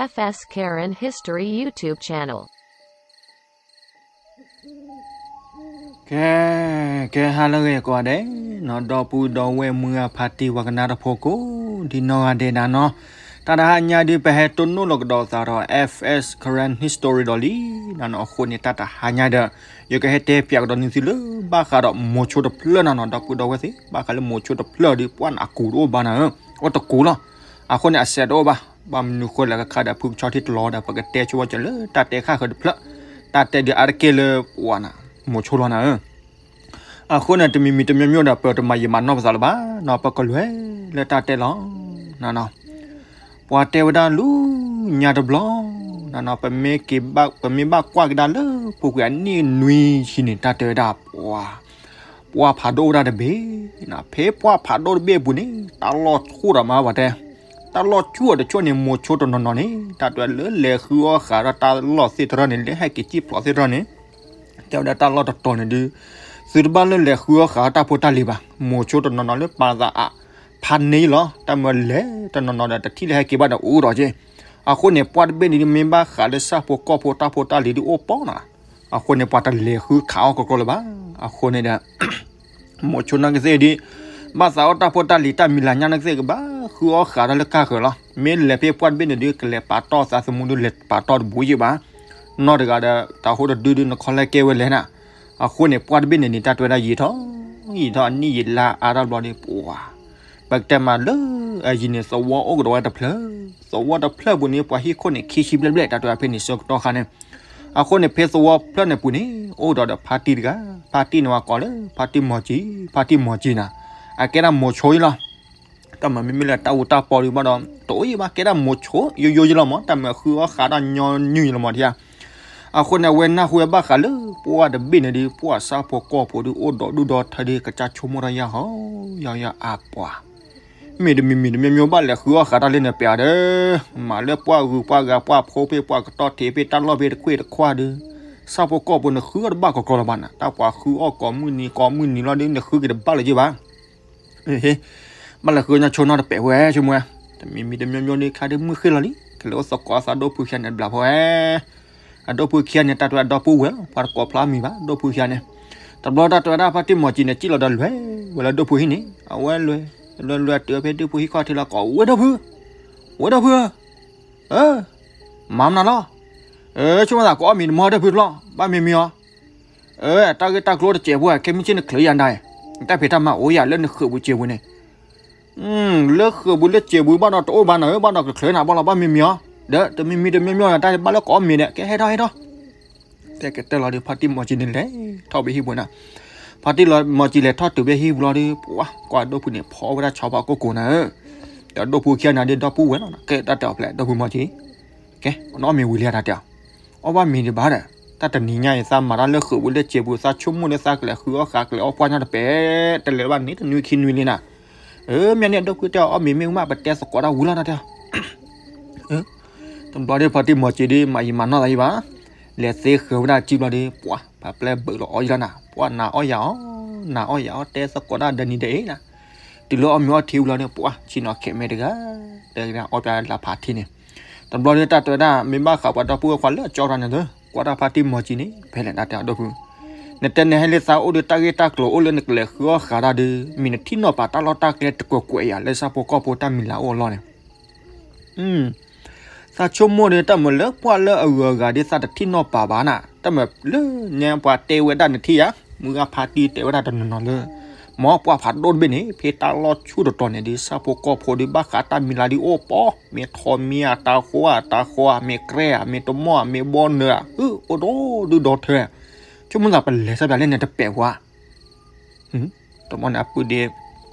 F S Karen History YouTube channel. ကဲ, ကဲ ဟါလၢအဂ့ၤကိးဂၤဒဲး, နီၢ်ဒီပုၢ်ဒီဝဲၢ်မုၢ်ဂၢ်ဖါတံၢ်ဝၤကနၣ်တဖိကိးဒံနီၢ်ဂၤဒဲးနၤနီၤ, တၢ်တဟါညါဒုး ပဟဲတိၢ်နီၣ်လီၤကဒီးသးဒီး F S Karen History ဒီးလံနၤနီၤ. အဃိန့ၣ် တၢ်တဟါညါဒီး ယကဟဲတဲပၠးကဒီးန့ၢ်သုလၢ ဘၣ်ဃးဒီးမိၤဆိတဖျၢၣ်နၤနီၤ, ဒီပုၢ်ဒီဝဲၢ်သ့ၣ်, ဘၣ်ဃးလၢမိၤဆိတဖျၢၣ်ဒီး ပှၢ်နၤအကူးတအိၣ်ဘၣ်နၤဧၢ, အိၣ်တကူးလီၤ. အဃိန့ၣ် အစဲးတအိၣ်ဘၣ်, ဘၣ်မနုၤဃိလဲၣ် ကခါဒီးဖုကဆီထံတလီၤဒီး ပကတဲဆိဝဲကလၢတၢ်တဲခါဃၢၤတဖျၢၣ်, တၢ်တဲဒုးအါတက့ၢ်လၢပှၢ်နၤ မိၤဆိလီၤနၤဧၢ. အဃိန့ၣ် တမံၤမံၤတမံၤမံၤဒီး ပတမၤယံာ်မၤနီၢ်ပသးလၢၤဘၣ်နီၤ, ပကလဲၤလၢတၢ်တဲလီၤနၤနီၤ. ပှၤတဲဝဲဒၣ်လူညါတဘျီနၤနီၤ, ပမ့ၢ်က့ၤဘၣ်, ပမ့ၢ်ဘၣ်ကွၢ်ကဒါလၢပူၤကွံာ်အနံၣ်နွံဆံန့ၣ် တၢ်တဲဝဲဒၣ်ပှၤ ပှၢ်ဖးဒိၣ်ဝဲဒၣ်တဘ့ၣ်နၤ, ဖဲပှၢ်ဖးဒိၣ်တဘ့ၣ်အပူၤန့ၣ် တၢ်လီၢ်ဆူၣ်ဒီးမၤဝဲတဲ, တၢ်လီၢ်ဆူၣ်အီၤတဆိၣ်န့ၣ် မိၤဆိတနီၤနီၤန့ၣ် တၢ်တဲဝဲလၢလဲၤဃုအီၣ်ဃာ်ဒီးတၢ်လီၢ်သ့ၣ်တဖၣ်န့ၣ် လၢဟဲက့ၤစံၣ်ဖျိးသ့ၣ်တဖၣ်န့ၣ် တဲဝဲဒၣ်တၢ်လီၢ်တတီၤန့ၣ်ဒုး သုတဘၣ်လၢလဲၤဃုအီၣ်ဃာ်တၢ်ဖိတၢ်လံၤဘၣ်. မိၤဆိတနီၤနီၤလၢပာ်သးအါ ဖးန့ၢ်လီၤ, တၢ်မၤလဲၤတနီၤနီၤဒီး တထံၣ်လၢဟဲက့ၤဘၣ်ဒီးအိၣ်ဒီးက့. အဃိန့ၣ် ပှၢ်တဘ့ၣ်န့ၣ်ဒုး မ့ၢ်ဘၣ်ဃးလၢဆၣ်ဖိကီၢ်ဖိတၢ်ဖိတၢ်လံၤဒုးအိၣ်ပီနၤ, အဃိန့ၣ် ပှၤတလဲၤဃုခးအီၣ်ကီကီလၢၤဘၣ်. အဃိန့ၣ်ဒီး မိၤဆိနီၢ်ကသ့ၣ်ဒုး ဘၣ်သးအီၣ်တၢ်ဖိတၢ်လံၤတၢ်မံၤလၤညါနီၢ်ကသ့ၣ် ကဘၣ်ဃုအီၣ်ဃာ်ဒီးလၢကၢ်ဃၢၤလီၤ. မ့ၢ်လဲၤဖဲပှၢ်တဘ့ၣ်န့ၣ်ဒုး ကလဲၤပာ်တီၢ်သးသမူဒုး လဲၤပာ်တီၢ်တဘူးယံာ်ဘၣ်. နီၢ်တဂၤဒီး တၢ်ဟိတဒုဒုး နခီလဲကဲဝဲလဲၣ်နၤ. အဃိန့ၣ် ပှၢ်တဘ့ၣ်န့ၣ်န့ၣ် တၢ်တဲဝဲဒၣ်ယံာ်ထီၣ် ယံာ်ထီၣ်အနံၣ်ယံာ်လါအါတဘျီန့ၣ် ပှၤ ပကတဲမးလၢ အယံာ်န့ၣ် သဝီအိၣ်ကဒီးဝဲတဖျၢၣ်, သဝီတဖျၢၣ်ပူၤန့ၣ် ပှၤဟံၣ်ခိၣ်န့ၣ် ခံဆံဘျဲၣ်ဘျဲၣ် တၢ်တဲဝဲဖဲန့ၣ်ဆၢကတီၢ်ခါန့ၣ်. အဃိန့ၣ် ဖဲသဝီဖျၢၣ်န့ၣ်ပူၤန့ၣ် အိၣ်ဒီးဒီးဖါတံၢ်တဂၤ, ဖါတံၢ်န့ၣ်ဝဲကိးလၢ ဖါတံၢ်မီၤစံၤ, ဖါတံၢ်မီၤစံၤနၤ, အကဲဒၣ်မိၤဆိယံလီၤ. တၢ်မၤမ့မ့ၢ်လၢတၢ်အူတၢ်ပီဒုးဘၣ်ဒီး တအိၣ်ယံာ်ဘၣ် ကဲဒၣ်မိၤဆိယိယိယံလီၤမး, တၢ်မၤဃုအီၣ်ဃာ်တၢ်ညီနုၢ်ယံလီၤမးဒံးဧါ. အဃိန့ၣ် အဝဲနၢ်ဟူဝဲဘၣ်ဃးလၢ ပှၢ်တဘ့ၣ်န့ၣ်ဒုး ပှၢ်ဆၣ်ဖိကီၢ်ဖိဒုး အိၣ်ဒီးဒူၣ်ဒီးထၢဒုး ကစၢ်ဆိကမိၣ်တၢ်ယၢ်ဟီ ယၢ်ယၢ်အါပှၤ မ့ၢ်တမံၤမံၤတမံၤမံၤဘၣ်လဲၤဃုအီၣ်ဃာ်တၢ်လၢနပျဲၢ်ဒီး, မၤလၢပှၢ်ဂုၤပှၢ်ဂၤ ပှၢ်ဖိဖ့ၣ် ပှၢ်ကတီၢ်ထံးဖ့ၣ် တၢ်လီၢ်ဖ့ၣ်တခွ့ၣ်တခွါဒီး, ဆၣ်ဖိကီၢ်ဖိနဃုအီၣ်တဘၣ်ကီကီလၢၤဘၣ်နၤ, တၢ်ပှၤဃုအီၣ်ကိးမုၢ်နံၤကိးမုၢ်နံၤလီၤဒုး နဃုက့ၤတဘၣ်လၢၤက့ၤဘၣ်. ဘၣ်လဲၤဃုညီဆိနီတပဲာ်ဝဲဆိကမိၣ်ဝဲ, တမံၤမံၤတမံၤမံၤဒုး ခါဒုးမုၢ်ဃ့ၢ်လီၤလံ ကလဲၤအိၣ်သကိးအသးဒိၣ်ဖုခံဂၤန့ၣ်တဘျီဖိဝဲ အဒိၣ်ဖုခံဂၤန့ၣ် တၢ်တဲဝဲဒၣ်ဒီပုၢ်ဝဲၢ်လီၤ ပှၤတကိးဖျါမံၤဘၣ် ဒိၣ်ဖုခံဂၤန့ၣ်. တဘျီတၢ်တဲဝဲဒၣ်ဖါတံၢ်မီၤစံၤန့ၣ် စံၣ်လီၤဒီးလဲၤဝဲလၢဒိၣ်ဖုဟံၣ်န့ၣ် အဝဲလဲၤ, လဲၤလဲၤတုၤဖဲဒိၣ်ဖုဟံၣ်ခီၣ်ထံးလီၤ ကိးဝဲဒိၣ်ဖု, ဝဲဒိၣ်ဖုဧၢ, မၤမနုၤလီၤ, ဆိကမိၣ်သးကအီၣ်မ့ၤတမီၤဒိၣ်ဖုတဘျီ ဘၣ်မံၤမံၤအီၤ, တၢ်ဂ့ၢ်တၢ်ကျိၤတစဲးဖိ ခဲမုၢ်ဆ့ၣ်နချုးယၤဒၣ်, တၢ်ဖံးတၢ်မၤအိၣ်ယၤလၢနဃုာ်ပူၤစဲးပူၤန့ၣ် လၢဃုာ်ပူၤလၢစဲးပူၤဘၣ်ဒီးတအိၣ်ဘၣ်နၤဧၢ ဘၣ်ဒီးကချုးနၤဘၣ်လီၤ ဘၣ်မံၤမံၤအီၤ, ဒီးတမံၤမံၤတမံၤမံၤတၢ်ဘၣ်လၢကအီၣ်မ့ၤဒီး ကဲဟဲထီၣ်ဟဲထီၣ်, တဲကတဲလီၤဒီး ဖါတံၢ်မီၤစံၤန့ၣ်လဲၤထီၣ်ဖဲဟံၣ်ပူၤနၤ, ဖါတံၢ်မီၤစံၤလဲၤထီၣ်တုၤဖဲဟံၣ်ပူၤလီၤဒီး ပှၤကွၢ်ဒိၣ်ဖုန့ၣ် ဖီဝဲဒၣ်ဆီဖါကိၢ်ကိၢ်နၤဧၢ, ဒီးဒိၣ်ဖုခံဂၤန့ၣ်ဒီး ဒီပုၢ်ဝဲၢ်လီၤ ကဲတၢ်တဲအီၤဖျဲး ဒိၣ်ဖုမီၤစံၤ ကဲ နအီၣ်မ့ၤဝံၤလံတၢ်တဲအီၤ, အီၣ်ဘၣ်မ့ၤဒံးဘၣ်ဒီး, တၢ်တနံၤညါအံၤ သးမၤတၢ်လၢဃုာ်ပူၤလၢစဲးပူၤ သးဆိကမိၣ်လၢသးကလဲၤဃုအီၣ်ဃာ်ကလဲၤအီၣ်ပှၢ်ညါတပဲာ် တလဲၤဘၣ်န့ၣ်တနွံခံနွံလံနၤ, မ့ၢ်န့ၣ် ဒိၣ်ဖုတဲအီၤ အီၣ်မ့ၤမ့ၢ်ဝံၤမး ပတဲသကိးတၢ်ဝံၤလီၤတၢ်တဲအီၤ တဘျီဒီး ဖါတံၢ်မီၤစံၤဒီး မၤယံာ်မၤနီၢ်သးယံာ်ဘၣ်, လဲၤသ့ဃုာ်ဝဲဒၣ်စုဘျီဒီး ပှၤ ပှၤပျဲဘုးလီၤအီၣ်ယံာ်လီၤနၤ, ပှၤနၤအီၣ်ယၤအီၣ် နၤအီၣ်ယၤအီၣ် တဲသကိးတၢ်ဒီနံၤဒီအံၤနၤ, တုၤလၢအီၣ်မ့ၤအီထံဝံၤလီၤဒီး ပှၤဆ့ၣ်နီၤခဲးမဲာ်တဂၤ တဲကဒါအီၣ်ပှၤလၢဖးထံန့ၣ်, တဘျီဒီးတၢ်တဲဝဲဒၣ် မ့ၢ်ဘၣ်ဃးပှၤဒီပုၢ်ဝဲၢ်ခွါလၢအကၠီတၢ်န့ၣ်သၢ ကွၢ်တၢ်ဖါတံၢ်မီၤစံၤန့ၣ် ဖဲလဲၣ်တၢ်တဲအီၤဒိၣ်ဖု, နတဲနဟဲလၢသးအိၣ်ဒီးတၢ်ဂ့ၢ်တၢ်ကျိၤအိၣ်လၢနကလဲၤဃုအီၣ်ဃာ်တၢ်ဒီး မ့ၢ်နထံၣ်နီၣ်ပာ်တၢ်လီၢ်တၢ်ကျဲတကွဲးကွဲးယၤလၢဆၣ်ဖိကီၢ်ဖိတၢ်မံၤလၤအိၣ်အလီၢ်န့ၣ် သးဆိကမိၣ်ဒီး တၢ်မၤလၢပှၢ်လၢအဂုၤအဂၤဒီး သးတထံၣ်နီၣ်ပာ်ဘၣ်နၤ, တၢ်မၤလၢညါပှၤတဲဝဲဒၣ်နထံၣ်ယၤ, မုၢ်ဂၢ်ဖါတံၢ်တဲဝဲဒၣ်တနီၤနီၤလၢ မ်ပှၢ်ဖးဒိၣ်တဘ့ၣ်န့ၣ် ဖဲတၢ်လီၢ်ဆူၣ်တတီၤန့ၣ်ဒီး ဆၣ်ဖိကီၢ်ဖိဒီး ဘၣ်ဃးတၢ်မံၤလၤဒုးအိၣ်ပီ, မ့ၢ်ထီးမံၤဧါ, တၢ်ဃိဧါ, တၢ်ဃီဧါ, မ့ၢ်ကြဲဧါ, မ့ၢ်တမီၢ်ဧါ, မ့ၢ်ဘီနၢၤဧါ, အိၣ်ဒီဒုဒီထၢ, ဆိကမိၣ်သးပလဲၤဆၢပၠးလၢန့ၣ်တပဲာ်ဝါ တဘျီန့ၣ်အပုၢ်ဒ့,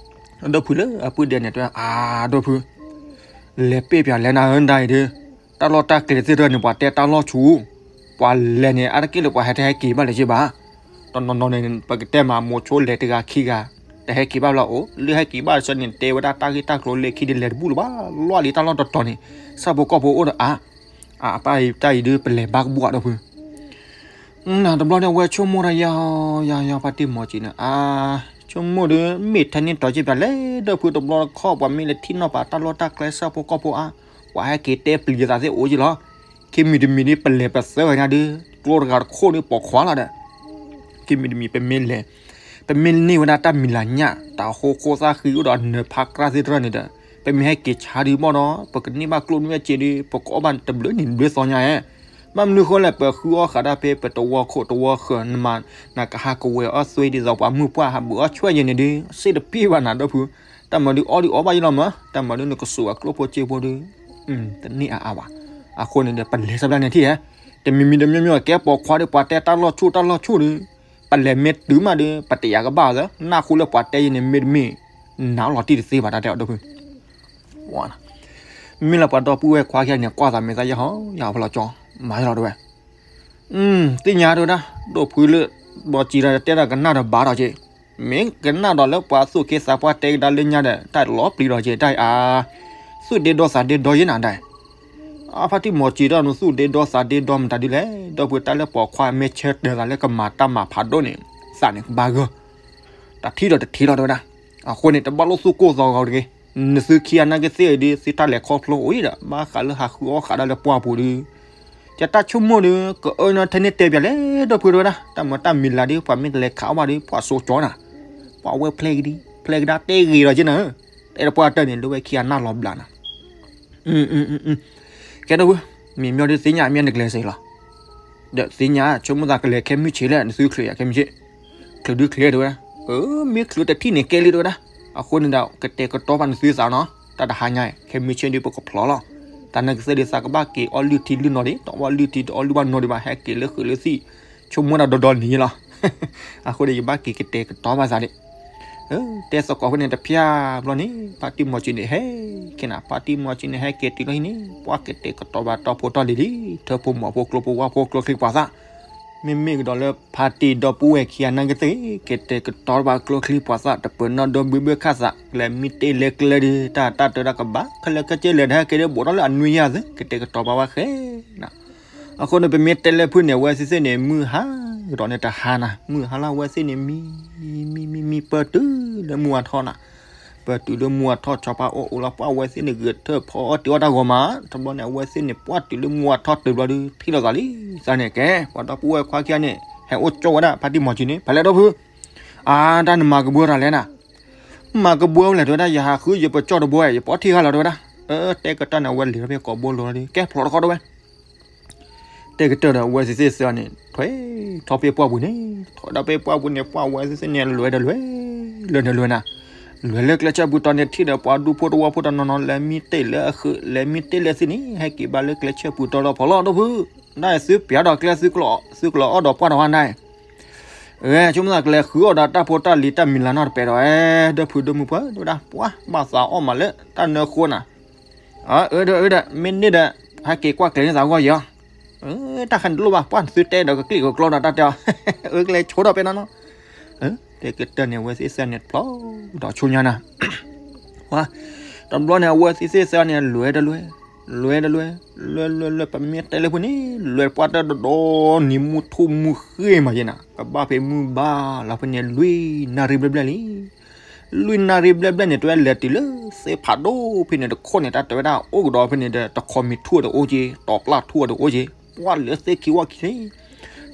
အဒိၣ်ဖုလၢအပုၢ်ဒ့န့ၣ်တဲ အါဒိၣ်ဖု, လဲၤပ့ၢ်ပၠးလဲၤနၤဧၢဒၣ်အံၤဒီး, တၢ်လီၢ်တၢ်ကျဲသ့ၣ်တဖၣ်န့ၣ် ပှၤတဲတၢ်လီၢ်ဆူၣ်, ပှၤလဲၤန့ၣ် အါတက့ၢ်လၢပှၤဟဲတဟဲက့ၤဘၣ်လၢၤက့ၤဘၣ်, တနီၤနီၤန့ၣ် ပကတဲမးမိၤဆိလဲၤတဂၤခံဂၤ, တဟဲက့ၤဘၣ်ဘျီအိၣ်, လၢဟဲက့ၤဘၣ်တဆၢန့ၣ် တဲဝဲဒၣ်တၢ်ဂ့ၢ်တၢ်ကျိၤလၢခံဒီးလဲၤတဘူၣ်လၢၤဘၣ်, လီၢ်လံတၢ်လီၢ်တတီၤန့ၣ်, ဆၣ်ဖိကီၢ်ဖိအိၣ်ဒီးအါ, အပၢ်အံၤတၢ်အံၤဒုးပလဲၤဘၣ်ကဘူၣ်အါဒိၣ်ဖု တဘျီန့ၣ်အဝဲဆိကမိၣ်တၢ်ယၤယၤယၤ ဖါတံၢ်မီၤစံၤန့ၣ် အါ, ဆိကမိၣ်ဒီး မ့ၢ်ထဲန့ၣ်တီၤက့ၤပၠးလဲၤဒိၣ်ဖုတဘျီတခီၣ် ပှၤမ့ၢ်လဲၤထံၣ်နီၣ်ပာ်တၢ်လီၢ်တၢ်ကျဲဆၣ်ဖိကီၢ်ဖိအါ, ပှၤဟဲက့ၤတဲပျံၤသးသ့ၣ်အိၣ်က့လီၤ. ခံမံၤတမံၤဒ်ပလဲၤပသၢဂၤညါဒ် ကျိတဂၤတခိၣ်ဒ်ပိာ်ခွါလီၤဒီး ခံမံၤတမံၤ ပမ့ၢ်လဲၤ ပမ့ၢ်န့ၢ်ဝဲဒၣ်တၢ်မံၤလၤညၣ် တၢ်ဃိဃိသၣ်ဃံအိၣ်ဒီးနၢၤဖးကြၢ်သ့ၣ်တဖၣ်န့ၣ်ဒီး ပမ့ၢ်ဟဲက့ၤဆါဒုးဘၣ်ဒီး ပကန့ၢ်ဘၣ်ကျိၣ်န့ၢ်ဘၣ်စ့ဒုး ပကအီၣ်ဘၣ်တဘျုးနံၤတဘျုးသီညါဧါ. ဘၣ်မနုၤဃိလဲၣ် ပဃုအီၣ်ဃာ်ဒၣ်ဖဲပတဝီခိၣ်တဝီဃၢၤ နမၤ နကဟးကဝဲၤအီၣ်သွ့ဒ်သိးပှၤမုၢ်ပှၢ်ဟးဘုးအီၣ်ဆွဲၣ်ယဲၢ်န့ၣ်ဒုး စ့တပ့ၢ်ဘၣ်နၤဒီပုၢ်. တၢ်မၤဒုးအီၣ်ဒုးအီၣ်ဘၣ်ယဲလီၤမး တၢ်မၤဒုးနကစူးအကျိၣ်ဖိစ့ဖိဒုး တန့ၢ်အါအါဘၣ်. အဃိန့ၣ်ဒီး ပလဲၤစၢဘျါန့ၣ်ထံၣ်ဧါ. တမံၤမံၤတမံၤမံၤ ကဲပိာ်ခွါဒီး ပှၤတဲတၢ်လီၢ်ဆူၣ်တၢ်လီၢ်ဆူၣ်ဒီး ပလဲၤမ့ၢ်တုၤမးဒီး ပတယာ်ကဘၣ်သၢ နၢ်ဟူလၢပှၤတဲယဲၢ်န့ၣ် မ့တမ့ၢ် နးလီၤတံၢ်တသ့ဘၣ် တၢ်တဲအီၤဒီပုၢ်. မ့ၢ်လၢပှၤဒီပုၢ်ဝဲၢ်ခွါခံဂၤန့ၣ် ကွၢ်သးမဲာ်သၣ်ယဲၢ်ဟီ ယၤဖီလီၤကၠီ မၤယဲလီၤတဝဲ သ့ၣ်ညါတဝဲဒၣ် ဒိၣ်ဖုလၢ ဘီကံဒီးတဲဒၣ်ကနၣ်ဒီးဘၣ်ဒီးက့ၤ, မ့ၢ်ကနၣ်ဒီးလၢပှၤသူၣ်က့သးပှၢ်တဲကဒါလၢညါဒီး တၢ်လီၤပျံၤဒီးက့ၤ တၢ်အံၤအါ, သူၣ်ဒ့ဒီသးဒ့ဒီယဲၢ်နၤဒၣ်, အဖါတံၢ်မီၤကံဒီးနသူၣ်ဒ့ဒီသးဒ့ဒီမတၤဒ်လဲၣ်, ဒီပုၢ်တၢ်လၢပိာ်ခွါမ့ၢ်ဆၢတဲာ်သးလၢကမၤတၢ်မၤဖးဒိၣ်န့ၣ် သးန့ၣ်ကဘၣ်ဂၢၢ်, တၢ်ထံၣ်ဒီးတထံၣ်လီၤတဝဲဒၣ်, အဃိန့ၣ် တဘၣ်လိၣ်သူၣ်ကိၢ်သးဂီၤတဂ့ၤ, နသုခံဂၤနာ်က့သ့ၣ်အံၤဒ် သုတၢ်လဲၤခီဖျိအိၣ်အံၤဒီး ဘၣ်ဃးလၢဟးဃုအီၣ်ဃာ်ဒၣ်လၢပှၢ်ပူၤဒုး ကတၢ်ဆိကမိၣ်ဒီး ကအၢနၤထဲန့ၣ်တဲပၠးလဲၣ် ဒီပုၢ်တဝဲဒၣ်, တၢ်မၤတၢ်မံၤလၤဒ် ပှၤမ့ၢ်တလဲၤခးအီၣ်ဘၣ်ဒီး ပှၤစိကၠီနၤ, ပှၤဝဲဖျဲးကဒံ ဖျဲးကဒါတဲဂ့ၤဒီးက့နၤ, တဲတပှၢ်တၢၢ်န့ၣ် လၢဝဲခံဂၤနၢ်လီၤဘျးနၤ, ကဲဒီပုၢ်, မ့ၢ်မ့ၢ်ဒ်သ့ၣ်ညါမ့ၢ်နကလဲၤစ့ၢ်လီၤ, ဒီးသ့ၣ်ညါဆိကမိၣ်သးကလဲၤခဲမုၢ်ဆ့းလဲၣ် နသုချုးယၤခဲမုၢ်ဆ့း, ချုးဒုချုးတဝဲဒၣ်, မ့ၢ်ချုးတထံၣ်န့ၣ်ကဲလံတဝဲဒၣ်, အဃိန့ၣ်ဒီး ကတဲာ်ကတီၤဘၣ်နသုသးနီၤ, တၢ်တဟါညါ ခဲမုၢ်ဆ့ၣ်ဒုးပကဖျိးလီၤ, တၢ်နာ်က့သ့ၣ်ဒုးသးကဘၣ်က့ၤအီၣ်လုၢ်ထံလုၢ်နီၤဒံး တအီၣ်လုၢ်ထံတအီၣ်လုၢ်ဘၣ်နီၤဒံးဘၣ် ဟဲက့ၤလၢဃုာ်လၢသံၣ်, ဆိကမိၣ်ဒၣ်ဒီဒီနံၤလီၤ, အဃိန့ၣ် ယဘၣ်က့ၤကတဲာ်ကတီၤဘၣ်သးဒံး တဲသကိးဖဲန့ၣ်တဖၠၣ်ဘျီန့ၣ် ဖါတံၢ်မီၤကံန့ၣ်ဟဲက့ၤနၤ, ဖါတံၢ်မီၤကံန့ၣ် ဟဲက့ၤတုၤလီၤဟံၣ်န့ၣ် ပှၤကတဲာ်ကတီၤဘၣ်တီဖိတီလံၤလံၤ ထၢဖိမီၤဖိကျိဖိဝၣ်ဖိကျိချံပှၤသၣ်, မ့မ့ၢ်ကဒီးလၢဖါတံၢ်ဒီပုၢ်ဝဲၢ်ခံဂၤနာ်က့သ့ၣ် ကတဲာ်ကတီၤဘၣ်ကျိချံပှၤသၣ် တပၢၤနီၣ်ဒီဘုဘုခၣ်သး လဲၤမံတ့ၢ်လဲၤကျဲဒုး တၢ်တၢ်တၢ်တၢ်ကဘၣ် ခဲလၢာ်ခဲဆ့လဲၤတဟဲက့ၤဒီး ဘူးထီၣ်လၢအနွံယၤသ့ ကတဲာ်ကတီၤဘၣ်ဝဲဃဲနၤ အဃိန့ၣ် ပမ့ၢ်တဲလဲၣ်ဖုန့ၣ် အဝဲသ့ၣ်သ့ၣ်န့ၣ် မုၢ်ဟါကဒီးန့ၣ်တဟါနၤ, မုၢ်ဟါလၢအဝဲသ့ၣ်န့ၣ် မံ မံ မံ မံ ပၢၢ်တုၤလၢမုၢ်ဝါထီၣ်နၤ, ပၢၢ်တုၤလၢမုၢ်ဝါထီၣ် ဆီဖါအိၣ်အိၣ်လီၤ ပှၤအဝဲသ့ၣ်န့ၣ် ဂဲၤထၢၣ်ဖီအီၣ်တ့ၤအီၣ်တၢ်ဂီၤမး, တဘျီန့ၣ် အဝဲသ့ၣ်န့ၣ် ပှၢ်တုၤလၢမုၢ်ဝါထီၣ်တုၤဘျီဒုး ထံၣ်လိာ်သးလံ, သးန့ၣ်ကဲ ပှၤဒီပုၢ်ဝဲၢ်ခွါခံဂၤန့ၣ် ဟဲအိၣ်ကၠိဝဲဒၣ် ဖါတံၢ်မီၤကံန့ၣ် ဖဲလဲၣ်ဒီပုၢ် အါ တၢ်နမၤကဘှၢတၢ်လဲၣ်နၤ, မၤကဘှၢလဲၣ်တဝဲဒၣ် ယဟးဃုယပကၠီၣ်တဘိ ယပိာ်ထံၣ်ဃာ်လီၤတဝဲဒၣ်, တဲကတၢၢ်န့ၣ် အဝဲလဲၤထီၣ်ဖဲကိးဘိလိၤဒီး ကဲဖျိးတခီတဝဲ တဲကတၢၢ်ဒီး အဝဲသ့ၣ်သ့ၣ်သၢန့ၣ် ထွဲထီၣ်ဖဲပှၢ်ပူၤန့ၣ်, ထီၣ်ဒီးဖဲပှၢ်ပူၤန့ၣ် ပှၢ်ဝဲသ့ၣ်သ့ၣ်န့ၣ် လွဲၢ်ဒီးလွဲၢ်, လွဲၢ်ဒီးလွဲၢ်နၤ, လွဲၢ်လၢကျဲဆၢပူၤတီၤန့ၣ် ထံၣ်ဒီးပှၤဒူဖိတဝီဖိတနီၤနီၤ လဲၤမံတ့ၢ်လၢအဃုာ် လဲၤမံတ့ၢ်လၢသ့ၣ်န့ၣ် ဟဲက့ၤဘၣ်လၢကျဲဆၢပူၤတီၤဒီးဖီလီၤဒီပုၢ်, နသုပျးဒီးကျဲ သုကျိးအီၣ်ဒီးပှၢ်တဝါနၤ, ဂဲၤဆိကမိၣ်သးကလဲၤဃုအီၣ်ဒီးတၢ်ဖိတၢ်လံၤတၢ်မံၤလၤနီတပဲာ်ဒီး ဒီပုၢ်ဒီမုၣ်ပှၢ်တဝဲဒၣ် ပှၤဘၣ်သးအီၣ်မးလၢတၢ်နၢဃိနၤ အၢ အၢ ဒီး အၢ ဒီး မ့ၢ်န့ၢ်ဒီး ဟဲက့ၤကွၢ်ကျဲၤန့ၢ်သးအဂီၢ်ယီၤ, တၢ်ခါန့ၣ်တလိၣ်ဘၣ် ပှၢ်သုတဲဒီးကကျံၣ်ကကျီဒီးတၢ်တဲအီၤ, အၢ ကလဲၤဆိဒီးပဲနီၤနီၤ, တဲကတၢၢ်န့ၣ် အဝဲသ့ၣ်သၢန့ၣ် ဖျီဒီးဆိညါနၤ, တဘျီန့ၣ် အဝဲသ့ၣ်သၢန့ၣ် လွဲၢ်ဒီးလွဲၢ်, လွဲၢ်ဒီးလွဲၢ်, လွဲၢ်လွဲၢ်လွဲၢ် ပမ့ၢ်တဲလၢဖုန့ၣ် လွဲၢ်ပှၢ်တၢ်တဒီနံၤမုၢ်ထူၣ်မုၢ်ဃ့မးယဲနၤ, ကဘၣ်ဖဲမုၢ်ဘၣ်လီၤဖဲန့ၣ် လွံၢ်နၣ်ရံၣ်ဘျဲၣ်ဘျဲၣ်လံ လွံၢ်နၣ်ရံၣ်ဘျဲၣ်ဘျဲၣ်န့ၣ် တဝဲလဲၤတုၤလၢသ့ၣ်ဖးဒိၣ်ဖဲန့ၣ်တခိၣ်န့ၣ် တၢ်တဲဝဲဒၣ်အိၣ်ကဒီးဖဲန့ၣ်ဒီး တခီမံၤထူၣ်ဒီးအိၣ်က့ၤ တီၤပျၢ်ထူၣ်ဒီးအိၣ်က့ၤ ပှၢ်လၢသ့ၣ်ခံဝီခံန့ၣ်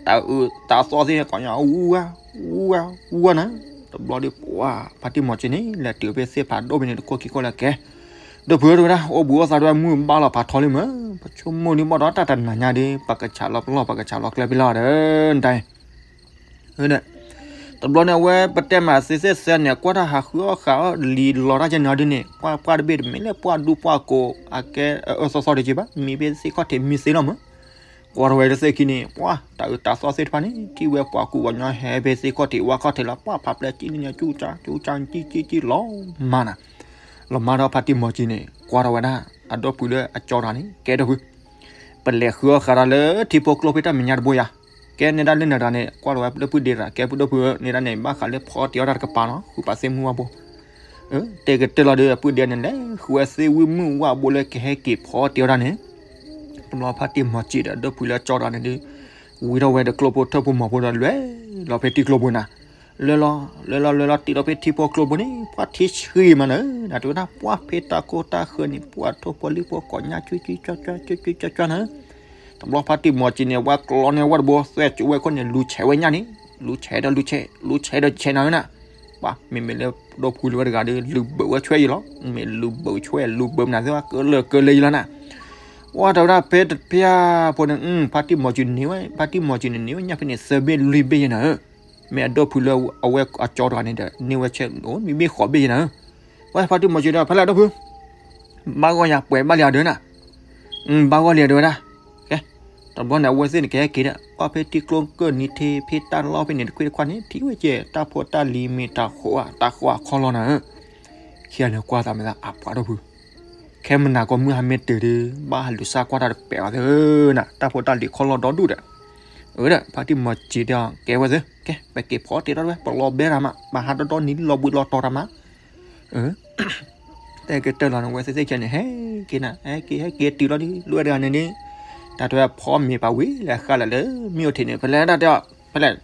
တၢ်အၢတၢ်သီသ့ၣ်ကီးညါ အူဝါ အူဝါ အူဝါနၤ, တဘျီဒီးပှၢ်ဖါတံၢ်မီၤက့န့ၣ် လဲၤတုၤဖဲသ့ၣ်ဖးဒိၣ်ဖဲန့ၣ်တခိၣ်ခံခိၣ်လၢကဲ ဒီပုၢ်တဝဲဒၣ် အိၣ်ဘူးအိၣ်သးတဝဲမုၢ်ဘၣ်လီၤဖးထီလံမး, ပဆိကမိၣ်ဒ်ဘၣ်ဒီးတၢ်တနၤညါဒီး ပကဆးလီၤပလီၢ် ပကဆးလီၤကျဲဖဲလီၤဒီး တၢ် တဘျီန့ၣ် အဝဲပတဲမးသ့ၣ်သၢန့ၣ် ကွၢ်တၢ်ဟးဃုအီၣ်ဃာ်အီၣ်လံာ်လီၤတၢ်ကဲန့ၣ်အီၤဒ်န့ၣ် ပှၢ်ပှၢ်တဘ့ၣ်တမ့ၢ်လၢပှၢ်ဒူပှၢ်ကိး အကဲအအၢသီသီတက့ဘၣ် မံဖဲသ့ၣ်ခီၣ်ထံးမံသ့လီၤမး, ကွၢ်ထီၣ်ဝဲတသ့ၣ်ခံန့ၣ် ပှၢ်တၢ်အၢတၢ်သီသ့ၣ်တဖၣ်န့ၣ် ထံၣ်ဝဲပှၤကူပှၤကညီဟဲဖဲသ့ၣ်ခီၣ်ထံးဝၣ်ခီၣ်ထံးလီၤ ပှၢ်ဖးပျဲကံလၢညါ ကၠူကၠူကၠူကၠူလီၤမးနၤ, လီၤမးဒီးဖါတံၢ်မီၤက့န့ၣ် ကွၢ်ထီၣ်ဝဲဒၣ် အဒီပုၢ်လၢအကၠီတဂၤန့ၣ် ကဲဒီပုၢ် ပလဲၤဃုအီၣ်ဃာ်ဒီးလၢထံဖိကျိဖဲတၢ်မဲာ်ညါတဘိယၤ, ကဲန့ၢ်ဒၣ်လၢနတဂၤန့ၣ် ကွၢ်ထီၣ်ဝဲလၢပုၢ်ဒ့တဂၤ ကဲပုၢ်ဒီပုၢ်န့ၢ်ဒၣ်န့ၣ် ဘၣ်ဃးလၢဖီအီၣ်တ့ၤအီၣ်တၢ်တကပၤနီၤ ဃုပာ်သ့ၣ်မုၢ်ဝါဘိ တဲကတၢၢ်လီၤဒီး အပုၢ်ဒ့န့ၣ် လဲၤဃုဝဲသ့ၣ်ဝံၣ်မုၢ်ဝါဘိလၢကဟဲက့ၤဖီအီၣ်တ့ၤအီၣ်တၢ်န့ၣ်, တဘျီဖါတံၢ်မီၤက့ဒီး ဒီပုၢ်လၢအကၠီတဂၤန့ၣ်ဒုး ဝံထီၣ်ဝဲဒီးကျိဖိထၢဖိမီၤဖိဒီး လွဲၢ်လီၤဖဲတံၤကျိပူၤနၤ, လဲၤလီၤ လဲၤလီၤ လဲၤလီၤတံၢ်လီၤဖဲထံဖိကျိဖိန့ၣ် ပှၤထံဆှံမးနၢၤ နတဝဲဒၣ် ပှၤဖဲတၢ်ကိၢ်တၢ်ဃၢၤန့ၣ် ပှၤထိၣ်ပှၤလံၣ်ပှၤကိးညါ ကွကွကွကွကွကွကွနၢၤ တဘျီဖါတံၢ်မီၤစံၤန့ၣ် ဝဲကျီန့ၢ်ဝဲတဘိ သွဲၣ်ကၠိဝဲခိၣ်န့ၣ် လူၤဆဲးဝဲညၣ်န့ၣ် လူၤဆဲးဒီးလူၤဆဲး လူၤဆဲးဒီးဆဲးနၢၤနၢၤ ပှၤမ့မ့ၢ်လၢဒီဖုလၢဝဲတဂၤဒီး လူၤဘၢးဝဲဆွဲယံၤလီၤ မ့ၢ်လူၤဘၢးဆွဲ လူၤဘၢးမနုၤသ့ၣ် ကလၢာ်ကလၢာ်ယံၤလီၤနၢၤ ပှၤတဝဲဒၣ်ဖဲတဖၣ်ဖိန့ၣ် ဖါတံၢ်မီၤစံၤန့ၣ်ဝဲ ဖါတံၢ်မီၤစံၤန့ၣ်န့ၢ်ဝဲညၣ်ဖဲန့ၣ် သၢဘ့ၣ်လွံၢ်ဘ့ၣ်ယဲနၢၤ မ့ၢ်အဒီဖုလၢအဝဲအကၠီတဂၤန့ၣ်ဒီး န့ၢ်ဝဲဆဲးအိၣ်မံဘ့ၣ်ဃိးဘ့ၣ်ယဲနၢၤ ဝဲဖါတံၢ်မီၤစံၤဒီး ဖဲလဲၣ်ဒီဖု ဘၣ်ဂီၢ်ယၤပှဲၤဘၣ်လံအဒၢနၢၤ ဘၣ်ဂီၢ်လံအဒၢဝဲဒၣ် ကဲ တဘျီန့ၣ် အဝဲသ့ၣ်န့ၣ်ကဟဲက့ၤဒီး ပှၤဖဲထံကျိကၢၢ်နံၤထ့ ဖဲတၢ်လီၢ်ဖဲန့ၣ် တခွ့တခွါန့ၣ် ထံၣ်ဝဲကဲ တၢ်ဖိတၢ်လံၤမ့ၢ်တၢ်ဃိး တၢ်ဃိးအခီလီၤနၢၤ ခံဂၤန့ၣ်ကွၢ်သးမ့ၢ်သး အပှၤဒီဖု ခဲမနၤကီမုၢ်ဟါမ့ၢ်တုၤဒီး ဘၣ်ဟးလူၤစၢ်ကွၢ်တၢ်တပဲာ်အီၤသ့နၤ တၢ်ဖိတၢ်လံၤခီလီၤဒီဒူၣ်ဒီး အဝဲဒၣ် ဖါတံၢ်မီၤစံၤတဲအီၤ ကဲဝဲသ့ ကဲ ပက့ၤဖီတ့ၢ်ထီၣ်တဝဲ ပလီၤဘဲတၢ်မး ပဟးဒီဒီနံၤလီၤဘှံးလီၤတီၤတၢ်မး တဲက့ၤတၢၢ်လီၤန့ၣ် ဝဲသ့ၣ်သ့ၣ်ခဲန့ၣ် ဟဲက့ၤနၤ ဟဲက့ၤ ဟဲက့ၤတုၤလီၤဒ် လၢဝဲတဂၤန့ၣ်န့ၣ် တၢ်ထွဲဖီမ့ၤပာ်ဝံၤ လဲၤဃာ်လၢလၢ မ့ၢ်အိၣ်ထံးန့ၣ် ဖဲလဲၣ်ဒၣ်တဲအီၤ ဖဲလဲၣ်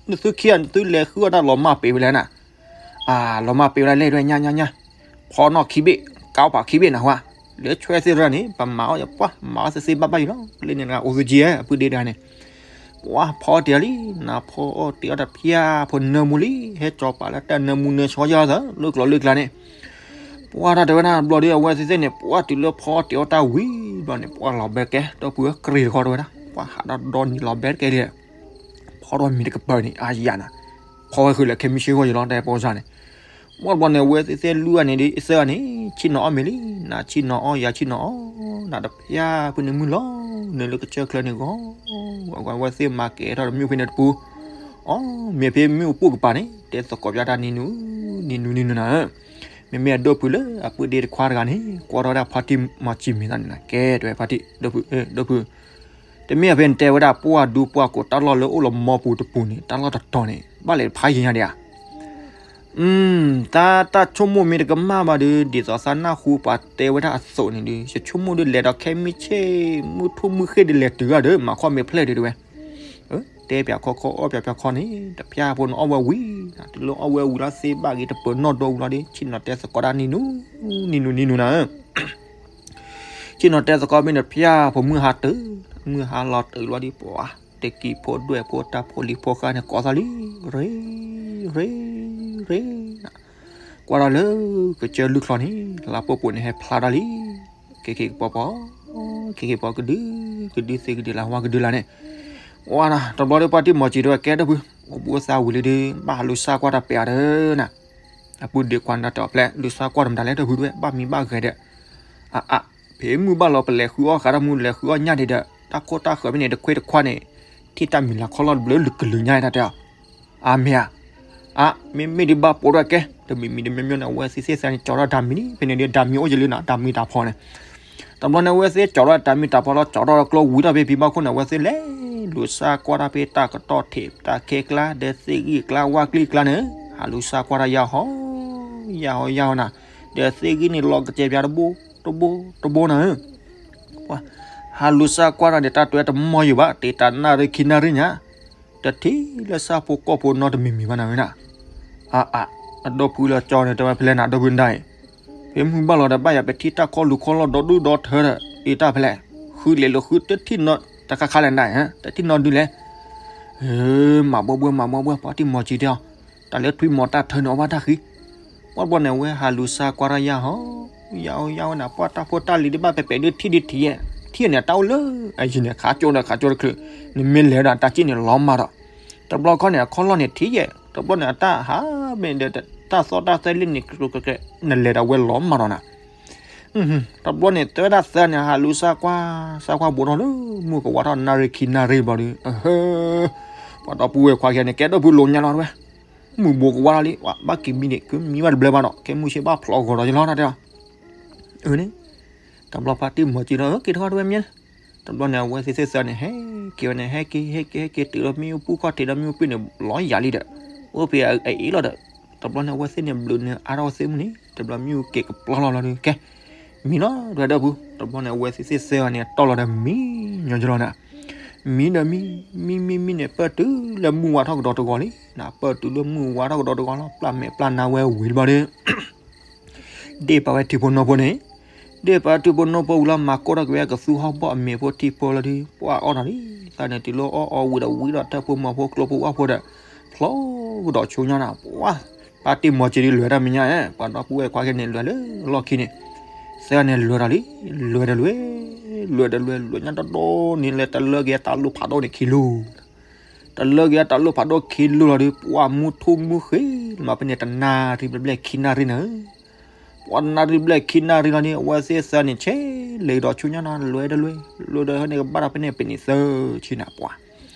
နသုခံဂၤ နသုလဲၤဃုအီၣ်တၢ်လီၤမၢ်ပ့ၤဖဲလဲၣ်နၤ အလီၤမၢ်ပ့ၤဝဲဒၣ်လဲၣ်ဒွဲၣ်ညါညါညါ ဖီနီၣ်ခံဘ့ၣ် ကါအီၣ်ပာ်ခံဘ့ၣ်နၢ်ဟူဧါ လၢဆွဲသ့ၣ်တဖၣ်န့ၣ် ပမၤအီၣ်ယပှၢ် မၤအီၣ်သ့သ့ဘၣ်ဘၣ်ယံၤလီၤ လၢန့ၣ်တဂၤ အိၣ်သူကံဧၢ အပုၢ်ဒ့တဂၤန့ၣ် ပှၤဖီအီၣ်တ့ၢ်အီၤလံ နဖီအီၣ်တ့ၢ်အီၣ်တဖၣ်ဖိနၢမူလံ ဟဲကၠီၤပာ်လၢတၢ်နၢမူနၢဆှီယါသး လၢကျိၤလၢကျါန့ၣ် ပှၤတၢ်တဲဝဲဒၣ်ဘျီဒီး အဝဲသ့ၣ်သ့ၣ်န့ၣ် ပှၤတုၤလၢဖီအီၣ်တ့ၢ်အီၣ်တၢ်ဝံၤဘျီန့ၣ် ပှၤလီၤဘဲကဲ ဒီပုၢ်ဝဲၢ် ကြ့ၢ်တခီတဝဲဒၣ် ပှၤဟးဒီဒီနံၤလီၤဘဲတကဲလံ ဖီထီၣ်မ့ၤတကပၤန့ၣ် အါယၤနၤ ဖီဝဲဃုာ်လၢခဲမုၢ်ဆ့ၣ်ဂီၢ်ယံၤလီၤ တဲပိစါန့ၣ် ဝံၤဘျီန့ၣ် အဝဲသ့ၣ်သ့ၣ်လွံၢ်ဂၤန့ၣ်ဒီး သၢဂၤန့ၣ် ဆ့ၣ်နီၤအီၣ်မ့ၤလံ နၤဆ့ၣ်နီၤအီၣ် ယၤဆ့ၣ်နီၤအီၣ် နၤတဖၣ်ဖုန့ၣ်မုၢ်လီၤ နုာ်လၢကစၢၢ်ချၢန့ၣ်ဂီၢ် အဝဲသ့ၣ်မၤကဲၤထီၣ်တမ့ၢ်ဖဲန့ၣ်တပူၤ အီၣ်မ့ၤဖဲမ့ၣ်အူပူၤကပၤန့ၣ် တဲသကိးပျၢ်တၢ်နံၤနူၤ နံၤနူၤနံၤနူၤနၤဧၢ မ့မ့ၢ်အဒီပုၢ်လၢအပုၢ်ဒ့တခွါတဂၤန့ၣ် ကွၢ်ထီၣ်ဝဲဒၣ်ဖါတံၢ်မီၤစံၤမ့ၢ်သးန့ၣ်နၤ ကဲတဲဝဲဖါတံၢ် ဒီပုၢ် ဒီပုၢ် တမ့ၢ်အဖဲန့ၣ်တဲဝဲဒၣ် ပှၢ်ဒူပှၢ်ကိးတၢ်လီၢ်လၢအိၣ်လီၤမီပူၤတပူၤန့ၣ် တၢ်လီၢ်တတီၤန့ၣ် ဘၣ်လဲၤဖးယံၤညါဒံးဧါ တၢ်တၢ်ဆိကမိၣ်မ့ၢ်တကမၣ်ဘၣ်ဒီး ဒ်သိးသးနၢ်ဟူပှၤတဲဝဲဒၣ်အသိးန့ၣ်ဒီး ယဆိကမိၣ်ဒီးလဲၤဒီးခဲမုၢ်ဆ့ၣ် မုၢ်ထူၣ်မုၢ်ဃ့ၢ်ဒီးလဲၤတုၤဂၤဒီး မၤခီၣ်မ့ၤဖျဲၣ်ဒံးတဝဲ တဲပၠးခီခီ အီၣ်ပၠးပၠးခီန့ၣ် တဖၣ်ဖိန့ၣ်အီၣ်ဝဲဝံၤ တုၤလၢအီၣ်ဝဲဝံၤလီၤသ့ဘၣ်ဂ့ၤ တပၢၤနီၣ်ဒိဝံၤလီၤဒီး ဆ့ၣ်နီၤတဲသကိးတၢ်နံၤနူၤ နံၤနူၤနံၤနူၤနၤဧၢ ဆ့ၣ်နီၤတဲသကိးမ့ၢ်န့ၣ် တဖၣ်ဖိမုၢ်ဟါတုၤ မုၢ်ဟါလီၤတုၤလီၤဒီး ပှၤတကံၢ်ဖိဒွဲၣ်ဖိတၢ်ဖိလံၤဖိဃာ်န့ၣ် ကိးသးလံ ရ့ ရ့ ရ့ ကွၢ်ထီၣ်လၢကစၢၢ်လွံၢ်ချီန့ၣ် လါပှဲၤပှဲၤန့ၣ် ဟဲဖျါထီၣ်လံ က့ၤက့ၤကပီၤပီၤ က့ၤက့ၤပီၤကဒု ကဒုသ့ကဒုလၢဝါကဒုလၢန့ၣ် ဝါနၤ တဘျီဒီးပှၤတံၢ်မီၤစံၤတဲဝဲ ကဲဒီပုၢ် အိၣ်ဘှံးအိၣ်သါဝံၤလံဒီး ဘၣ်ဟးလူၤစၢ်ကွၢ်တၢ်ပဲာ်အီၤဒီးနၤ အပုၢ်ဒ့ခွါန့ၣ်တဲအီၤဖဲလဲၣ် လူၤစၢ်ကွၢ်တမတၤလဲၣ် ဒီပုၢ်ဒ့ဝဲ ဘၣ်မံဘၣ်ဂဲၤဒီး အအ ဖဲမုၢ်ဘၣ်လီၤ ပလဲၤဃုအီၣ်ဃးတၢ်မူ လဲၤဃုအီၣ်ညၣ်ဒံးဒီး တၢ်ခိၣ်တၢ်ဃၢၤဖဲန့ၣ် တခွ့တခွါန့ၣ် ထံၣ်တၢ်မံၤလၤခီလီၤတဘျုးလုာ်ကလုာ်ညါတၢ်တဲအီၤ အမ့ၢ်ဧါ အ မ့မ့ၢ်ဒံးဘၣ်ပိာ်ထီၣ်ကဲ တမံၤမံၤတမံၤမံၤန့ၣ် အဝဲသ့ၣ်သ့ၣ်သးန့ၣ် ကၠီထီၣ်တၢ်မံၤန့ၣ် ဖဲန့ၣ်ဒီး တၢ်မံၤအိၣ်ယံၤလံနီၤ တၢ်မံၤတၢ်ဖီန့ၣ် တဘျီန့ၣ် အဝဲသ့ၣ်ကၠီထီၣ်တၢ်မံၤတၢ်ဖီလီၤ ကၠီထီၣ်ကျိဝံၤထီၣ်ဖဲဖံဘၣ်ခိၣ်န့ၣ် အဝဲသ့ၣ်လဲၤ လူၤစၢ်ကွၢ်တၢ်ဖဲတၢ်ကတီၢ်ထံး တၢ်ခဲကျါ ဒီးသ့ၣ်ဂံၢ်ကျါ ဝါကျံၢ်ကျါန့ၣ် ဟးလူၤစၢ်ကွၢ်တၢ်ယၢ်ဟီ ယၢ်ဟီ ယၢ်ဟီနၤ ဒီးသ့ၣ်ဂံၢ်န့ၣ် လီၤကစဲးပၠးတဘိ တဘိ တဘိနၤဧၢ ဟးလူၤစၢ်ကွၢ်တၢ်ဒီး တၢ်တွဲတမီၢ်ယံၤဘၣ် တ့တၢ်နၣ်ရံၣ်ခံနၣ်ရံၣ်ညါ တထံၣ်လၢဆၣ်ဖိကီၢ်ဖိနီတမံၤမံၤဘၣ်နၤဝဲဒၣ် အအ အဒီပုၢ်လၢကၠီန့ၣ် တဲဝဲဖဲလဲၣ်နၤ ဒီပုၢ်ဒၣ်အံၤ ဖဲမုၢ်ဘၣ်လီၤဒီး ဘၣ်ယၤပထံၣ်တၢ်ခီလူၤခီလီၤဒီဒူၣ်ဒီထၢဒီး အ့တၢ်ဖဲလဲၣ် ဃုလဲၤလိာ်ဃုတထံၣ်နီတခါခါလဲၣ်နၤ တထံၣ်နီဒုလဲၣ် မၤဘှီဘှီ မၤဘှီဘှီ ပှၤတံၢ်မီၤစံၤတဲအီၤ တၢ်လၢထွံၣ်မီၤတၢ်ထၢန့ၣ် အီၣ်ဘၣ်တၢ်ဃံ ပှၢ်ဘျီန့ၣ် အဝဲဟးလူၤစၢ်ကွၢ်တၢ်ယၢ်ဟီ ယၢ်ဟီ ယၢ်ဟီနၤ ပှၢ်တၢ်ဖိတၢ်လံၤဒ်ဘၣ်ပဲၤပဲၤဒုးထံၣ်ဒုးထံၣ်ယဲၢ် ထံၣ်န့ၣ် တၢ်အိၣ်လၢအယံၤန့ၣ် ခးကၠိဒီးခးကၠိတချုး နမ့ၢ်လဲၤဒီးတၢ်စံၣ်န့ၣ်လီၤမၢ်ဒီး တဘျီခီန့ၣ် အခီၣ်လီၢ်န့ၣ်ထံၣ်ယဲၢ် တဘျီန့ၣ် အတၢ်ဟးမ့ၢ်ဒီး တၢ်သီၣ်တၢ်သဲလံန့ၣ် နလဲၤဒီးဝဲလီၤမၢ်ဒီးနၤ တဘျီန့ၣ် တဲဝဲဒၣ်သၢန့ၣ် ဟးလူၤစၢ်ကွၢ် စၢ်ကွၢ်ဘူးထီၣ်လၢ မုၢ်ကဝါထီၣ်နၣ်ရံၣ်ခံနၣ်ရံၣ်ဘျီဒီး ပှၤဒီပုၢ်ဝဲၢ်ခွါခံဂၤန့ၣ် ကဲဒီပုၢ်လိာ်ညါလီၤတဝဲ မုၢ်ဘူးကဝါထီၣ်လံ ဘၣ်က့ၤမံန့ၣ် ကမံဘၣ်တဘျၢဘၣ်ဒီး ကဲမုၢ်ဆ့ၣ်ဘၣ်ဖျိးဂီၤဒီးယလီၤတၢ်တဲအီၤ အန့ၣ် တဘျီဖါတံၢ်မီၤစံၤဒီး က့ၤထီၣ်တဝဲမ့ၢ် တဘျီန့ၣ် အဝဲသ့ၣ်သ့ၣ်သၢန့ၣ် ဟဲက့ၤဝဲန့ၣ် ဟဲက့ၤ ဟဲက့ၤ ဟဲက့ၤ တုၤလီၤမ့ၣ်အူပူၤခီၣ်ထံးဒီးမ့ၣ်အူပူၤန့ၣ် လီၤယၤလံဒီး အိၣ်ဖဲအအံၤလီၤဒီး တဘျီန့ၣ် အဝဲသ့ၣ်န့ၣ် ဘျုးန့ၣ်အါထီၣ်ဝဲသ့ၣ်မုၢ်န့ၣ် တဘျီမ့ၣ်အူက့ၤကပျီလီၤလီၤဒီး ကဲ မံလီၤ တဝဲဒီပုၢ် တဘျီန့ၣ် အဝဲသ့ၣ်သ့ၣ်သၢန့ၣ် တီၢ်လီၤဒီးမံညီညီလီၤနၤ မံဒီးမံ, မံမံမံန့ၣ် ပၢၢ်တုၤလၢမုၢ်ဝါထီၣ်ကဒီးတဂီၤလံ, ပၢၢ်တုၤလၢမုၢ်ဝါထီၣ်ကဒီးတဂီၤလီၤ, ပျၢ်မဲာ်ပျၢ်နါဝဲဝံၤတဘျီဒီး ဒ့ၣ်ပာ်ဝဲထံဖိနီၢ်ဖိန့ၣ်, ဒ့ၣ်ပာ်ထံဖိနီၢ်ဖိဝံၤလီၤ မၤကိၢ်ထီၣ်က့ၤဝဲကသူဟီၣ်ဘီၣ်အမဲာ်ဖိထံဖိလီၤဒီး ပှၢ်အီၣ်နီၤလံ, သးန့ၣ်တုၤလၢအီၣ်အီဝံၤဒီးဝံဒီးတၢ်ဖိမီၤဖိကျိဖိဝၣ်ဖိဒီး ဖျီကဒီးဆိညါနၤ ပှၢ်, ပၢ်တံၢ်မီၤကံဒုးလဲၤတၢ်မဲာ်ညါ, ပှၤဒီပုၢ်ဝဲၢ်ခွါခဲန့ၣ် လဲၤလၢလီၢ်ခံန့ၣ်, သၢဂၤန့ၣ်လဲၤဒီးလံ, လဲၤဒီးလဲၤ, လဲၤဒီးလဲၤ လဲၤညါတဒီန့ၣ် လဲၤတလၢက့ၤတၢ်လိၣ်ဖးဒိၣ်န့ၣ်ခံလိၤ တလၢက့ၤတၢ်လိၣ်ဖးဒိၣ်ခံလိၤလီၤဒီး ပှၢ်မူထူမူဃ့လီၤ ဖဲန့ၣ်တနၣ်ရံၣ်ဘျဲၣ်ခံနၣ်ရံၣ်န့ၣ်, ပှၢ်နၣ်ရံၣ်ဘျဲၣ်ခံနၣ်ရံၣ်လီၤန့ၣ် အဝဲသ့ၣ်သၢဂၤန့ၣ် ဆဲးလဲၤဒီးဆိညါနၤ လဲၤဒီးလဲၤ, လဲၤဒီးဟဲန့ၣ်ကဘၣ်ဒီးဖဲန့ၣ် ပနံးသၢဆံနၤ ပှၢ်,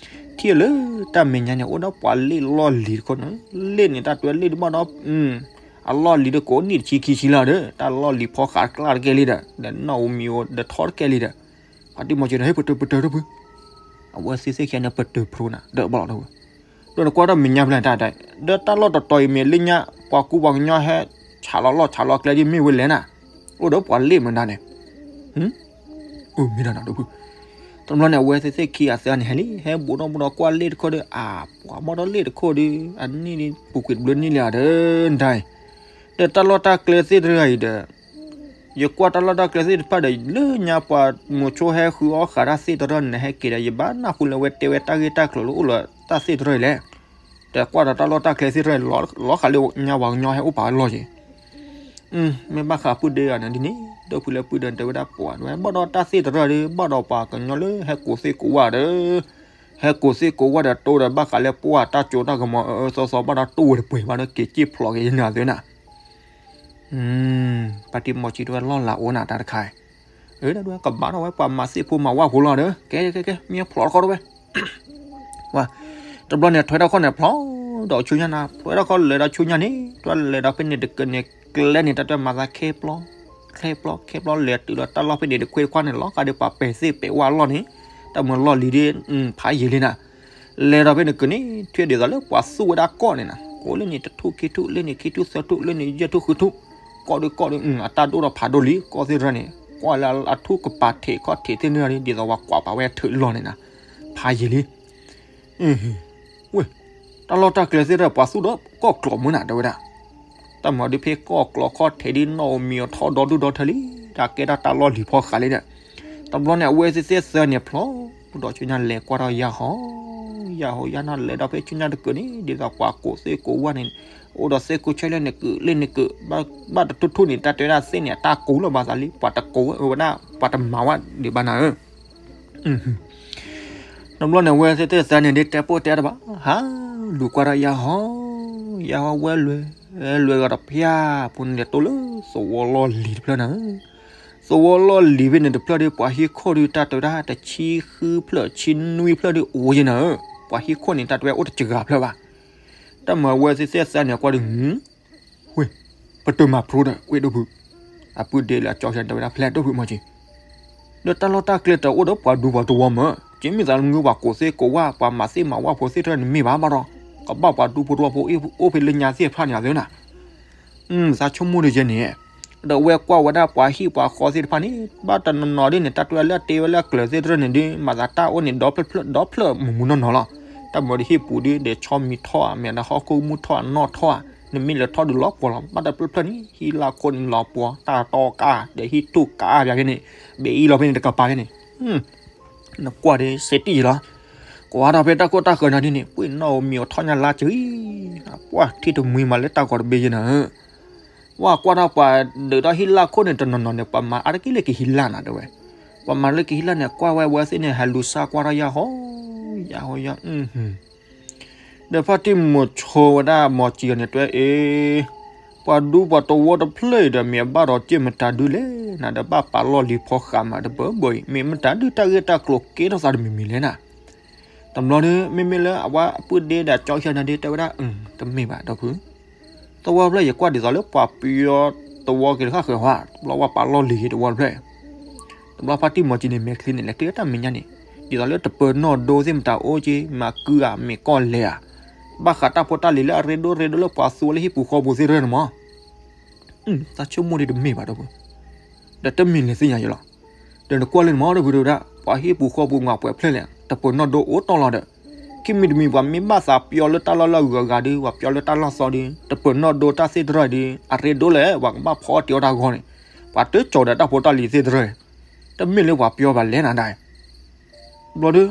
ထံၣ်လၢတၢ်မဲာ်ညါန့ၣ် အိၣ်ဒီးပှၤလ့ၣ်လီၢ်လံၤတခိၣ်န့ၣ်, လ့ၣ်န့ၣ် တၢ်တွဲလ့ၣ်တဘၣ်ဒီး အလီၢ်လံၤဒီးကိးနံၣ်တဆံခံဆံလီၤဒီး တၢ်လီၢ်လံၤဖီဃးတကျါတကဲလံဒီး ဒီးနီၣ်ဧိၤမံၤဧိၤဒီးထီတကဲလံဒီး ပှၤတံၢ်မီၤကံဒီး ဟဲပတၢၤပတၢၤတဖု, အဝဲသ့ၣ်သ့ၣ်ခံဂၤန့ၣ် ပတၢၤဖျိနၤ ဒီးဘၣ်လီၤတဖု, ဒီးနကွၢ်တၢ်မဲာ်ညါဖဲလဲၣ်တၢ်ဒၣ်, ဒီးတၢ်လီၢ်တတီၤအံၤမ့ၢ်လၢညါ ပှၤကူပှၤကညီဟဲ ဆးလီၤလီၢ်ဆးလီၤကျဲဒ်မ့ၢ်ဝဲလဲၣ်နၤ, အိၣ်ဒီးပှၤလ့ၣ်မနုၤန့ၣ် အိၣ်မ့ၢ်ဒီးနီၤတဖု, တဘျီန့ၣ် အဝဲသ့ၣ်သ့ၣ်ခံဂၤသၢဂၤန့ၣ် ဟဲလံ ဟဲဘူးဒီးဘူးဒီးကွၢ်လ့ၣ်တခိၣ်ဒီး အါ ပှၤဘၣ်ဒီးလ့ၣ်တခိၣ်ဒီး အနံၣ်ဒ်ပူၤကွံာ်တဘျုးနံၣ်လံဧါဒီး ဒၣ်အံၤ, ဒီးတၢ်လီၢ်တၢ်ကျဲသ့ၣ်တဖၣ်အံၤဒီး ယကွၢ်တၢ်လီၢ်တၢ်ကျဲသ့ၣ်တဖၣ်ဒီး လၢညါပှၤမိၤဆိဟဲဃုအီၣ်ဃာ်တၢ်သ့ၣ်တဖၣ်န့ၣ် ဟဲက့ၤဒီး ယဘၣ်နၢ်ဟူလၢအဝဲတဲဝဲတၢ်ဂ့ၢ်တၢ်ကျိၤလၢအိၣ်လၢတၢ်သ့ၣ်တဖၣ်အံၤလဲၣ်, ဒီးကွၢ်ဒီးတၢ်လီၢ်တၢ်ကျဲသ့ၣ်တဖၣ် လီၤဃာ်လၢညါပှၤကညီဟဲအိၣ်ပာ်လီၢ်က့ၤ မ့ၢ်ဘၣ်ဃးပုၢ်ဒ့ဂၤန့ၣ်ဒ်န့ၣ် ဒီပုၢ်လၢပုၢ်ဒ့တဲဝဲဒၣ်ပှၤ ဘၣ်ဒီးတၢ်သ့ၣ်တဖၣ်ဒီး ဘၣ်ဒီးပှၤကညီလၢဟဲကိးသ့ၣ်ကိးဝၣ်ဒီး ဟဲကိးသ့ၣ်ကိးဝၣ်ဒီးတိၢ်ဒီးဘၣ်ဃးလၢပှၢ်တၢ်ကၠိတၢ်ကမီၤအၢအၢသီသီ ဘၣ်ဒီးတိၢ်ဝဲတပှဲၤဘၣ်ဒီးက့ၤစ့ၢ်ဖျိးက့ၤယနၤသ့နၤ ပှၤတံၢ်မီၤကံတဲဝဲလီၢ်လၤအိၣ်နၤတၢ်တခါ, အဝဲဒၣ်ကဘၣ်ထီၣ်ဝဲပှၤမၤသ့ၣ်ဖိမၤဝၣ်ဖိလီၤဒီး ကဲကဲကဲ မ့ၢ်ဖျိးတခီတဝဲ ဝဲ, တဘျီန့ၣ် ထွဲထီၣ်ခီၣ်န့ၣ် ဖျိးဒီးဆူညါနၤ ထွဲထီၣ်ခီၣ်လဲၤဒီးဆူညါန့ၣ် ထွဲလဲၤဒီးဖဲန့ၣ်တကၢန့ၣ် ကျဲန့ၣ် တၢ်တွဲမၤသးခဲပျီ, ခဲပျီ ခဲပျီလဲၤတုၤလီၤတၢ်လီၢ်ဖဲန့ၣ်တခွ့တခွါန့ၣ် လီၤဃာ်ဒီးပှၤပဲာ်သ့ၣ်ပဲာ်ဝၣ်အလီၢ်န့ၣ် တၢ်မၤလီၢ်လံၤဒ် ဖးယံာ်လံနၤ လဲၤဒီးဖဲန့ၣ်ကၢန့ၣ် ထွဲဒ်သိးလၢပှၤသူၣ်ဝဲဒၣ်ကီၢ်န့ၣ်နၤ ကိးလၢန့ၣ်တထူၣ်ခံထူၣ် လၢန့ၣ်ခံထူၣ်သၢထူၣ် လၢန့ၣ်ယဲၢ်ထူၣ်ဃုထူၣ် ကီၢ်ဒုးကီၢ်ဒုး အတၢ်ဒိၣ်ထီၣ်ဖးဒိၣ်လံ ကီၢ်သ့ၣ်တဖၣ်န့ၣ် ကွၢ်လၢအထူၣ်ကပၤထံးခီၣ်ထံးသ့ၣ်န့ၣ် ဒ်သိးပှၤကွၢ်ပာ်ဝဲထုးလီၢ်န့ၣ်နၤ ဖးယံာ်လံ ဝဲ, တၢ်လီၢ်တၢ်ကျဲသ့ၣ်တဖၣ် ပှၤသူၣ်ဒီးကီၢ်ကျိးမုၢ်နၤ တဲဝဲဒၣ်, တၢ်မၤဒ်ဖဲကီၢ်ကျိးခီၣ်ထံးဒ်နီၣ်ဧိၤမံၤဧိၤ ထီၣ်ဒီဒူၣ်ဒီထၢလံ, တၢ်ကဲထီၣ်တၢ်လီၢ်လံၤဖီဃးလံဒီး, တဘျီန့ၣ် အဝဲသ့ၣ်သ့ၣ်သၢန့ၣ် ဖျိးဒီးဆူညါလဲၤကွၢ်ထီၣ်ယၢ်ဟီ, ယၢ်ဟီယၢ်နၤ လဲၤဒီးဖဲဆူညါတကၢန့ၣ် ဒ်သိးပှၤကိးသ့ၣ်ကိးဝၣ်န့ၣ်, အိၣ်ဒီးသ့ၣ်ကိးဆၢလၢန့ၣ်ကုးလၢန့ၣ်ကုး, ဘၣ်တထူၣ်ထူၣ်န့ၣ် တၢ်တဲဝဲဒၣ်သ့ၣ်န့ၣ် အတၢ်ကိးလီၤဘၣ်သးလံ, ပှၤတကိးဝဲဒၣ် ပှၤတမၤဝဲဒံးဘၣ်နၤဧၢ တဘျီန့ၣ် အဝဲသ့ၣ်သ့ၣ်သၢန့ၣ် ဒ်တဲပိၢ်တဲတဘၣ်, ဟးလူၤကွၢ်ထီၣ်ယၢ်ဟီ, ယၢ်ဟီဝဲလွဲၢ်, လွဲၢ်ဂီၤတဖျၢၣ်ဖိန့ၣ် လဲၤတိၢ်လၢသဝီလီၢ်လံၤတဖျၢၣ်နၤ, သဝီလီၢ်လံၤဖဲန့ၣ်တဖျၢၣ်ဒီး ပှၤဟံၣ်ခိၣ်ဒီး တၢ်တဲဝဲဒၣ် တဆံဃုဖျၢၣ် ဆံနွံဖျၢၣ်ဒီးအိၣ်ယဲနၤဧၢ, ပှၤဟံၣ်ခိၣ်န့ၣ် တၢ်တဲဝဲအိၣ်တစှၤဖျၢၣ်ဘၣ်. တၢ်မၤအဝဲသ့ၣ်သ့ၣ်သၢန့ၣ် ကွၢ်ဒီး ဝ့ၢ်, ပတမၤဖျိဒီး ကွ့ၢ်ဒိၣ်ဖုး, အပုၢ်ဒ့လၢအကၠီဆၢတဲဝဲဒၣ် ဖျဲးဒိၣ်ဖုးမီၤက့ၤ, ဒီးတၢ်လီၢ်တၢ်ကျဲတအိၣ်ဒီးပှၤဒူပှၤသဝီမး, ကမ့ၢ်သးလၢမုၢ်ပှၤကိးသ့ၣ်ကိးဝၣ် ပှၤမၤသ့ၣ်မၤဝၣ်ဖိသ့ၣ်တဖၣ်န့ၣ်မ့ၢ်ဘၣ်ဘၣ်ဒီး, ကဘၣ်ပှၤဒူဖိသဝီဖိအိၣ်ဖဲလၢညါသ့ၣ်တဖၣ်န့ၣ်အသ့နၤ သးဆိကမိၣ်ဒ်ယဲန့ၣ်, ဒီးအဝဲကွၢ်ဝဲဒၣ်ပှၤဟံၣ်ပှၤဃီသ့ၣ်တဖၣ်န့ၣ် ဘၣ်တနီၤနီၤဒ်န့ၣ် တၢ်တဲဝဲလၢအတ့ဝဲလၢအကျၢၤသ့ၣ်တဖၣ်န့ၣ်ဒီး မၤသးတၢ်အိၣ်န့ၣ် ဒီဖျၢၣ်ဒီဖျၢၣ်မူးမူးနီၢ်နီၢ်လီၤ. တၢ်မၤဒီးဟံၣ်ပူၤဒီး ဒဲးဆီမံၤထီၣ်ဧါ မ့ၢ်ဒီးဟီၣ်ခိၣ်မူထီၣ်အနီၣ်ထီၣ်ဧါ, နမ့ၢ်လဲၤထီၣ်ဒုးလီၤပှီၤလီၤ. ဘၣ်တဖျၢၣ်ဖျၢၣ်န့ၣ် ဟံၣ်လၢခိၣ်န့ၣ်လီၤပှီၤ တၢ်တီကါ ဒီးဟံၣ်ထူၣ်ကါဘၣ်က့ၤန့ၣ် ဘဲအံၤလီၤဖဲန့ၣ်တကပၤက့ၤန့ၣ် နကွၢ်ဒီးစ့တံၢ်ယလီၤ. ကွၢ်ဒီးဖဲတၢ်ခိၣ်တၢ်ဃၢၤနၤဒ်န့ၣ် ပှ့ၤနီၣ်ဧိၤမံၤဧိၤထီၣ်ညါလါစှၤ, ပှၢ်ထံၣ်တမှံၤမးလၢတၢ်ဂီၤတဘ့ၣ်ယဲနၤဧၢ, ဝဲကွၢ်ထီၣ်ပှၤဒုးထီၣ်ဟံၣ်လၢခိၣ်န့ၣ် တနီၤနီၤန့ၣ် ပှၤမၤအါတက့ၢ်လၢကဟံးလၢ်နၤတဲဝဲ, ပှၤမၤလၢကဟံးလၢ်န့ၣ် ကွၢ်ဝဲအဝဲသ့ၣ်န့ၣ် ဟဲလူၤစၢ်ကွၢ်ထီၣ်ယၢ်ဟီ, ယၢ်ဟီယၢ် ဒီးဖါတံၢ်မိၤဆိဝဲဒၣ်မိၤစံၤအီၤန့ၣ် တဲအ့ ပှၤဒူပှၤသဝီတဖျၢၣ်အံၤဒီး မ့ၢ်အဘၣ်ဒီးစ့ၢ်မတၤဒုလဲၣ်နၤဒီး ဘၣ်ပာ်လီၢ်လံၤဖီဃာ်မးတဘၢဘၢအံၤ မ့ၢ်မတၤဒုတၢ်ဂ့ၢ်တၢ်ကျိၤကဲထီၣ်သးတမံၤမံၤလဲၣ်နၤ. တဘျီဒီး မ့မ့ၢ်လၢအဝဲအပုၢ်ဒ့ဒီးကၠီဆၢနၤဒ်တဲဝဲဒၣ် တမ့ၢ်ဘၣ်ဒီပုၢ်, သဝီဖျၢၣ်ယကွၢ်ဒ်သိးလၢပှၤပယီၤသဝီက့ၤတဃၣ်ဃၢၤဟီ, တဘျီဝဲပာ်လီၢ်လံၤက့ၤသဝီတဖျၢၣ် တဘျီဖါတံၢ်မိၤစံၤန့ၣ် မဲာ်ချံန့ၣ် လဲၤကျဲတၢ်မဲာ်ညါန့ၣ် ဒ်သိးလၢတပၢၤနီၣ်ဒိသ့ၣ်မတၤအိၣ်က့ၤ မၤကုဧါ မ့ၢ်ကီၢ်လဲၣ်ဧါ, ဘၣ်ဃးတၢ်ဖိတၢ်လံၤလၢအရ့ဒိၣ်ရ့ဒိၣ်လၢပှၤသူဝဲလၢဟံၣ်ပူၤဃီပူၤသ့ၣ်တဖၣ်န့ၣ်မး, သးဆိကမိၣ်ဒ်တမ့ၢ်ဘၣ်ဒီပုၢ်, ဒီးတမ့ၢ်လဲၤသ့ၣ်ညါယလီၤ. ဒီးနကွၢ်လၢန့ၣ်မးဒီပုၢ်တဲဝဲဒၣ် ပှၤဟံၣ်ပူၤဃီပူၤမၤပှဲၤဖျၢၣ်လဲၣ်, တပၢၤနီၣ်ဒိအိၣ်တီၢ်လီၤဒီး ခံမံၤတမံၤ ပှၤမ့ၢ်ဘၣ်သးပျီလၢတၢ်လီၢ်လၢအဂုၤအဂၤဒီး ပှၤပျီလၢတၢ်လီၢ်သီဒီး တပၢၤနီၣ်ဒိတၢ်သ့ၣ်တရၢၢ်ဒီး အရ့ဒိၣ်လဲၣ် ပှၤကဘၣ်ဖီအီၣ်တ့ၤအီၣ်တၢ်ဂီၢ်န့ၣ် ပှၤတကၠီၤဒီးတၢ်ဖိတၢ်လံၤသ့ၣ်တရၢၢ် တမ့ၢ်လၢပှၤပျီဘၣ်လဲၣ်နၤဒၣ် ဘျီဒီး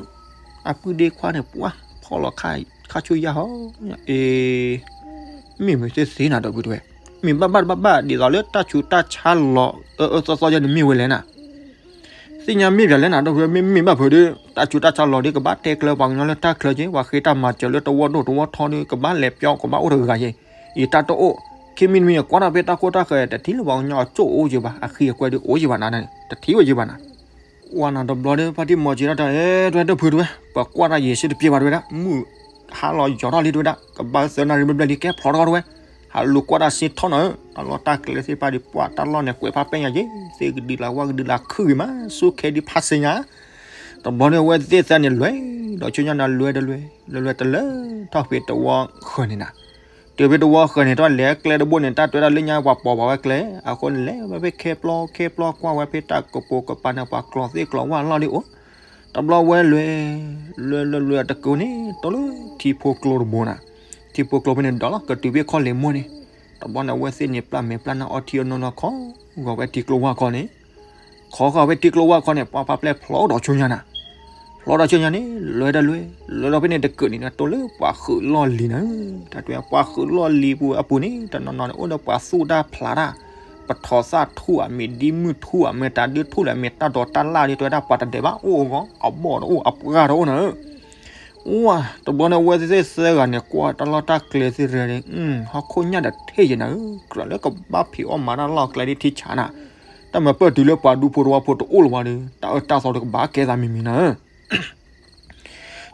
အပုၢ်ဒ့ခွါန့ၣ် ပှၤဖီလီၤခါဆူယၢ်ဟီ အ့ မ့ၢ်မ့ၢ်သ့ၣ်သ့ၣ်နၤဒီပုၢ်တဝဲ မ့ၢ်ဘၣ်ဘၣ်တဘၣ်ဘၣ် ဒ်သိးလၢတၢ်ဆူးတၢ်ဆါလီၤ အၢအၢသီသီယဲန့ၣ်မ့ၢ်ဝဲလဲၣ်နၤ သ့ၣ်ညါမ့ၢ်ပၠးလဲၣ်နၤ ဒီပုၢ်ဝဲၢ် မ့မ့ၢ်ဘၣ်ဖုးဒီး တၢ်ဆူးတၢ်ဆါလီၤဒီး ကဘၣ်တဲကျၢၤပှၤကညီလၢတၢ်ချၢက့ၤ ပှၤဃ့တၢ်မၤစၢၤလၢတဝီဒိၣ်တဝီထီဒီး ကဘၣ်လဲၤပျီ ကဘၣ်အိၣ်တဂၤက့ၤ အံၤတၢ်တအိၣ် ခံမံၤတမံၤ ကွၢ်ထီၣ်ဖဲတၢ်ခိၣ်တၢ်ဃၢၤ တထံၣ်လၢပှၤကညီအကၠိၣ်အိၣ်က့ၤဘၣ် အဃံအကွဲဒီးအိၣ်က့ၤဘၣ်နၤန့ၣ် တထံၣ်ဝဲက့ၤဘၣ်နၤ ကွၢ်နၤတဘျီဒီး ဖါတံၢ်မီၤက့ၤထီၣ်တၢ် အဲ တဝဲဒီပုၢ်တဝဲ ပကွၢ်တၢ်ယံာ်စ့တပျ့ၤဘၣ်တဝဲဒၣ် မုၢ်ဟါလီၤယီၤထီၣ်လံတဝဲဒၣ် ကဘၣ်သၢနၣ်ရံၣ်ဘျဲၣ်ဘျဲၣ်လံ ကဲဖျီထီၣ်တဝဲ ဟးလူၤကွၢ်တၢ်စ့ထီၣ်နၤဧၢ တၢ်လီၢ်တၢ်ကျဲသ့ၣ်တဖၣ်ဒီး ပှၤတၢ်လီၢ်န့ၣ် ကွဲးဖးပဲညါက့ၤ သ့ၣ်ကဒုးလၢဝၣ်ကဒုးလၢခုၣ်ဂ့ၤမး ဆူခဲဒုးဖးစ့ညါ တဘျီန့ၣ်အဝဲသ့ၣ်သၢန့ၣ် လဲၤဒီးဆူညါနၤ လဲၤတလဲၤ လဲၤလဲၤတလၢထီၣ်ဖဲတဝီဃၢၤန့ၣ်နၤ တုၤဖဲတဝီဃၢၤန့ၣ် တၢ်လဲၤကျဲတဘိန့ၣ် တၢ်တွဲဒၣ်လၢညါပှၤပိာ်ဘၣ်ဝဲကျဲ အဃိန့ၣ် လဲၤဝဲဖဲခဲပျီခဲပျီကွၢ်ဝဲဖဲတၢ်ကပိာ်ကပၤန့ၣ် ပှၤကျီသ့ၣ်ကျီဝၣ်လီၢ်လံအိၣ် တဘျီဝဲလဲၤ လဲၤလဲၤလဲၤတကိးန့ၣ် တိလၢထံဖိကျိတဘိနၤ ထံဖိကျိဖဲန့ၣ်ဒီးလီၤ ကတုၤဖဲခီၣ်လ့ၣ်မိၢ်န့ၣ် တဘျီန့ၣ် အဝဲသ့ၣ်န့ၣ် ပျၢ်မဲာ်ပျၢ်နၢ်အီထံအနီၢ်နီၢ်ခီ ဂီၤဝဲထံကျိဝၣ်ခီန့ၣ် ခီဃီၤဝဲထံကျိဝၣ်ခီန့ၣ် ပှၤဖးပျဲၢ်ဖျီဒီးဆူညါနၤ ဖျီဒီးဆူညါန့ၣ် လဲၤဒီးလဲၤ လဲၤဒီးဖဲန့ၣ်တကုာ်န့ၣ် တိလၢပှၤဃုးလီၢ်လံၤနၤ တၢ်တဲပှၤဃုးလီၢ်လံၤပူၤအပူၤန့ၣ် တနီၤနီၤန့ၣ် အိၣ်ဒီးပှၤသူၣ်တၢ်ဖျးတၢ် ပထီၣ်သၣ်ထူၣ်ဧါ မ့ၢ်ဒံမုၢ်ထူၣ်ဧါ မ့ၢ်တၢ်ဒုးထူၣ်လဲၣ် မ့ၢ်တၢ်ဒိးတၢ်လၣ်ဒီး တဝဲဒၣ်ပှၤတဒဲးဘၣ် အိၣ်အဂီၢ် အဘီၣ်တအိၣ် အပှၢ်တအိၣ်နၤဧၢ ဝါ တဘျီန့ၣ် အဝဲသ့ၣ်သၢဂၤန့ၣ် ကွၢ်တၢ်လီၢ်တၢ်ကျဲသ့ၣ်တဖၣ်န့ၣ် ဟီၣ်ခိၣ်ညၣ်ဒီးထဲယဲနၤဧၢ ကြၢးလၢကဘၣ်ဖံးအီၣ်မၤတၢ်လီၢ်ကျဲဒ်ထံဆးနၤ တၢ်မၤပၢၢ်တုၤလၢပှၤဒူဖိတဝီဖိတအိၣ်လၢၤဘၣ်ဒီး တၢ်အၢတၢ်သီဒီးကဘၣ်ကဲသးမံၤမံၤနၤဧၢ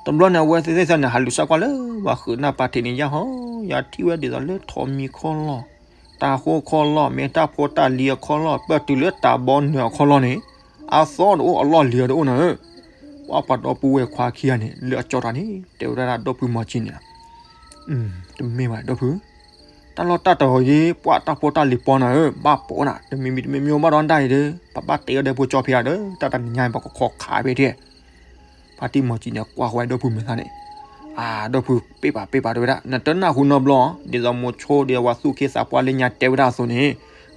တဘျီန့ၣ် အဝဲသ့ၣ်သၢန့ၣ် ဟးလူၤစၢ်ကွၢ်လၢပှၤဃုးနၢ်ပၤထံးန့ၣ် ယၢ်ဟီ ယၤထံၣ်ဝဲဒ်သိးလၢထိးမံၤခီၣ်လီၢ် တၢ်ဃိခီၣ်လီၢ် မ့ၢ်တၢ်ဖိတၢ်လံၤအခီၣ်လီၢ် ပၢၢ်တုၤလၢတၢ်ဘီနုာ်အခီၣ်လီၢ်န့ၣ် အသီတအိၣ်အလီၢ်လံၤတအိၣ်နၤဧၢ ပှၤပှၤဒီပုၢ်ဝဲၢ်ခွါခံဂၤန့ၣ် လၢအကၠီတၢ်န့ၣ် တဲဝဲဒၣ်ဒီပုၢ်မီၤကံန့ၣ်လီၤ တမ့ၢ်ဘၣ်ဒီပုၢ် တၢ်လီၢ်တၢ်တဟီယ့ ပှၤတၢ်ဖိတၢ်လံၤပီနၤဧၢ ဘၣ်ပိာ်နၤ တမံၤမံၤတမံၤမံၤဘၣ်ဒီးဒၣ်အံၤဒီး ပဘၣ်တဲအီၤဒီးဖိကၠီဖဲအံၤဒီး တၢ်တနံၤညါပကခိးခးဖဲထဲ ဖါတံၢ်မီၤကံန့ၣ် ကွၢ်ဃီဒီပုၢ်မုၢ်သၣ်န့ၣ် အၢ ဒီပုၢ် ပ့ၢ်ပာ်ပ့ၢ်ပာ်တဲဝဲဒၣ် နတနၢ်ဟူနီတဘျီ ဒ်သိးမိၤဆိဒ်ဝှၤသူၣ်ခ့သးပှၢ်လၢညါတဲဝဲဒၣ်အသိးန့ၣ်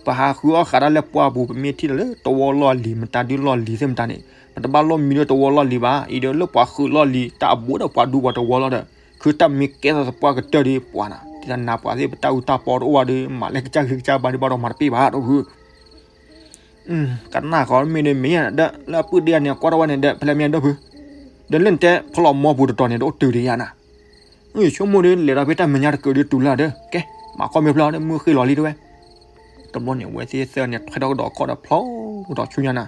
ပဟးဃုအီၣ်ဃးတၢ်လၢပှၢ်ပူၤ ပမ့ၢ်ထံၣ်လၢတဝီလီၢ်လံၤ မတၤဒုလီၢ်လံၤသ့ၣ်မတၤန့ၣ် ပတဘၣ်လိၣ်မံလၢတဝီလီၢ်လံၤဘၣ် အံၤဒီးလၢပှၤဃုးလီၢ်လံၤ တၢ်အဘူးဒီးပှၤဒူပှၤတဝီလီၤဒီး ခုတၢ်မ့ၢ်ကဲသးသပှၢ်ကတၢၢ်ဒီးပှၤနၤ ဒ်သိးနၤပှၤသ့ၣ်ပတၢ်အူတၢ်ပီတအိၣ်ဘၣ်ဒီး မၤလၢကစၢ်ဂ့ၤကစၢ်ဘါဒ်ဘၣ်ဒီးမၤတပ့ၢ်ဘၣ်ဒီပုၢ် ကနၣ်ဃီမ့ၢ်ဒီးမ့ၢ်ယါဒီး လၢအပုၢ်ဒ့အန့ၣ် ကွၢ်ထီၣ်ဝဲန့ၣ်ဒီး ဖဲလဲၣ်မ့ၢ်ဒီပုၢ် ဒီးလၢနတဲဖီလီၤမီပူၤတတီၤန့ၣ် တအိၣ်တုၤဒံးယါနၤ ဆိကမိၣ်ဒီး လဲၤဒီးဖဲတၢ်မဲာ်ညါတကုာ်ဒီးတုၤလၢဒီး ကဲ မၤခီၣ်မ့ၢ်ဖျါဒီး မုၢ်ဃ့လီၤလံတဝဲ တဘျီန့ၣ် အဝဲသ့ၣ်သၢန့ၣ် ထွဲထီၣ်ကဒီးခီၣ်ဒီးဖျီဒီးဆူညါနၤ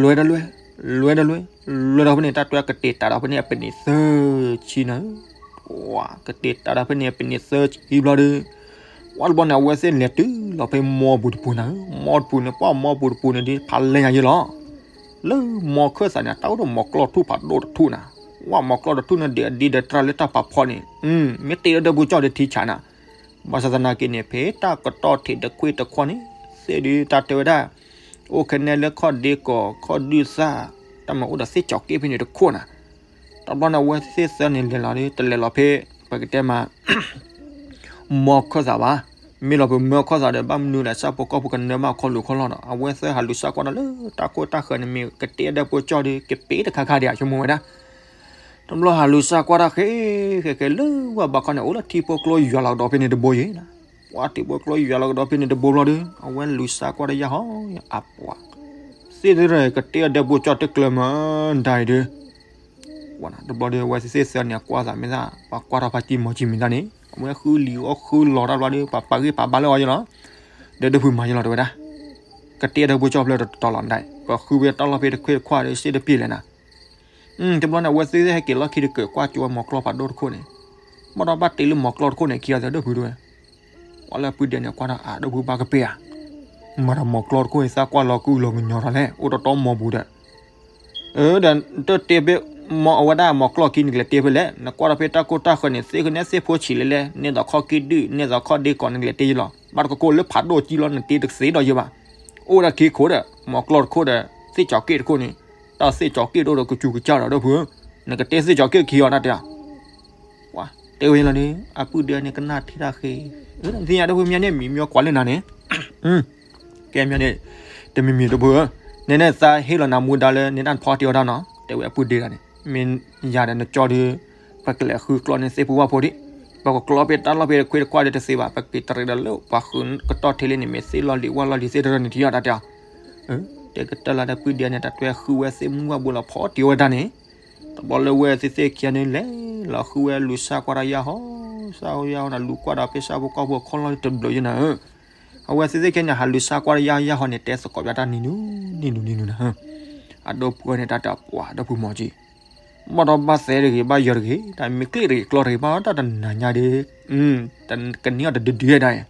လဲၤဒီးလဲၤ လဲၤဒီးလဲၤ လဲၤဒီးဖဲန့ၣ် တၢ်တွဲကတ့ၤတးဒီးဖဲန့ၣ် အပနံးသၢဆံနၤ ကတ့ၤတးဒီးဖဲန့ၣ်ပနံးသၢဆံဘျီဒီး ဝဲတဘျီန့ၣ် အဝဲသ့ၣ်လဲၤတုၤလီၤဖဲမီပူၤတပူၤနၤ မီတပူၤန့ၣ် ပှၢ်မီပူၤတပူၤန့ၣ်ဒီး ဖးလဲၢ်ညါယဲလီၤ လၢမီခၢၣ်သးန့ၣ် တၢ်အိၣ်ဒီးမီကျီၢ်ထူၣ်ဖးဒိၣ်တထူၣ်နၤ ဝဲမီကျီၢ်တထူၣ်န့ၣ်ဒီး အဒံးဒီးတြၢ်လၢတၢ်ပာ်ဖီန့ၣ် မ့ၢ်တ့ဒီးဒီပုၢ်ကၠီဒီးထံဆးနၤ ဘၣ်ဆၣ်သနာ်က့န့ၣ် ဖဲတၢ်ကတီၢ်ထံးတခွ့တခွီန့ၣ် သ့ၣ်ဒုးတၢ်တဲဝဲဒၣ် အိၣ်ခဲနဲလၢခီၣ်ဒ့ကီး ခီၣ်ဒုၣ်သၣ် တၢ်မၤအိၣ်ဒီးသ့ၣ်ကၠီၤက့ၣ်ဖဲန့ၣ်တခိၣ်နၤ တဘျီန့ၣ် အဝဲသ့ၣ်သၢန့ၣ်လဲၤလီၤဒီး တလဲၤလီၤဖဲ ပကတဲမး မီခၢၣ်သးဘၣ် မ့ၢ်လီၤပမၢခီၣ်သးဒီး ဘၣ်မနုၤလဲၣ် ဆၣ်ဖိကီၢ်ဖိကနၢဘၣ်ခီၣ်လိၤခီၣ်လီၢ်ဒီး အဝဲသ့ၣ်ဟးလူၤစၢ်ကွၢ်ဒီးလၢတၢ်ခိၣ်တၢ်ဃၢၤန့ၣ် မ့ၢ်ကတ့ဒီပုၢ်ကၠီဒီး ကပ့ၤတခါခါဒံးဧါ ဆိကမိၣ်ဝဲဒၣ် တဘျီဟးလူၤစၢ်ကွၢ်တၢ်ဃဲဃဲဃဲလၢဝဲဘၣ်ခီန့ၣ် အိၣ်လၢထံဖိကျိယွၤလီၤကဒီးဖဲန့ၣ်တဘိယဲနၤ ပှၢ်ထံဖိကျိယွၤလီၤကဒီးဖဲန့ၣ်တဘိဘျီဒီး အဝဲလူၤစၢ်ကွၢ်တၢ်ယၢ်ဟီ အပှၤ သ့ၣ်သ့ၣ်ကတ့ဒီပုၢ်ကၠီတကျၢၤမးဒၣ်အံၤဒီး တဘျီဒီး အဝဲသ့ၣ်သၢန့ၣ် အကွၢ်သးမ့ၢ်သၣ် ပှၤကွၢ်ထီၣ်ဖါတံၢ်မီၤကံမ့ၢ်သၣ်န့ၣ် အဝဲဃုလံၤအီၣ်ဃုလီၤတၢ်ဘျီဒီး ပှၤပာ်ဂံၢ်ပာ်ဘါလၢအီၤယဲလီၤ ဒီးဒီပုၢ်မၤယဲလီၤတဲဝဲဒၣ် ကတ့ဒီပုၢ်ကၠီဖျၢၣ်တတီၤလီၤဒၣ် ပဃုဝဲတၢ်လီၢ်ဖဲတခွ့တခွါဒီး စ့တပ့ၤလဲၣ်နၤ တဘျီန့ၣ် အဝဲသ့ၣ်ဟဲက့ၤလီၢ်ခံတကုာ် ကွၢ်ကၠိဝဲမီကျီၢ်ဖးဒိၣ်တခိၣ်န့ၣ် ဘၣ်ဒီးဘၣ်တ့လၢမီကျီၢ်တခိၣ်န့ၣ် ခံဂၤသၢဒီပုၢ်တဲဝဲ ပှၤလၢအပုၢ်ဒ့န့ၣ် ကွၢ်ဒီးအါဒီပုၢ်ဘၣ်ကပ့ၤဧါ မၤဒီးမီကျီၢ်တခိၣ်အံၤ သးကွၢ်လီၤကုၢ်လီၤကညီထီၣ်လဲၣ် အိၣ်တတီမီပူၤဒီး အၢ ဒီးတ့ဖဲ မီအဝဲဒၣ်မီကျီၢ်ခံနကလဲၤတ့ဖဲလဲၣ် နကွၢ်ဒီးဖဲတၢ်ကိၢ်တၢ်ဃၢၤန့ၣ် သ့ၣ်ဃုနဲသ့ၣ်ဖိဆံးလဲၣ်လဲၣ် န့ၢ်သိးခီၣ်ကံၢ်ဒုၣ် န့ၢ်သိးခီၣ်ဒ့ကီးနကလဲၤတ့ယလီၤ ဘၣ်တကကိၢ်လၢဖးဒိၣ်ကံလီၤ နတ့တသ့ဒီးယဘၣ် အိၣ်ဝဲဒၣ်ခံခိၣ်ဒီး မီကျီၢ်တခိၣ်ဒီး သ့ၣ်ကၠီၤက့ၣ်တခိၣ်န့ၣ် တၢ်သ့ၣ်ကၠီၤက့ၣ်တအိၣ်ဒီးကစူၤကစၢ်ဒီးဒီပုၢ်ဧၢ နကတဲသ့ၣ်ကၠီၤက့ၢ်ခံအီၤတၢ်တဲအီၤ, တဲဝဲလီၤန့ၣ် အပုၢ်ဒ့န့ၣ်ကနၣ်ထံတၢ်ဃ့, သ့ၣ်ညါဒီပုၢ်မၠါန့ၣ် မံမီကွၢ်လၢနၤန့ၣ်, ကဲမၠါန့ၣ် တမံၤမံၤဒီပုၢ်ဧၢ, နဲန့ၣ်သးဟ့ၣ်လီၤနၤမူဒါလၢ နဲဒၣ်နဖီတ့ၢ်အီၤတၢ်နီၤ, တဲဝဲအပုၢ်ဒ့တၢ်န့ၣ် မ့ၢ်ယၤဒီးနကၠီဒီး ပကလဲၤဃုကျီန့ၢ်သ့ၣ်ဖိဝၣ်ဖိဒံး, ပကကျီပ့ၤတၢ်လီၢ်ပ့ၤတခွ့တခွါဒီးတသ့ဘၣ်, ပက့ၤတရံးဒီးလၢပှၤဃုကတီၢ်ထံလံန့ၣ် မ့ၢ်သ့ၣ်လီၢ်လံၤဝၣ်လီၢ်လံၤသ့ၣ်တရၢန့ၣ်ထံအီၤတၢ်တဲအီၤ, တဲကတၢၢ်လၢတၢ်ပုၢ်ဒ့န့ၣ် တၢ်တွဲဃုဝဲသ့ၣ်မုၢ်ဝၣ်ဘိလီၤဖီတ့ၢ်ဝဲတၢ်န့ၣ်, တဘျီလၢဝဲသ့ၣ်သ့ၣ်ခံဂၤန့ၣ်လဲၤလီၤဃုဝဲလူၤဆါကွၢ်ဒီးယါဟီ, ဆါယါဟီန့ၣ် လူၤကွၢ်ဒီးဖဲဆၣ်ဖိကီၢ်ဖိအခီၣ်လီၢ်တဘျုးယဲနၤဧၢ, အဝဲသ့ၣ်သ့ၣ်ခံဂၤန့ၣ် ဟးလူၤဆါကွၢ်ဒီးယါဟီယါဟီန့ၣ် တဲသကိးပၠးတၢ်နံၤနုၤ နံၤနုၤနံၤနုၤနၤဧၢ, အဒီပုၢ်ဝဲန့ၣ်တၢ်တဲပှၤဒီပုၢ်မီၤကံ ဘၣ်ဒီးဘၣ်သဲတဂ့ၤ ဘၣ်ယၢၤတဂ့ၤ တၢ်မ့ၢ်ကျ့ၣ်တဂ့ၤကျီတဂ့ၤ ဘၣ်တၢ်တနၤညါဒီး, ကန့ၢ်အီၤတဒုဒုဝဲဒၣ်,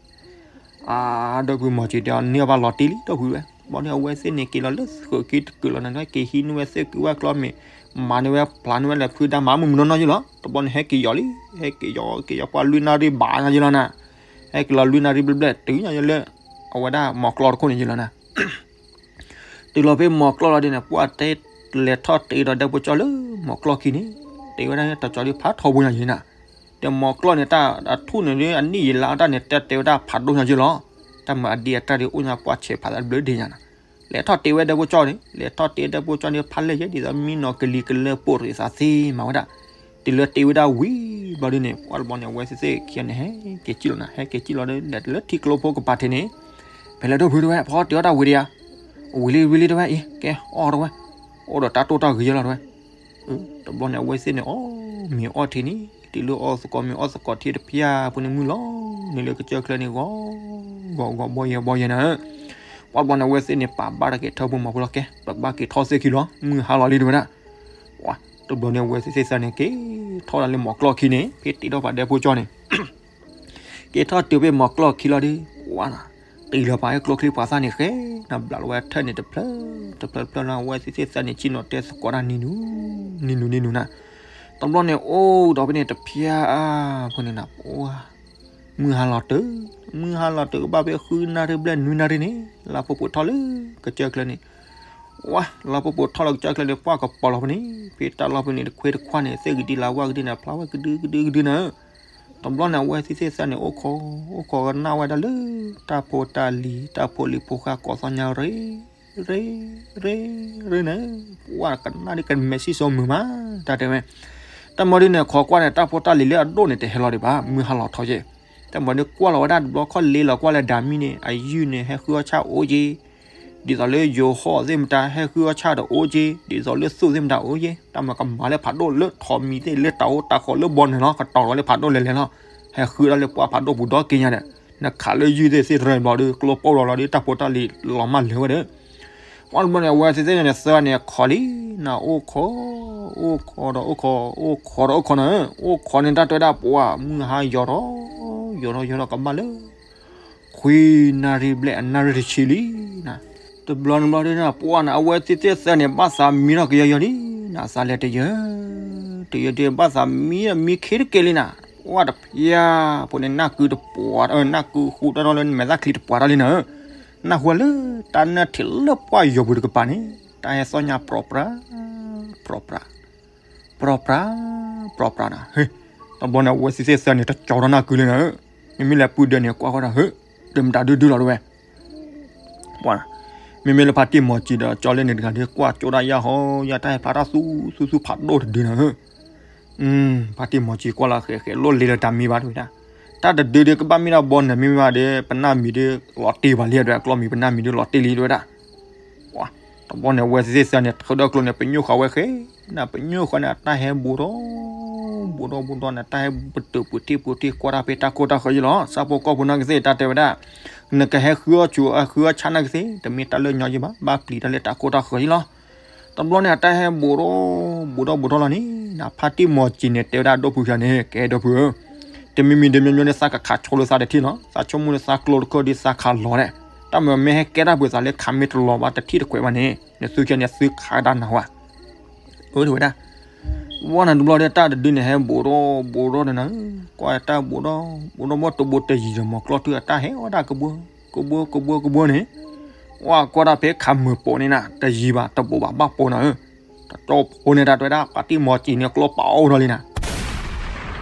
အဒီပုၢ်မီၤကံတဲအီၤ န့ၢ်အီၤဘၣ်လီၤတံၢ်လံ ဒီပုၢ်ဝဲ, ဘၣ်န့ၣ်အဝဲသ့ၣ်န့ၣ် က့ၤလီၤလၢဃုးက့တကုးလီၤနၤ က့ၤဟံးန့ၢ်ဝဲသ့ၣ်ကုးဝဲကျီမ့ၢ်, မၤန့ၢ်ဝဲဖျါန့ၢ်ဝဲလဲၤဖုဒါမၤမုၢ်မုၢ်နီၢ်နီၢ်ယဲလီၤ, တဘျီန့ၣ် ဟဲက့ၤယီၤလံ, ဟဲက့ၤယီၤ က့ၤယီၤပှၤလွံၢ်နၣ်ရံၣ်ဘၣ်ညါယဲလီၤနၤ, ဟဲက့ၤလီၤလွံၢ်နၣ်ရံၣ်ဘျဲၣ်ဘျဲၣ် တုၤညါယဲလၢ အဝဲဒၣ်မီၤကျီတခိၣ်န့ၣ်ယဲလီၤနၤ တုၤလီၤဖဲမီၤကျီလီၤဒ်န့ၣ် ပှၢ်တဲလဲၤထီၣ်တ့ဒီးဒဲဖိကၠီလၢမီၤကျီခံန့ၣ်, တ့ဝဲဒၣ်တကၠီဒ်ဖးထီဘိညါယဲနၤ, ဒီးမီၤကျီန့ၣ် တၢ်အထူၣ်န့ၣ်ဒ်အနံၣ်ယံာ်လါအတၢ်န့ၣ် တၢ်တဲဝဲဒၣ်ဖးဒိၣ်ညါယဲလီၤ, တၢ်မၤအဒံအတၢ်ဒ်အိၣ်ညါပှၢ်ဆဲးဖးသးတဘျုးဒ့ညါနၤ, လဲၤထီၣ်တ့ဝဲဒဲဖိကၠီန့ၣ် လဲၤထီၣ်တ့ဒဲဖိကၠီန့ၣ် ဖးလဲၢ်ယဲ ဒ်သိးမံနီၤကလံၤကလၢပိာ်ရံးသးသ့မၤဝဲဒၣ်, တုၤလၢတ့ဝဲဒၣ်ဝံၤဘျီဒ်န့ၣ် ပှၢ်တဘျီန့ၣ် အဝဲသ့ၣ်သ့ၣ်ခံဂၤန့ၣ် ဟဲက့ၤကံၣ်လီၤနၤ ဟဲက့ၤကံၣ်လီၤဒီး လဲၤလၢထံကျိဖိကပၤထံးန့ၣ်, ဖဲလဲၣ်ဒီပုၢ်တဝဲ ဖီတ့ၢ်အီၣ်တၢ်ဝံၤဒံးဧါ, ဝံၤလံဝံၤလံတဝဲအံၤ ကဲအီၣ်တဝဲ, အီၣ်ဒီးတၢ်တိၢ်တၢ်ဂ့ၤယဲလီၤတဝဲ, တဘျီန့ၣ် အဝဲသ့ၣ်န့ၣ် အီၣ်မ့ၤအီၣ်ထံန့ၣ် တုၤလၢအီၣ်သကိးမ့ၤအီၣ်သကိးထံတဖျၢၣ်ဖိန့ၣ်မုၢ်လီၤ, န့ၣ်လၢကစၢၢ်ချၢန့ၣ် ဂီၤဂီၤဘီယဲဘီယဲနၤ, ပှၢ်တဘျီန့ၣ် အဝဲသ့ၣ်န့ၣ် ပာ်ဘၣ်တၢ်က့ၤထၢဖိမီၤဖိလီၤ ကဲ ပဘၣ်က့ၤထီၣ်သ့ၣ်ခံလီၤ မုၢ်ဟါလီၤလံတဝဲဒၣ်, တဘျီန့ၣ် အဝဲသ့ၣ်သ့ၣ်သၢန့ၣ် က့ၤထီၣ်ဒၣ်လၢမီၤကျီၢ်ခံန့ၣ် ဖဲတ့ထီၣ်ပှၤဒဲဖိကၠီန့ၣ် က့ၤထီၣ်တုၤဖဲမီၤကျီၢ်ခံလီၤဒီး ပှၢ်နၤ, တ့လီၤပှၤဟဲကျိချံပှၤသၣ်န့ၣ်ဃဲနၤ ဘျးလီၤဝဲထၢၣ်န့ၣ်တဖျၢၣ်တဖျၢၣ်တဖျၢၣ်လီၤ အဝဲသ့ၣ်သ့ၣ်သၢန့ၣ် ကံၣ်နီၤတဲသကိးတၢ်နံၤနုၤ နံၤနုၤနံၤနုၤနၤ, တဘျီန့ၣ် အိၣ်ဒီးဖဲန့ၣ်တဖျၢၣ်ဖိန့ၣ်နၤ ပှၢ် မုၢ်ဟါလီၤတုၤ, မုၢ်ဟါလီၤတုၤကဘၣ်ဖဲဃုနၣ်ရံၣ်ဘျဲၣ်နွံနၣ်ရံၣ်န့ၣ် လါပှဲၤပှဲၤထီၣ်လၢကစၢၢ်ချၢန့ၣ်, ဝါ လါပှဲၤပှဲၤထီၣ်လၢကစၢၢ်ချၢန့ၣ် ပှၢ်ကပီၤလီၤဖဲန့ၣ် ဖဲတၢ်လီၢ်ဖဲန့ၣ် တခွ့တခွါန့ၣ် သ့ၣ်ကဒံလၢဝါကဒံန့ၣ် ဖျါဝဲကဒုကဒုကဒုနၤ, တဘျီန့ၣ် အဝဲသ့ၣ်သ့ၣ်သၢန့ၣ် အိၣ်ခိး အိၣ်ခိးကနၣ်ဝဲဒၣ်လၢ တၢ်ဖိတၢ်လံၤ တၢ်ဖိလံၤဖိဃၢ်ကိးသီညါရ့ ရ့ ရ့ ရ့န့ၣ်, ပှၢ်ကနၣ်ဒ်ကမဲာ်ဆံၣ်စိမုာ်မး တၢ်တဲဝဲ, တၢ်မၤဒ်န့ၣ် ခိးကွၢ်န့ၣ် တၢ်ဖိတၢ်လံၤလၢအဒိၣ်န့ၣ် တဟဲလီၤဒံးဘၣ် မုၢ်ဟါလီၤထီၣ်ယဲၢ်, တၢ်မၤဒ်ကွၢ်လီၤဝဲဒၣ်တဘျီခီၣ်လ့လီၤကွၢ်လၢဒၣ်မံန့ၣ် အယုၢ်န့ၣ် ဟဲဃုအီၣ်ဆၣ်အိၣ်က့ၤ ဒ်သိးလၢယိၤဟီၣ်သ့ၣ်မတၤ ဟဲဃုအီၣ်ဆၣ်ဒီးအိၣ်က့ၤ ဒ်သိးလၢသူၣ်သ့ၣ်မတၤအိၣ်က့ၤ တၢ်မၤကမၤလၢဖးဒိၣ်လၢထိးမံၤသ့ၣ် လၢတၢ်အိၣ်တၢ်ဃီလၢဘီနုာ်လီၤ ကတီၤလီၤလၢဖးဒိၣ်လဲၤလဲၤလီၤ, ဟဲဃုဒၣ်လၢပှၢ်ဖးဒိၣ်ပူၤဒီက့ၤညါဒီး, နခးလၢယုၢ်သ့ၣ်သ့ၣ်တရၢၢ်ဘျီဒီး ကျိပိၢ်လီၤလီၤဒီးတၢ်ဖိတၢ်လံၤလီၤမၢ်လၢာ်ဝဲဒီး ပှၢ်တဘျီန့ၣ် အဝဲသ့ၣ်သ့ၣ်န့ၣ် သၢန့ၣ် ခိးလံ, နအိၣ်ခိး, အိၣ်ခိးဒီးအိၣ်ခိး, အိၣ်ခိးဒီးအိၣ်ခိးနၤ, အိၣ်ခိးန့ၣ် တၢ်တဲဝဲဒၣ်ပှၢ် မုၢ်ဟါယီၤထီၣ်, ယီၤထီၣ်ယီၤထီၣ်ကဘၣ်လၢ ခွံနၣ်ရံၣ်ဘျဲၣ်အနၣ်ရံၣ်တဆံလံနၤ, တဘျီန့ၣ်ဘျီဒ်န့ၣ် ပှၢ်နၤ အဝဲသ့ၣ်သ့ၣ်သၢန့ၣ် ဘၣ်သးမံထီၣ်ကယီယီလံနၤ, သးလဲၤတယၢၤ, တယၢၤဒ်ဘၣ်သးမံမံခ့တကဲလံနၤ, ပှၢ်တဖျၢၣ်ဖိန့ၣ် နၢ်ကုတပှၢ်, နၢ်ကုဃူတၢ်ထီၣ်လၢနမဲာ်သၣ်ချံတပှၢ်ထီၣ်လံနၤ, နၢ်ဟူလၢတၢ်နၢၣ်ထံးလၢပှၢ်ယီၤပူၤတကပၤန့ၣ် တၢ်ဟဲသီၣ်ညါပြီပြး, ပြီပြး, ပြီပြး, ပြီပြးနၤ, တဘျီန့ၣ် အဝဲသ့ၣ်သ့ၣ်သၢန့ၣ် တကၠီထီၣ်နၢ်ကုလံနၤ, မ့မ့ၢ်လၢပုၢ်ဒၢန့ၣ် ကွၢ်ဃီဒီး ဟၢ ဒၢမတၤဒုဒုလီၤတဝဲ ပှၢ်, မ့မ့ၢ်လၢဖါတံၢ်မီၤစံၤဒီးကၠီလၢန့ၣ်တဂၤဒီး ကွၢ်ကၠိဒၣ်ယၢ်ဟီ ယၢ်တၢ်ဟဲဖျါထီၣ်သူသူဖးဒိၣ်တဒုနၤဧၢ, ဖါတံၢ်မီၤစံၤကွၢ်လၢဃဲးဃဲးလိၣ်လ့လၢတၢ်မံဘၣ်တဝဲဒၣ်, တၢ်တဒုဒီးကဘၣ်မ့ၢ်ဒၣ်ဘီနၤမ့မ့ၢ်ဘၣ်ဒီး ပနၢ်မံၤဒီးလီၤတ့ၢ်ဘၣ်လံဒဝဲ ကျီမံၤပနၢ်မံၤဒီးလီၤတ့ၢ်လံတဝဲဒၣ် ပှၢ်, တဘျီန့ၣ် အဝဲသ့ၣ်သၢန့ၣ် ထုးဒီးကျိန့ၣ် ပညိၣ်ဃီဝဲဃဲ နၤပညိၣ်ဃီန့ၣ် အတၢ်ဟဲဘူးဒီး ဘူးဒီးဘူးဒီးန့ၣ် တၢ်ဟဲပတုာ်ပူၤထံပူၤထံ ကွၢ်တၢ်ဖဲတၢ်ကိၢ်တၢ်ဃၢၤယံလီၤ. ဆၣ်ဖိကီၢ်ဖိနာ်က့သ့ၣ် တၢ်တဲဝဲဒၣ် နကဟဲဃုအီၣ်ဆူၣ်အဃုအီၣ်ဆၣ်နာ်က့သ့ၣ် တမ့ၢ်တၢ်လၢညီယံဘၣ်, ဘၣ်ပျံၤတၢ်လၢတၢ်ကိၢ်တၢ်ဃၢၤယံလီၤ. တဘျီန့ၣ် အတၢ်ဟဲဘူးဒီး ဘူးဒီးဘူးဒီးလီၤန့ၣ် နဖါတံၢ်မီၤစံၤန့ၣ် တဲဝဲဒၣ်ဒီပုၢ်ခံဂၤန့ၣ် ကဲဒီပုၢ်ဧၢ တမံၤမံၤဒ်မညီညီန့ၣ် သးကခးဆိလၢသးတထံၣ်နီၤ, သးဆိကမိၣ်န့ၣ် သးကျိတခၢၣ်ဒီးသးခးလီၤဒဲး, တၢ်မ့ၢ်မ့ၢ်ဟဲကဲတၢ်ပှ့ၤသးလၢခးမ့ၢ်တလီၤဘၣ်တထံၣ်တကွဲးဘၣ်န့ၣ် နသုခံဂၤန့ၣ်သုခးဒၣ်နၤဝဲ အၢ တဝဲဒၣ်, ဝဲန့ၣ်တဘျီဒီး တၢ်တဒုန့ၣ် ဟဲဘူးဒီးဘူးဒီးန့ၣ်နၤ, ကွၢ်တၢ်ဘူးဒီး ဘူးဒီးဘီတဘိတယံၤဒီး မီၤကျီၢ်ထူၣ်အတၢ်ဟဲဝဲဒၣ်ကဘှၢ ကဘှၢ ကဘှၢ ကဘှၢန့ၣ်, ဝဲကွၢ်တၢ်ဖဲခးမုာ်ပိာ်န့ၣ်နၤ တယံၤဘၣ် တဘိးဘၣ် ဘၣ်ပိာ်နၤဧၢ, တ ကၠီဖိန့ၣ် တၢ်တဲဝဲဒၣ် ဖါတံၢ်မီၤစံၤန့ၣ် ကျိပာ်အိၣ်ထီၣ်လံနၤ.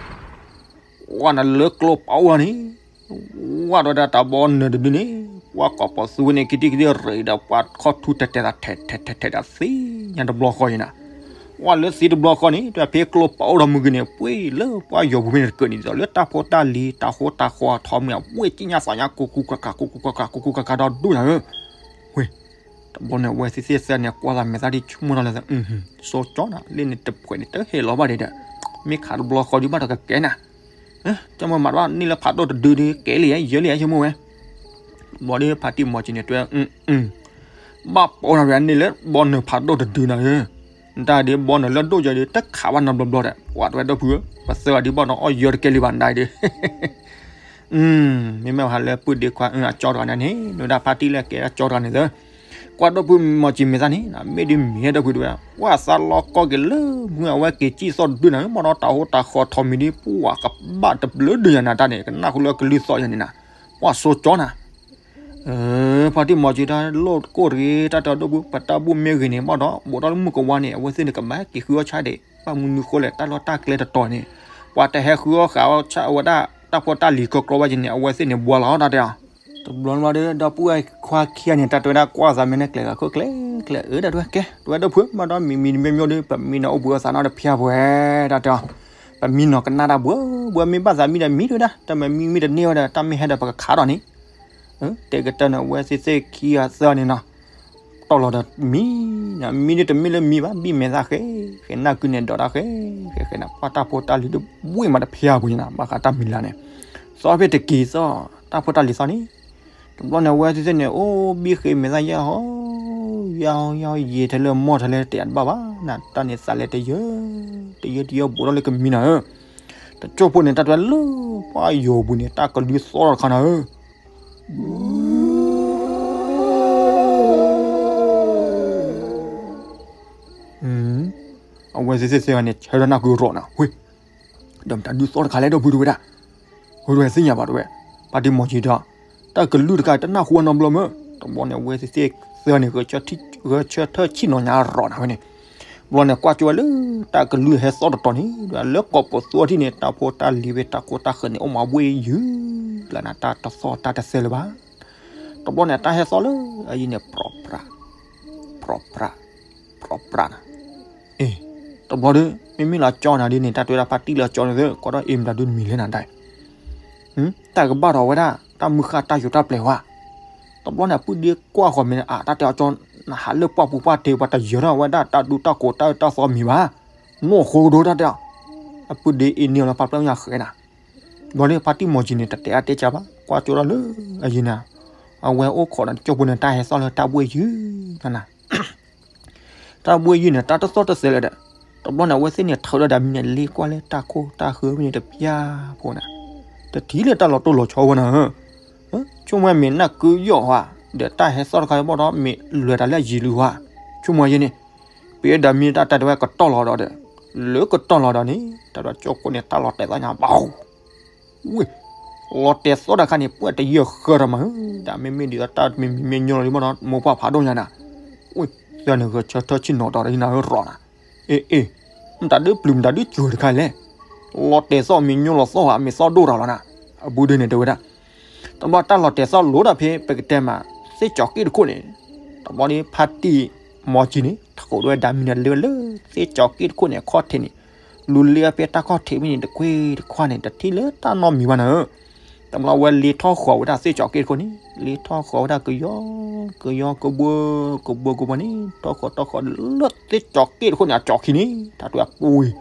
ဝဲနၤလၢကျိပာ်အိၣ်ထီၣ်န့ၣ်, ဝဲတဲဝဲဒၣ်တၢ်ဘီနၢၤတဒုန့ၣ်, ပှၤကိးပသူဝဲန့ၣ် ကံတံၢ်ကံတံၢ်ရ့ဒီး ပှၤခီၣ်ထူတဲာ်တဲာ်သးထဲးထဲးထဲးထဲးဒီးသ့ၣ်ညါတဘျီဃီအံၤနၤ. ဝဲလၢသ့ၣ်တဘျီဃီန့ၣ် တၢ်ဖဲကျိပာ်အိၣ်ထီၣ်မုၢ်ဂ့ၤန့ၣ် ပှ့ၤလၢပှၤယီၤပူၤဖဲန့ၣ်တကၢၢ်န့ၣ်ဒီး လၢတၢ်ဖိတၢ်လံၤ တၢ်ဃိတၢ်ဃီအထီမ့ၢ် အဝဲကံၣ်ညါသးညါ ကိးကူကၤကၤ ကိးကူကၤကၤ ကိးကူကၤကၤဒီဒူၣ်နၤဧၢ. ဝ့ၢ် တဘျီန့ၣ် အဝဲသ့ၣ်သ့ၣ်သၢန့ၣ် ကွၢ်သးမဲာ်သၣ်ဒ်ဆိကမိၣ်ထီၣ်လၢ စိကၠီနၤ လ့ၣ်န့ၣ်တဖှဲးန့ၣ် တဟဲလီၤဘၣ်ဒဲးဒီး မ့ၢ်ခးတဘျီဃီဒုးဘၣ်ဒီးကကဲနၤ. ကၠီမ့ၢ်မၤတဘၣ်န့ၣ်လၢဖးဒိၣ်တဒုဒုး ကဲလံယဲ ယဲလံယဲ ဆိကမိၣ်ဝဲ. ဘျီဒီးဖါတံၢ်မီၤစံၤန့ၣ်တဲ ဘၣ်ပိာ်နၤဝဲန့ၣ်လၢဘီနၢၤဖးဒိၣ်တဒုနၤဧၢ. နတၢ်ဒ်ဘီနၢၤလၢဒိၣ်ယဲဒုး တခးဘၣ်နီတဘျီဘျီဒီး ပှၤတဲဝဲဒီပုၢ်ဧၢ ပသၢဂၤဒ်ဘီနီအီၣ်ယၢတကဲလံဘၣ်နတၢ်ဒုး မ့မ့ၢ်ဟးလၢပုၢ်ဒ့ခွါအကၠီတဂၤန့ၣ်န့ၣ် နဝဲဒၣ်ဖါတံၢ်လၢကဲဒၣ်ကၠီတဂၤန့ၣ်သၢ, ကွၢ်ဒီပုၢ်မီၤစံၤမဲာ်သၣ်န့ၣ် မ့ၢ်ဒ်မံၤဟဲဒီပုၢ်တဲဝဲ ပှၤသးလီၤကီက့ၤလၢမုၢ်အဝဲက့ၤကံၣ်သီၣ်တဒုနၤ မ့ၢ်ဒီးတၢ်ဟိတၢ်ဃီထီမံၤဒ် ပှၤကဘၣ်တဘျုးဒုးယၤနၤတၢ်န့ၣ် ကနၣ်ဃုလၢကလုၢ်သီၣ်ယၤန့ၣ်နၤ, ပှၤစိကၠီနၤ ဖါတံၢ်မီၤစံၤတၢ်လိၣ်ကိၢ်တဂ့ၤ တၢ်တဲဒီပုၢ် ပတၢ်ဘူၣ်မ့ၢ်ဂ့ၤန့ၣ် ဘၣ်ဒီး ဘူးထီၣ်လၢမုၢ်ကဝါန့ၣ် အဝဲသ့ၣ်န့ၣ် ကဘၣ်က့ၤဃုအီၣ်ဆၣ်ဒံး ဘၣ်မနုၤဃိလဲၣ် တၢ်လီၢ်တၢ်ကျဲတတီၤန့ၣ် ပှၤတဟဲဃုအီၣ်ဃာ်အီၣ်ဆၣ်အဝဲဒၣ် တၢ်ဖိတၢ်လံၤကီကီဘၣ်က့ၤန့ၣ် အဝဲသ့ၣ်န့ၣ် ဘှါလီၤတၢ်တဲအီၤ. တဘျီဘျီဒီး ဒီပုၢ်ဝဲၢ်ခွါခံဂၤန့ၣ် တၢ်တဲဝဲဒၣ်ကွၢ်သးမဲာ်န့ၣ် ကျဲၤဂၤခိၣ်ကျဲၤကျဲၤအၢ တၢ်တဲဝဲကဲ တဲဝဲဒီပုၢ် ဘၣ်ဒီးမံၤမံၤတမံၤမံၤဒီး ပမံၤန့ၣ်အိၣ်ဘှံးအီၣ်သးနီတဖၠၣ်ပှဲၤ တၢ်တဲအီၤ. ပမံၤနီၢ်ကနၣ်တၢ်ဘှီဘှီ မ့ၢ်ဘၣ်သးမံဒီးမံတဝဲဒၣ် တၢ်မ့ၢ်မံမံတန့ၢ်ဝဲဒီး တၢ်မ့ၢ်ဟဲဒီးပကခးဒီးန့ၣ် တဲကတၢၢ်န့ၣ် အဝဲသ့ၣ်သ့ၣ်ခံဂၤသၢဂၤန့ၣ်နီၤ တီၢ်လီၤဒီးမံ, မံဒ်တမ့ၢ်လၢမံဘၣ် ဘံၣ်မဲာ်သၣ်ဃဲ, ဃဲနၢ်ကုန့ၣ်ဒီးတၢ်ဃဲ, ဃဲဃဲနၤ ပှၤတၢ်ဖိတၢ်လံၤတဘှံးမးတဖၠၣ်ပူၤန့ၣ်နၤ ဘၣ်ဃးတၢ်မံၤလၢ်န့ၣ်, သီဖဲတက့ၤသီၣ် တၢ်ဖိတၢ်လံၤသီၣ်န့ၣ်, တဘျီန့ၣ် အဝဲသ့ၣ်သ့ၣ်န့ၣ် အိၣ်ဘံၣ်ဃဲမဲာ်သၣ်ယဲၢ်ဟီ, ယဲၢ်ဟီ ယဲၢ်ဟီ ယဲၢ်ထဲလၢမီၢ်ထဲလၢတတဲာ်တဘၣ်ဘၣ်နၤ တၢ်န့ၣ်သးလဲၤတယၢ, တယၢတယၢဘူးထီၣ်လၢကမံနၤဧၢ, တကၠိၢ်ဖိန့ၣ် တၢ်တဲလၢပှၤယိၤပူၤန့ၣ် တၢ်ကလုၢ်သီၣ်ထီၣ်တခါနၤဧၢ အဝဲသ့ၣ်သ့ၣ်သ့ၣ်ဂၤန့ၣ် ဆၢထၢၣ်နၢ်ကုရီးနၤ ဝ့ၢ်, ဒီးမတၤဒုးသီၣ်တခါလဲၣ်ဒီပုၢ်တဝဲဒၣ်, ဝဲတဝဲသ့ၣ်ညါဘၣ်တဝဲ, ဖါတံၢ်မီၤကံၤဒီး, တၢ်ကလုၢ်တခါတနၢ်ဟူအနီတဘျီမၢ်, တဘျီန့ၣ် အဝဲသ့ၣ်သ့ၣ်သ့ၣ်ဂၤန့ၣ် ဂဲၤဆၢထၢၣ်ဆံၣ်နီၤညါရီးနၤဝဲန့ၣ်, တဘျီန့ၣ် ကွၢ်ကၠိဝဲလၢ တၢ်ကလုၢ်ဟဲသီၣ်တတီၤန့ၣ် လၢကိာ်ပသူထံၣ်န့ၣ် တၢ်ဖိတၢ်လံၤဝဲတၢ်ခိတၢ်ဃၢၤန့ၣ် အိၣ်မးဝ့ၢ်ယုၢ်လၢနၤ တၢ်တသီၣ်တၢ်တသဲလၢၤဘၣ် တဘျီန့ၣ် တၢ်ဟဲသီၣ်လၢအယံၤန့ၣ် ပြီပြး, ပြီပြး, ပြီပြးနၤ, အ့, တဘျီဒီး မ့မ့ၢ်လၢကၠီနၤဒ်န့ၣ် တၢ်တဲဝဲဒၣ်ဖါတံၢ်လၢကၠီန့ၣ်သ့ၣ် ကွၢ်ဒီးအ့ၣ်မတၤဒုးတမံၤလဲၣ်နၤဒၣ်, တၢ်ကဘၣ်ထီၣ်ဝဲဒၣ် တၢ်မုၢ်ဃၢ်တၢ်ယိာ်တၢ်ပျဲၤဝဲ, တဘျီန့ၣ် အပုၢ်ဒ့ကွၢ်ဃီၤမ့ၢ်န့ၣ် အတၢ်တဲအီၤကၠီ, နဟးလၢပှၢ်ပူၤပှၢ်တ့ၢ် ပှၤတယၢၤထီၣ်ဝဲဒၣ်တၢ်ဒူတၢ်ကိးတၢ်အၢတၢ်သီမံၤဘၣ်, နီၢ်ဃိကဒိတၢ်တဲအီၤ, အပုၢ်ဒ့အ့ၣ်န့ၢ်အီၤလၢပှၢ်ပျဲၢ်ညါဃဲနၤ ဘျီန့ၣ် ဖါတံၢ်မီၤကံၤန့ၣ် တတဲအါတဲကၢဘၣ် ကွၢ်ကၠိထီၣ်လၢအယံၤနၤ, အဝဲအိၣ်ခိးဒီးတကၠိၢ်ဖိန့ၣ် တၢ်ဟဲသီၣ်လၢတၢ်ဘှ့ၣ်ယုၢ်နၤနၤ, တၢ်ဘှ့ၣ်ယုၢ်န့ၣ် တၢ်တသီၣ်တသဲလၢၤဒီး, တဘျီန့ၣ် အဝဲသ့ၣ်န့ၣ် ထုးဒီးဒၣ်မံၤန့ၣ် လ့ကွၢ်လၢတၢ်ခိၣ်တၢ်ဃၢၤဖဲန့ၣ်တပျၢ်ဖိနၤ, တထံၣ်လၢတၢ်လီၤတိၢ်လီၤဆီဝဲနၤဧၢ ဆိကမိၣ်မ့ၢ်နၢ်ကုယီၣ်ဟါ, ဒီးတၢ်ဟဲသီၣ်တခါဘၣ်ဒီးမ့ၢ်လဲၤတၢ်လၢအယံၤလံဟါ, ဆိကမိၣ်ယဲန့ၣ်, ပှၤဒၣ်မံၤတၢ်တဲဝဲကတီၢ်လီၤဒီးဒီး, လၢကတီၢ်လီၤဒီးန့ၣ် တၢ်ဒီးကၠိၢ်ခိၣ်န့ၣ် တၢ်လီၤတဲာ်သီၣ်ညါဘၣ်, ဝ့ၢ်, လီၤတဲာ်သီၣ်တခါန့ၣ် ပှၤတယၢၤဃၢၤဒီးမးဧၢ, ဒ်မ့မ့ၢ်ဒ်တၢ်မံၤမံၤမ့ၢ်ညိလီၤဒ်မးဒီး မိၢ်ပှၢ်ဖးဒိၣ်ညါနၤ, ဝ့ၢ်, သၢန့ၣ်ဂဲၤဆၢထၢၣ်ဆံၣ်နီၤတီၤဒီးနၤဧၢရီးနၤ အ့ၣ်အ့ၣ်, မတၤဒုးပျုၤမတၤဒုးစှၤတခါလဲၣ်, လီၤတဲာ်သီၣ်မ့ၢ်ညိလီၤသီၣ်ဧါ မ့ၢ်သီၣ်ဒိၣ်တၢ်လီၤနၤ, အဘူးဒုန့ၣ်တဲဝဲဒၣ်, တဘျီတၢ်လီၤတဲာ်သီၣ်လိၤဒီးဖဲပကတဲမး, သ့ၣ်ကၠီၤက့ၣ်တခိၣ်န့ၣ်, တဘျီန့ၣ်ဖါတံၢ်မီၤကံၤန့ၣ် ထးခိးဒၣ်ဝဲဒၣ်မံၤန့ၣ်လၢလၢ သ့ၣ်ကၠီၤက့ၣ်တခိၣ်န့ၣ် အခီၣ်ထံးန့ၣ်, လူၤလ့အဖဲတၢ်ခီၣ်ထံးဖဲန့ၣ် တခွ့တခွါန့ၣ် တထံၣ်လၢတၢ်နီတမံၤဘၣ်နၤဧၢ တဘျီဝဲလ့ထီၣ်ဃီၤဝဲဒၣ်သ့ၣ်ကၠီၤက့ၣ်တခိၣ်န့ၣ် လ့ထီၣ်ဃီၤဝဲဒၣ်ကယီကယီကဘှၢကဘှၢကဘှၢန့ၣ် ထီၣ်ဃီၤထီၣ်ဃီၤလၢသ့ၣ်ကၠီၤက့ၣ်တခိၣ်န့ၣ် အကၠီၤခံန့ၣ် တၢ်တဲအပူၤ,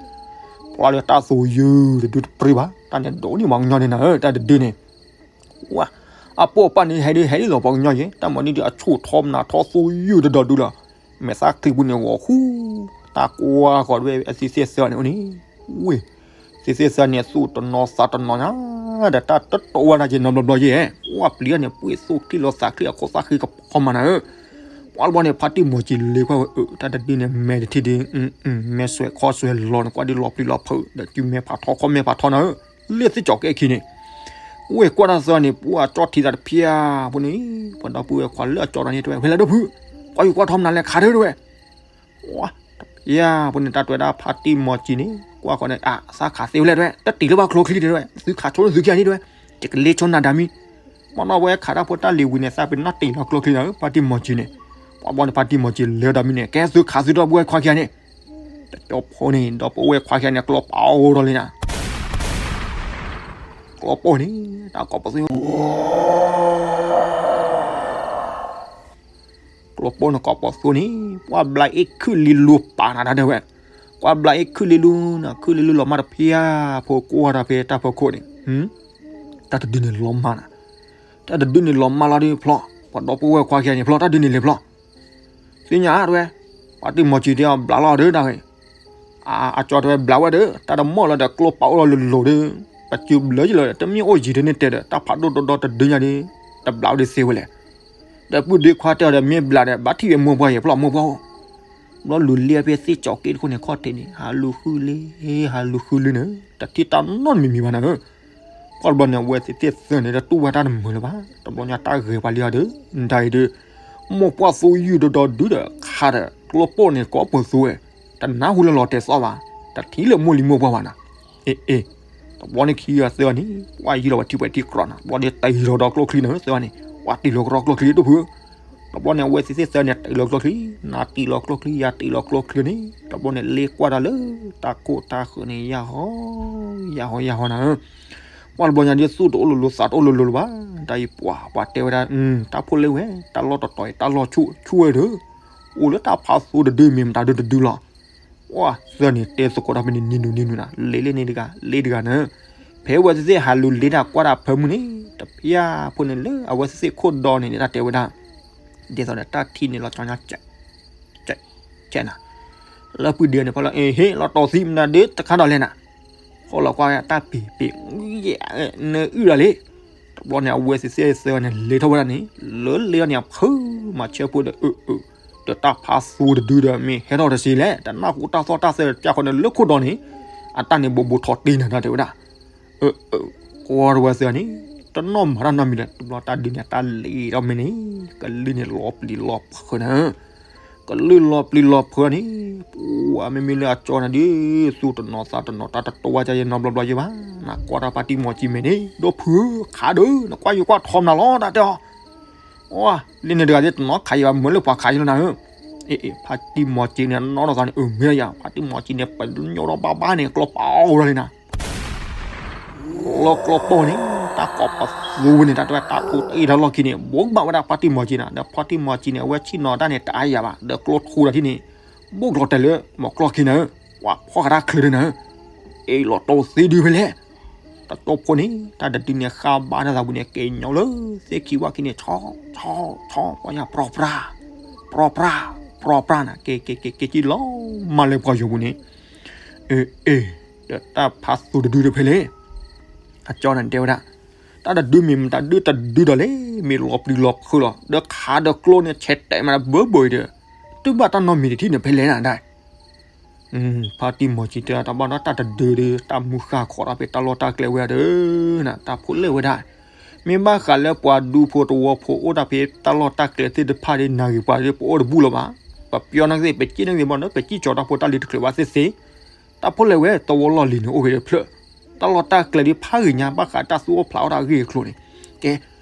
ပှၤလၢတၢ်သူယုၢ်တဒုတပြံဘၣ် တၢ်န့ၣ်ဒိးန့ၢ်ပှၤကညီန့ၣ်နၤဧၢ တၢ်တဒုန့ၣ် ဝဲ, အပိာ်ပၢ်န့ၣ်ဟဲဒုးဟဲဒ်လီၤပှၤကညီယဲ တၢ်မၤဒ်ဒီးအဆူၣ်ထီမနၤထီသူယုၢ်တဒီဒုလီၤ, မဲာ်သၣ်ချံပူၤန့ၣ်ဂီၤဃူ, တၢ်ကွၢ်ဃီၤတဝဲအသ့ၣ်သ့ၣ်သၢန့ၣ်အိၣ်န့ၣ်, ဝ့ၢ်, သ့ၣ်သ့ၣ်သၢန့ၣ် သူၣ်တနီၤသးတနီၤညါ, ဒီးတၢ်တတိၢ်ဝဲဒၣ်က့ၤနီတဘျီဘျီယဲ, ဝဲပျံၤန့ၣ် ပှ့ၤသူၣ်ချံလီၤသးချံအခိၣ်သၣ်ဃံကဖီမးနၤဧၢ, ပှၤတဘျီန့ၣ် ဖါတံၢ်မီၤကံၤလ့ကွၢ်ဝဲအၢ တၢ်တဒုန့ၣ် မဲာ်တထံၣ်ဒုး, မဲာ်စွဲးခီစွဲးလီၤန့ၣ် ကွၢ်ဒုးလီၤပျံၤလီၤဖုး ဒီးစုမဲာ်ဖးထီခီၣ်မဲာ်ဖးထီနၤဧၢ လၢသ့ၣ်ကၠီၤက့ၣ်ခံန့ၣ်, ဝ့ၢ်ကွၢ်တၢ်သၢန့ၣ် ပှၤကၠီထံသးတဖၠၣ်ဖိန့ၣ်, ပှၤဒီပုၢ်ဝဲၢ်ခွါလၢအကၠီတၢ်န့ၣ်တဲဝဲ ဝဲလၢဒိၣ်ဖု, ပှၤယူၤကွၢ်ထီမနုၤလဲၣ်ခးဒၢတဝဲ, ဝဲ, တပျ ယၤ ဖဲန့ၣ် တၢ်တဲဝဲဒၣ်ဖါတံၢ်မီၤကံန့ၣ် ကွၢ်ဃီန့ၣ် အသးခးသ့ဝဲလဲၣ်တဲဝဲ, တတံၤလၢၤဘၣ်ကျိချံတဲဝဲ, သုခးဆိသုခံဂၤန့ၣ်တဲဝဲ, ယကလ့ဆိနၤဒၣ်မံ, မ့ၢ်နီၢ်ဝဲခးတၢ်ဖိတၢ်လံၤဝံၤန့ၣ် သးပ့ၤနီၣ်တံၤလီၤကျိချံနၤဧၢ ဖါတံၢ်မီၤကံန့ၣ်, ပှၤဘျီန့ၣ် ဖါတံၢ်မီၤကံလဲၤဒီးမံန့ၣ် ကဲသုခးသုဒီပုၢ်ဝဲၢ်ခွါခံဂၤန့ၣ်, တကၠီဖိန့ၣ် ဒီပုၢ်ဝဲၢ်ခွါခံဂၤန့ၣ် ကျီပာ်အိၣ်ဒီးလံနၤ ကျီပိၢ်န့ၣ် တၢ်ကိးပသူ ကျီပိၢ်န့ၣ်ကိးပသူန့ၣ် ပှၤဘျးအ့ၣ်ခုၣ်လံလူပာ်နၤတၢ်တဲဝဲ, ပှၤဘျးအ့ၣ်ခုၣ်လံလူနၤ ခုၣ်လံလူလီၤမၢ်တဖၣ်ဖိကိးဝဲဒၣ်ဖဲတၢ်ဖီခိၣ်န့ၣ်, တၢ်တဒုန့ၣ်လီၤမၢ်နၤ, တၢ်တဒုန့ၣ်လီၤမၢ်လီၤဒုဖျီ, ပှၤဒီပုၢ်ဝဲၢ်ခွါခံဂၤန့ၣ်ဖျီ တၢ်ဒုန့ၣ်လဲၤဖျီ, သ့ၣ်ညါတဲဝဲ, ဖါတံၢ်မီၤကံတဲအီၤဘျးလီၤဒုတၢ်ဂ့ၤ အကၠီတဲဝဲဘျးဝဲဒီး တၢ်တမီၢ်လၢဒီးကျိပာ်အိၣ်လီၤလိၤလိၤဒီး, ပစုဘျၢယလီၤဒီး တမ့ၢ်အိၣ်ယံၤဒ်န့ၣ်တဲဒီး တၢ်ဖးဒိၣ်ဒီဒီတဒုညါဒီး, တဘျးဝဲဒၣ်သ့ဝဲလဲၣ်, ဒီးပုၢ်ဒ့ခွါတဲအီၤဒီးမ့ၢ်ဘျးဒီး ဘၣ်ထံၣ်ဝဲမိၢ်ပှၢ်ယဲၢ်ဖျီမိၢ်ပှၢ်အိၣ်, ဘျီလူၤလ့ဖဲသ့ၣ်ကၠီက့တခိၣ်န့ၣ်ခီၣ်ထံးန့ၣ် ဟးလူၤဃုလ့, ဟးလူၤဃုလ့န့ၣ် တထံၣ်တၢ်နီတမံၤမံၤဘၣ်နၤဧၢ ပှၢ်တဘျီန့ၣ် အဝဲသ့ၣ်သ့ၣ်သၢန့ၣ် တတူၢ်ဘၣ်တၢ်တမုာ်လၢၤဘၣ်. တဘျီညါတၢ်ဂဲၤပှၤလံအီၤဒီး ဒ်အံၤဒီး မိၢ်ပှၢ်သူယုၢ်ဒီဒီဒုဒီး ခးဒီးကျိပိၢ်န့ၣ် ကိးပသူဝဲ, တနၢ်ဟူလၢလီၤတဲာ်သီဘၣ်, တထံၣ်လၢမိၢ်လံၤမိၢ်ပှၢ်ဘၣ်နၤ. အ့ အ့ တဘျီန့ၣ်ခံဂၤသၢဂၤန့ၣ် ပှၢ်ယံၤလီၤဝဲထံပှဲၤထံကျီနၤ, တဘျီန့ၣ်တ့ၢ်လီၤဒီးကျိချံနၤ သၢဂၤန့ၣ် ပှၢ်တ့ၢ်လီၤကရီကျိချံဒိၣ်ဖု တဘျီန့ၣ် အဝဲသ့ၣ်သ့ၣ်သၢန့ၣ် တ့ၢ်လီၤကျိချံ, နၤတ့ၢ်လီၤကျိချံ ယၤတ့ၢ်လီၤကျိချံန့ၣ် တဘျီန့ၣ် လ့ကွၢ်တၢ်လၢ တၢ်ခိၣ်တၢ်ဃၢၤန့ၣ် ယၢ်ဟီ ယၢ်ဟီ ယၢ်ဟီနၤဧၢ. ပှၢ်တဘျီညါဒ်သူၣ်တအိၣ်လိၤလိၤ သးတအိၣ်လိၤလိၤလၢၤဘၣ်. တၢ်အံၤပှၤ ပှၤတဲဝဲဒၣ် တၢ်ဖိလ့ဝဲ တၢ်လီၢ်တတီၤအံၤ တၢ်လီၢ်ဆူၣ်ဆူၣ်ဝဲဒီး အိၣ်လၢတၢ်ဖးသူတဒု မ့ၢ်မတၤဒုတဒုလီၤ. ပှၢ်သၢန့ၣ် တဲသကိးတၢ်ဖဲန့ၣ် နံၤနုၤနံၤနုၤနၤ လ့လ့န့ၣ်တဂၤ လ့တဂၤနၤ ဖဲအဝဲသ့ၣ်သ့ၣ်ဟးလူၤလ့တၢ်ကွၢ်တၢ်ဖၢမုၢ်န့ၣ် တဖၣ်ဖိန့ၣ်လၢအဝဲသ့ၣ်သ့ၣ်ခိၣ်ဒီန့ၣ် တၢ်တဲဝဲဒၣ် ဒ်သိးဒီးတၢ်ထံၣ်န့ၣ်လီၤကၠီညါ ကဲနၤ လၢပုၢ်ဒ့န့ၣ် ဖီလီၤ အ့ဟ့ၣ် လီၤတီၤသံမနုၤဒုတခါဒီးလဲၣ်နၤ ဃီလီၤကွၢ်တၢ်ပ့ၤပ့ၤ နအုၣ်ဒၣ်လံ. တဘျီန့ၣ် အဝဲသ့ၣ်သ့ၣ်သၢန့ၣ် လဲၤထီၣ်ဝဲဒၣ်န့ၣ် လၢလဲၤထီၣ်န့ၣ် အဖုမၤဆၢဖိဒီး အၢ အၢ ဒီးတၢ်ဖးသူတဒုဒီး မ့ၢ်ဟဲထီၣ်တစ့လဲၣ် တနၢ်ဟူတၢ်သီၣ်တၢ်သဲတပျၢ်ဃီန့ၣ် လၢခိၣ်ဒီန့ၣ် အတၢ်န့ၣ်ဘိးဘိးထီၣ်တ့ၢ်နၤ တၢ်တဲဝဲဒၣ် အၢ အၢ ကွၢ်တဝဲသ့ၣ်န့ၣ် တနီၢ်မၤတၢ်နီတမံၤဒီး တဘျီတၢ်ဒုးန့ၣ် တၢ်လ့ၤထီၣ်မ့ၢ်န့ၣ် ကလုၢ်န့ၣ်လီၤပျံၤလီၤဖုးနၤ ကလုၢ်လီၤပျံၤလီၤဖုးန့ၣ် ပှၤမ့မ့ၢ်လၢအကၠီနၤဒုး သူၣ်တနီၤသးတနီၤ တၢ်တတိဝဲဒၣ်ယဲနီတဘျီဘျီယဲဘၣ်. နကွၢ်တၢ်ဖါတံၢ်မီၤကံမဲာ်န့ၣ် ဒိၣ်ဖုးခးဒီး နကွၢ်ယိၤကွၢ်ထီမနုၤလီၤ တၢ်တဲအီၤ လၢန့ၣ်တဂၤဒ်တနီၤခးယဲဘၣ် မ့ၢ်လၢပှၤခးယဲလီၤနၤဧၢ. အ့ အ့ ဖါတံၢ်မီၤကံန့ၣ် နီၢ်နီၢ်သးန့ၣ် အၢ မ့ၢ်ယၤ ဖါတံၢ်မီၤကံန့ၣ် ပညိၣ်ထီၣ်ဘၣ်ဘၣ်န့ၣ် ကျီပာ်အိၣ်ဒီးလံနၤ လီၤကျီပိၢ်န့ၣ် တၢ်ကိးပသူဝဲန့ၣ် တၢ်တဲဝဲတၢ်ထူးတအ့ၣ်တၢ်လီၢ်ခံန့ၣ် ဘိးဘၣ်ဝဲဒၣ်ဖါတံၢ်မီၤကံနၤ ဒီးဖါတံၢ်မီၤကံန့ၣ် အဝဲဆ့ၣ်နီၤတၢ်န့ၣ် တအါယၤဘၣ် ဒီးကျိထူးဒီးထံၣ်န့ၣ် ဘိၣ်ကျီၤတဲာ်လၢ မီၤကျီၢ်ခံနၤဧၢ ပှၤဖီၣ်ဃာ်တၢ်ချုးဒီးနၤဧၢ အ့ၣ်လီၤတိၢ်သ့ဒုဖဲလဲၣ် တတိၢ်ဖိန့ၣ် တၢ်တဒုန့ၣ် ဃာ်ဘၣ်နသးဝံၤန့ၣ် က့ၤညီလၢ သ့ၣ်ခံဝၣ်ခံန့ၣ် ဆီ ဆီ ဆီ ပှၤညါ ပြီပြါ ပြီပြါ ပြီပြါနၤ က့ၤ က့ၤ က့ၤ က့ၤကံလီၤမၢ်လၢပှၤယိၤပူၤန့ၣ် အ့ၣ် အ့ၣ် ဒီးတၢ်ဖးသူတဒုဒီးဖဲလဲၣ် အကၠီနၤတဲဝဲဒၣ် တၢ်တဒုမ့ၢ်မတၤဒုတဒုဒီးလဲၣ် မ့ၢ်လီၤပျံၤလီၤဖုးလီၤ ဒီးခးဒီးကျိန့ၣ် ဆဲးတဲာ်မးဘၢဘၢအံၤဒီး တုၤဘၣ်တၢ်နီတမံၤတထံၣ်န့ၣ်ဖဲလဲၣ်နၤဒၣ် ဖါတံၢ်မီၤကံတဲတၢ်ဘၣ်ဒီးတၢ်တဒုဒီး တၢ်မူဃာ်ခီၣ်တၢ်ဖဲတၢ်လီၢ်တၢ်ကျဲဝဲဒၣ်ဒီး နတၢ်ဖိလဲၣ်ဝဲဒၣ် မ့ၢ်ဘၣ်ဃးလၢပှၤဒူဖိတဝီဖိအိၣ်တၢ်ဖဲတၢ်လီၢ်တၢ်ကျဲသ့ၣ်တဖၣ်ဒီး နဂ့ၤပှၤဒီး ပအိၣ်တဘူၣ်လၢၤဘၣ် ပပျီနဂ့ၤ ပစံၣ်နဂ့ၤဘၣ်ဒီး ပစံၣ်ကၠီၤတၢ်ဖိတၢ်လံၤတချုးဘၣ်သ့ၣ်သ့ၣ် တၢ်ဖိလဲၣ်ဝဲ တဝီလီၢ်လံၤန့ၣ်အိၣ်ဖဲတဖျၢၣ် တၢ်လီၢ်တၢ်ကျဲဒီးဖးဂ့ၤညါ ဘၣ်ဃးတၢ်သူၣ်အိၣ်ဖျးအိၣ်တၢ်ဂ့ၢ်အကျိၤန့ၣ် ကဲ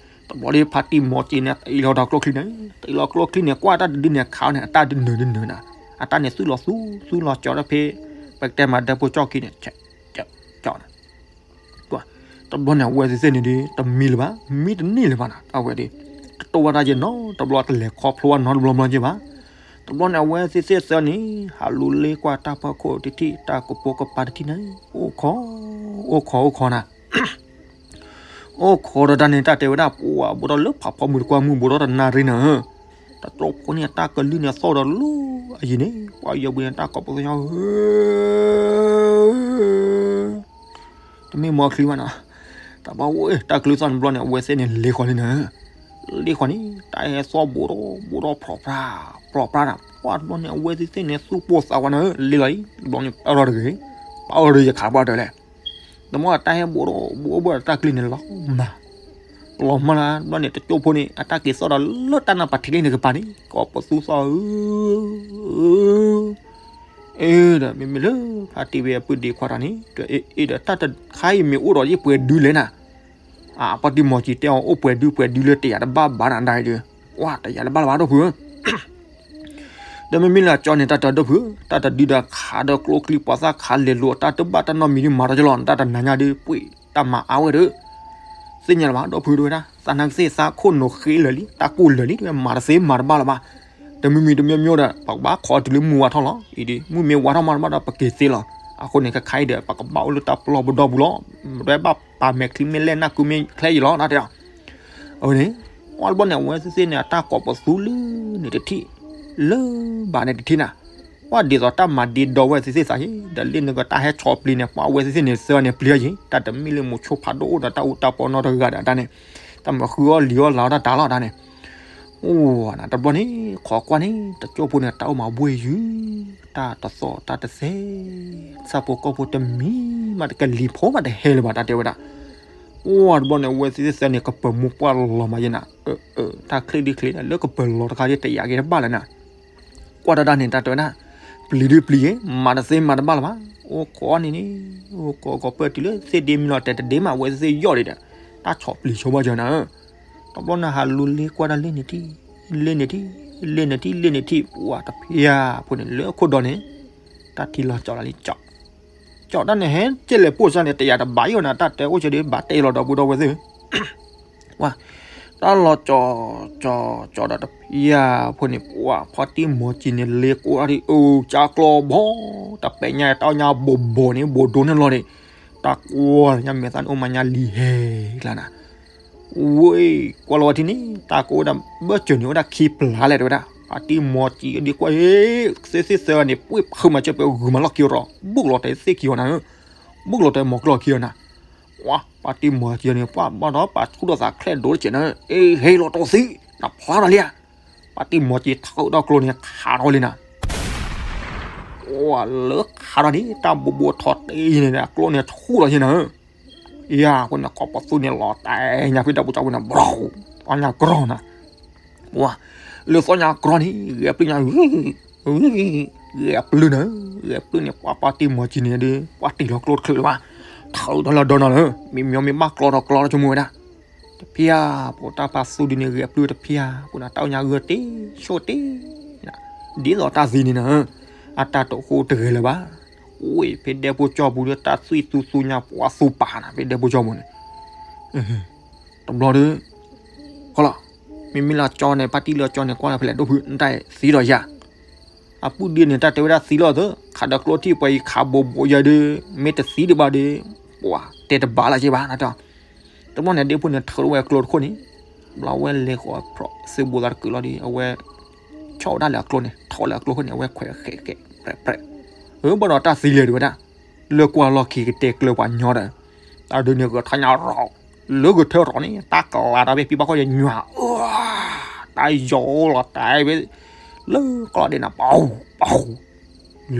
တဘျီဒီးဖါတံၢ်မီၤကံန့ၣ် တ့ၢ်လီၤဒီးကျိချံန့ၣ် တ့ၢ်လီၤကျိချံန့ၣ် ကွၢ်တၢ်တဒုန့ၣ်ခးအီၤန့ၣ် အတၢ်ဒုးနၢၤဒုးနၢၤနၤ အတၢ်န့ၣ်သုးလီၤသူ သုးလီၤကၠီၤဒီးဖဲ ပကတဲမၤဒၢဖိကၠီၣ်ခံန့ၣ် ကၠီၤနၤ တဘျီန့ၣ် အဝဲသ့ၣ်သ့ၣ်န့ၣ်ဒီး တမံလၢၤဘၣ် မံတန့ၢ်လၢၤဘၣ်နၤ အဝဲဒီး တတိၢ်ဘၣ်တၢ်ယဲနီတဘျီ တလဲၤခီဖျိဘၣ်နီတဘျီဘျီယဲဘၣ် တဘျီန့ၣ် အဝဲသ့ၣ်သ့ၣ်သၢန့ၣ် ဟးလူၤလ့ကွၢ်တၢ်ဖီခိၣ်တထံၣ် တၢ်ကပိာ်ကပၤတထံၣ်န့ၣ် အိၣ်ခိး အိၣ်ခိးအိၣ်ခိးနၤ အိၣ်ခိးဒီးတၢ်န့ၣ် တၢ်တဲဝဲဒၣ် ပှၤဘိးထီၣ်လၢဖးဖီမုၢ်တကွၢ်မုၢ် ဘိးထီၣ်တနၣ်ရံၣ်နၤဧၢ, တတီၢ်ဖိန့ၣ် အတၢ်ကလုၢ်န့ၣ် အသီၣ်ဒီးလီၤအယံၤန့ၣ် ပှၤယီၤဘှံးန့ၣ် တၢ်ကိးပသူညီဧၢ, တမ့ၢ်မီချံဘၣ်နီၤ, တၢ်ဘၣ်အိၣ် တၢ်ကလုၢ်သီၣ်န့ၣ်ဘျီန့ၣ် အဝဲသ့ၣ်န့ၣ် လ့ဃီၤလံနၤဧၢ, လ့ဃီၤန့ၣ် တၢ်ဟဲသီၣ်ဘိးထီၣ် ဘိးထီၣ်ဖြီးဖြါ ဖြီးဖြါနၤ, ပှၤတဘျီန့ၣ် အဝဲသ့ၣ်သ့ၣ်န့ၣ် သူၣ်ပိၢ်သးဝးနၤဧၢ, လ့လီၤအံၤ တဘျီန့ၣ် ပအၢၣ်ထီၣ်တဂ့ၤ, ပအၢၣ်ထီၣ်ယခးပှၢ်တၢၢ်လဲၣ် တမ့ၢ်တၢ်ဟဲဘိးထီၣ် ဘိးဘိးတၢ်ကလုၢ်န့ၣ်လီၤမၢ်, လီၤမၢ်လၢ ဘျီန့ၣ် တကၠိဖိန့ၣ် အတၢ်က့ၤသီၣ်ဒီးလၢတၢ်နါပၤထံးလံန့ၣ်ကပၤန့ၣ် ကိးပသူသီၣ်ဧၢ, အၢ ဒီးမ့မ့ၢ်လၢ ဖါတံၢ်ဝဲအပုၢ်ဒ့ခွါတၢ်န့ၣ် ဒီးအ့ၣ်ဒီး တၢ်တခါအံၤမ့ၢ်အိၣ်ဒီးယပှဲၤဒုလဲၣ်နၤ, အပှၤတံၢ်မီၤစံၤတဲအီၤ အိၣ်ပှဲၤဒုပှဲၤဒုလၢတယာ်တဘၣ်ဘၣ်နၤဒၣ်ဒီး, ဝါ တယာ်တဘၣ်လၢၤဘၣ်ဒီပုၢ်ဧၢ ဒီးမ့မ့ၢ်လၢအကၠီန့ၣ် တၢ်တဒိၣ်ဖုး တၢ်တဒုဒီးခးဒီးကျိချံပှၤသၣ်ခးလဲၤလိာ် တၢ်တဘၣ်တၢ်နီတမံၤဒုမၤထီၣ်ကလီၤ တၢ်တနၤညါဒု ပှ့ၤတၢ်မၤအါဝဲဒီး သ့ၣ်ညါလၢၤဘၣ် ဒီပုၢ်ဝဲဒၣ် သးနါကသ့ၣ်သးခိၣ်နိာ်ဃ့လၢာ်လံ တၢ်ကိၢ်လၢာ်လံ တဝဲမၤတသ့မၤတဘၣ်လၢၤဘၣ်, တမံၤမံၤတမံၤမံၤဒီး ပကဘၣ်ခိးတုၤလၢမုၢ်ဝါထီၣ်လီၤ အံၤဒ် မုၢ်မ့ၢ်ဝါထီၣ်မးတဘၣ်ဒီး ပက့ၤသ့လီၤ, အဃိန့ၣ် ခဲခါအံၤဒီး ပကဘၣ်အိၣ်လၢတၢ်ပလီၢ်ပဒီပူၤလီၤ, တဝဲဘၣ်ပာ်မဲာ်ချံမ့ၢ်လဲၣ်နၢ်ကုမ့ၢ်ချဲအံၤလီၤ တၢ်တဲအီၤ အဝဲန့ၣ် ပှၤတဘျီန့ၣ်အဝဲသ့ၣ်န့ၣ် အတၢ်ကိးပသူလၢန့ၣ်တထံၣ်, လၢဘၣ်န့ၣ်တထံၣ်နၤ, ပှၤဒ်သိးတၢ်မၤဒ့ဒီဝဲသ့ၣ်သ့ၣ်သးယ့ၣ် ဒီးလ့ၣ်န့ၣ်ကတၢ်ဟဲဆီၣ်ပျံၤန့ၣ် ပှၤအဝဲသ့ၣ်သ့ၣ်န့ၣ် သၢန့ၣ်ပျံၤယ့ၣ် တၢ်တမ့ၢ်လၢမိၤဆိဖးဒိၣ်အိၣ်ဒီးတၢ်အူတၢ်ပီနီတဂၤဒီးတၢ်န့ၣ်, တၢ်မၤဃုအီၣ်လံၤအီၣ်လၤအီၣ်တၢ်တၢ်လီၤတၢ်န့ၣ်, အိၣ်နၤတဘျီန့ၣ် ခိးကွၢ်န့ၣ် တကၠိဖိန့ၣ် တၢ်အိၣ်မၤဘှ့ၣ်ယုၢ်, တၢ်တသီၣ်တၢ်တသဲး, ဆၣ်ဖိကီၢ်ဖိတမံၤမးတကလံၤဖိမးတဟဲလၢၤဘၣ် တၢ်တဲဝဲဒၣ်, အိၣ်တဘျီန့ၣ် အဝဲသ့ၣ်သ့ၣ်သၢန့ၣ် ကပၢၤမူပှၢ်လီၤမးယဲနၤ, တၢ်ချ့ဒ်ချ့ လၢကပၢၤလီၤတခါဒ်တယာ်က့ၤတဘၣ်လၢၤနၤ, ကွၢ်တၢ်တၢ်န့ၣ် တၢ်တဲဝဲဒၣ်, ပျံၤဒုပျံၤယ့ၣ် မၤတသ့မၤတဘၣ်လၢၤဘၣ်, အိၣ်ခိးန့ၣ်န့ၣ်, အိၣ်ခိးကီးပၢၢ်တုၤလၢသ့ၣ်ဒ့မံလီၤ တဲတဒ့မး အဝဲသ့ၣ်သ့ၣ်ယီၣ်ဒံးဒီး, တၢ်ဆီၣ်ပျံၤဆိဘၣ်ယဲနၤ, တဘျီန့ၣ်ဟးလူၤလ့ကွၢ်တၢ်လ့ၣ်န့ၣ်ထံၣ်, လ့ၣ်န့ၣ်ထံၣ်, လ့ၣ်န့ၣ်ထံၣ် လ့ၣ်န့ၣ်ထံၣ် ပှၤတဖၠၣ်ဖိန့ၣ် လၢခိၣ်ဒီန့ၣ်, တၢ်ထံလီၤကၠီလီၤလံကၠီ, ကၠီတၢ်န့ၣ်ဟဲကဲလဲၣ်ပိၢ်စၢ်န့ၣ် တယာ်တဘၣ်ယိၣ်နၤ တၢ်တဲအိၣ်ကဲဒ်ဘၣ်တဲလီၤဒီပုၢ်ဒီဝဲၢ်သ့ၣ် ဝါ, တၢ်လီၤကၠီ, ကၠီ, ကၠီဒီးတဖၠၣ်ဖိန့ၣ် ပှၤဖါတံၢ်မီၤစံၤန့ၣ် လ့ကိးတၢ်ဒ်အၢ ကၠါကျီဘီ, တပဲာ်ညါတၢ်ညါဘိးဘိးန့ၣ် ဘိးဒိန့ၣ်လီၤန့ၣ်, တၢ်ကွၢ်ညါမဲာ်သၣ်န့ၣ်အိၣ်မးညါလံၤဟဲကျါနၤ, ဝ့ၢ်, ကွၢ်လီၤဝဲထံၣ်န့ၣ် တၢ်ကအိၣ်ဒၣ်ဘၢၣ်စၢၤန့ၣ် အိၣ်ဒၣ်ခံပျၢၤလဲၣ်တဲဝဲဒၣ် ဖါတံၢ်မီၤစံၤဒ်ကွၢ်အံၤ, သ့ၣ်သ့ၣ်သၢဂၤန့ၣ် ပှ့ၤဖုးမၤစၢၤပှဲၤဂုာ်မးလီၢ်ခံအီၤဒီး ဘုၣ်လီၤတဲသ့ၣ်ခံအီၤနၤ, ဘုၣ်လီၤတဲမီၤကျိၢ်ခံအီၤနၤ ဝါ, ဖါတံၢ်မီၤစံၤန့ၣ် ပှၤဘၣ်ဒီးပာ်ဆူၣ်ထီၣ်သးချဲၣ်ဒိတကဲးနၤ, အ့ ဟဲလီၤတီသံ, နဖျါထီၣ်လံဧါ, ဖါတံၢ်မီၤစံၤထီၣ်ဒီးကျိန့ၣ်ခးထီၣ်လံနၤ, ဝါ, လၢခးထီၣ်န့ၣ် တၢ်ဘိးဘိးထီၣ်တ့ၢ်န့ၣ် ကျိန့ၣ်ဆူၣ်လီၤယဲနၤ, ယၤအဃိန့ၣ် ကိးပသူန့ၣ်လီၤတဲာ်ညါဖဲတၢ်ပူၤကၠီပူၤန့ၣ် ဘြီ, သီညါကြီနၤ ဝါ, လၢသီညါကြီန့ၣ် ဂဲၤပျုၢ်ညါ, ဂဲၤပျုၢ်နၤ, ဂဲၤပျုၢ်န့ၣ် ပှၤဖါတံၢ်မီၤစံၤန့ၣ်ဒီး ပှၤတ့ၢ်လီၤကျိတချုးလၢၤဘၣ်, ထၢဒီလီၤဒီနီၤလၢ မ့ၢ်မ့ၢ်မ့ၢ်ဘၣ်ကျီထီၣ်ကျီထီၣ်ဆိကမိၣ်ဝဲဒၣ်, တဖၠၣ်ဖိတၢ်ပာ်သူဒုန့ၣ် ဂဲၤပျုၢ်တဖၠၣ်ဖိနၤ တၢ်အိၣ်ညါဂၢၢ်တ့ၢ်ဆိၣ်တ့ၢ် ဒ်သိးတၢ်သံန့ၣ်နၤ, အတၢ်တအိၣ်တဂဲၤလၢၤဘၣ်, ဝ့ၢ် ဖဲဒဲဖိကၠီပူၤဒီး တၢ်သွံၣ်သူသူညါ ပှၤသူပာ်နၤ ဖဲဒဲဖိကၠီပူၤန့ၣ် တဘျီဒီး, ခီလီၤ, မ့မ့ၢ်လၢကၠီန့ၣ် ဖါတံၢ်လၢကၠီန့ၣ် ကွၢ်လၢဖဲလဲၣ်ဒိၣ်ဖုး နတၢ်သံဒီးယၤ, အပုၢ်ဒ့န့ၣ် တၢ်တဲဝဲဒၣ်သံလီၤသၢ ခးဒီးကျိထံၣ်ပှၤအံၤခးဘိးဘိးယၤဒီး မ့ၢ်တသံဒံးဘၣ်ဒီး, ပှၤတဲတဘၣ်လၢၤက့ဘၣ်နတၢ်, တဘျီန့ၣ် ဒ့ဖိန့ၣ် ထၢဝဲကျိတခိၣ်န့ၣ်, ဘျီဝဲလဲၤဃီၤဖျိးသုးဘိသးတကုာ်လီၤဒီး အဝဲ ဆီၣ်ဝဲဒၣ်လၢအကျိန့ၣ် ထီၣ်လၢအကျိခိၣ်န့ၣ် အဝဲခွဲးဃဲးဃဲး ပြဲးပြဲး, အၢ ဘၣ်ဒီးတၢ်သံလဲၣ်ဒံးဝဲဒၣ်, လၢကွၢ်လီၢ်ခံကတဲကျၢၤပှၤညီဒီး, တၢ်ဒုးန့ၣ်ဂဲၤထၢၣ်ညါရီၤ, လၢဂဲၤထၢၣ်ရီၤန့ၣ် တၢ်ကလၤတၢ်ဖဲပံဘၣ်ခီၣ်ယညွၤ, တၢ်ယီၤလီၤတၢ်ဖဲ, လၢကျီၢ်ဒ့နၤ ပှၤ, ပှၤ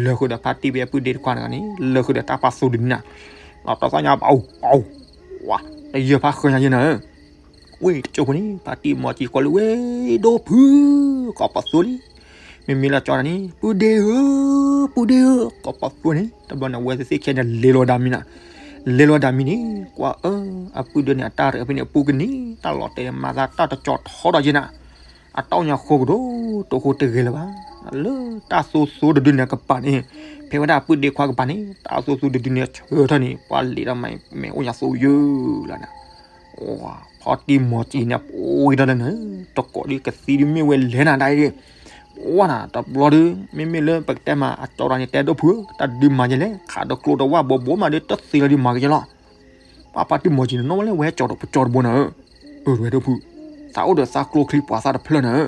လၢဃုာ်ဒီးဖါတံၢ်ဖဲအပုၢ်ဒ့တခွါန့ၣ်န့ၣ် လၢဃုာ်ဒီးတၢ်ပာ်သူဒုန့ၣ်နၤ, လီၤတီၢ်သီၣ်ညါ ပှၤ, ပှၤ, ဝါ, တယၢၢ်ဖးဃၢညါယဲနၤဧၢ, ဝ့ၢ်တကၠိဖိန့ၣ် ဖါတံၢ်မီၤစံၤကွၢ်လၢဝဲ ဒိၣ်ဖုး, ကိးပသူလံ, မ့မ့ၢ်လၢကၠီနၤန့ၣ် ပုၢ်ဒ့ဧၢ, ပုၢ်ဒ့ဧၢ, ကိးပသူန့ၣ် တဘျီန့ၣ် အဝဲသ့ၣ်သ့ၣ်ခဲန့ၣ် လဲၤလီၤဒၣ်မံၤနၤ, လဲၤလီၤဒၣ်မံၤန့ၣ် ကွၢ်အၢ, အပုၢ်ဒ့န့ၣ် အတၢ်ရဲၣ်ဖဲန့ၣ် အပူၤကနံၤ တၢ်လီၤတဲာ်မၤသးတၢ်တကၠီထီဒီးယဲနၤ အတၢ်အိၣ်ညါဃိကဒိၣ် တအိၣ်ဃိတဂဲၤလၢၤဘၣ်, လၢတၢ်သူသူတဒုန့ၣ်ကပၤန့ၣ်, ဖဲဝဲဒၣ်အပုၢ်ဒ့ခွါကပၤန့ၣ် တၢ်သူသူတဒုန့ၣ်ဆၢထၢၣ်န့ၣ် ပှၤလံၤဒီးမ့ၢ်အိၣ်ညါသူယုၢ်လီၤနၤ, ဖါတံၢ်မီၤစံၤန့ၣ် ပှၤဝံၤဒီးန့ၣ် တကိးဒ်ကသံဒ်မ့ၢ်ဝဲလဲၣ်နၤဒၣ်အံၤ, ဝါနၤ တဘျီဒီး မ့မ့ၢ်လၢပကတဲမး အကၠီတၢ်န့ၣ် တဲဒိၣ်ဖုးဧၢ, တၢ်ဒုးမၤယဲလဲၣ် ခးဒီးကျိဒီးဝၣ်ဘိးဘိးမးဒီး တသ့လီၤဒုးမၤကယဲလီၤ ပှၤဖါတံၢ်မီၤစံၤန့ၣ် နီၢ်ဝဲလၢဝဲကၠီဒီးပကၠီတဘိနၤဧၢ, အၢ ဝဲဒိၣ်ဖုး, သးအိၣ်ဒီးသးကျိချံပှၤသၣ်တဖျၢၣ်နၤဧ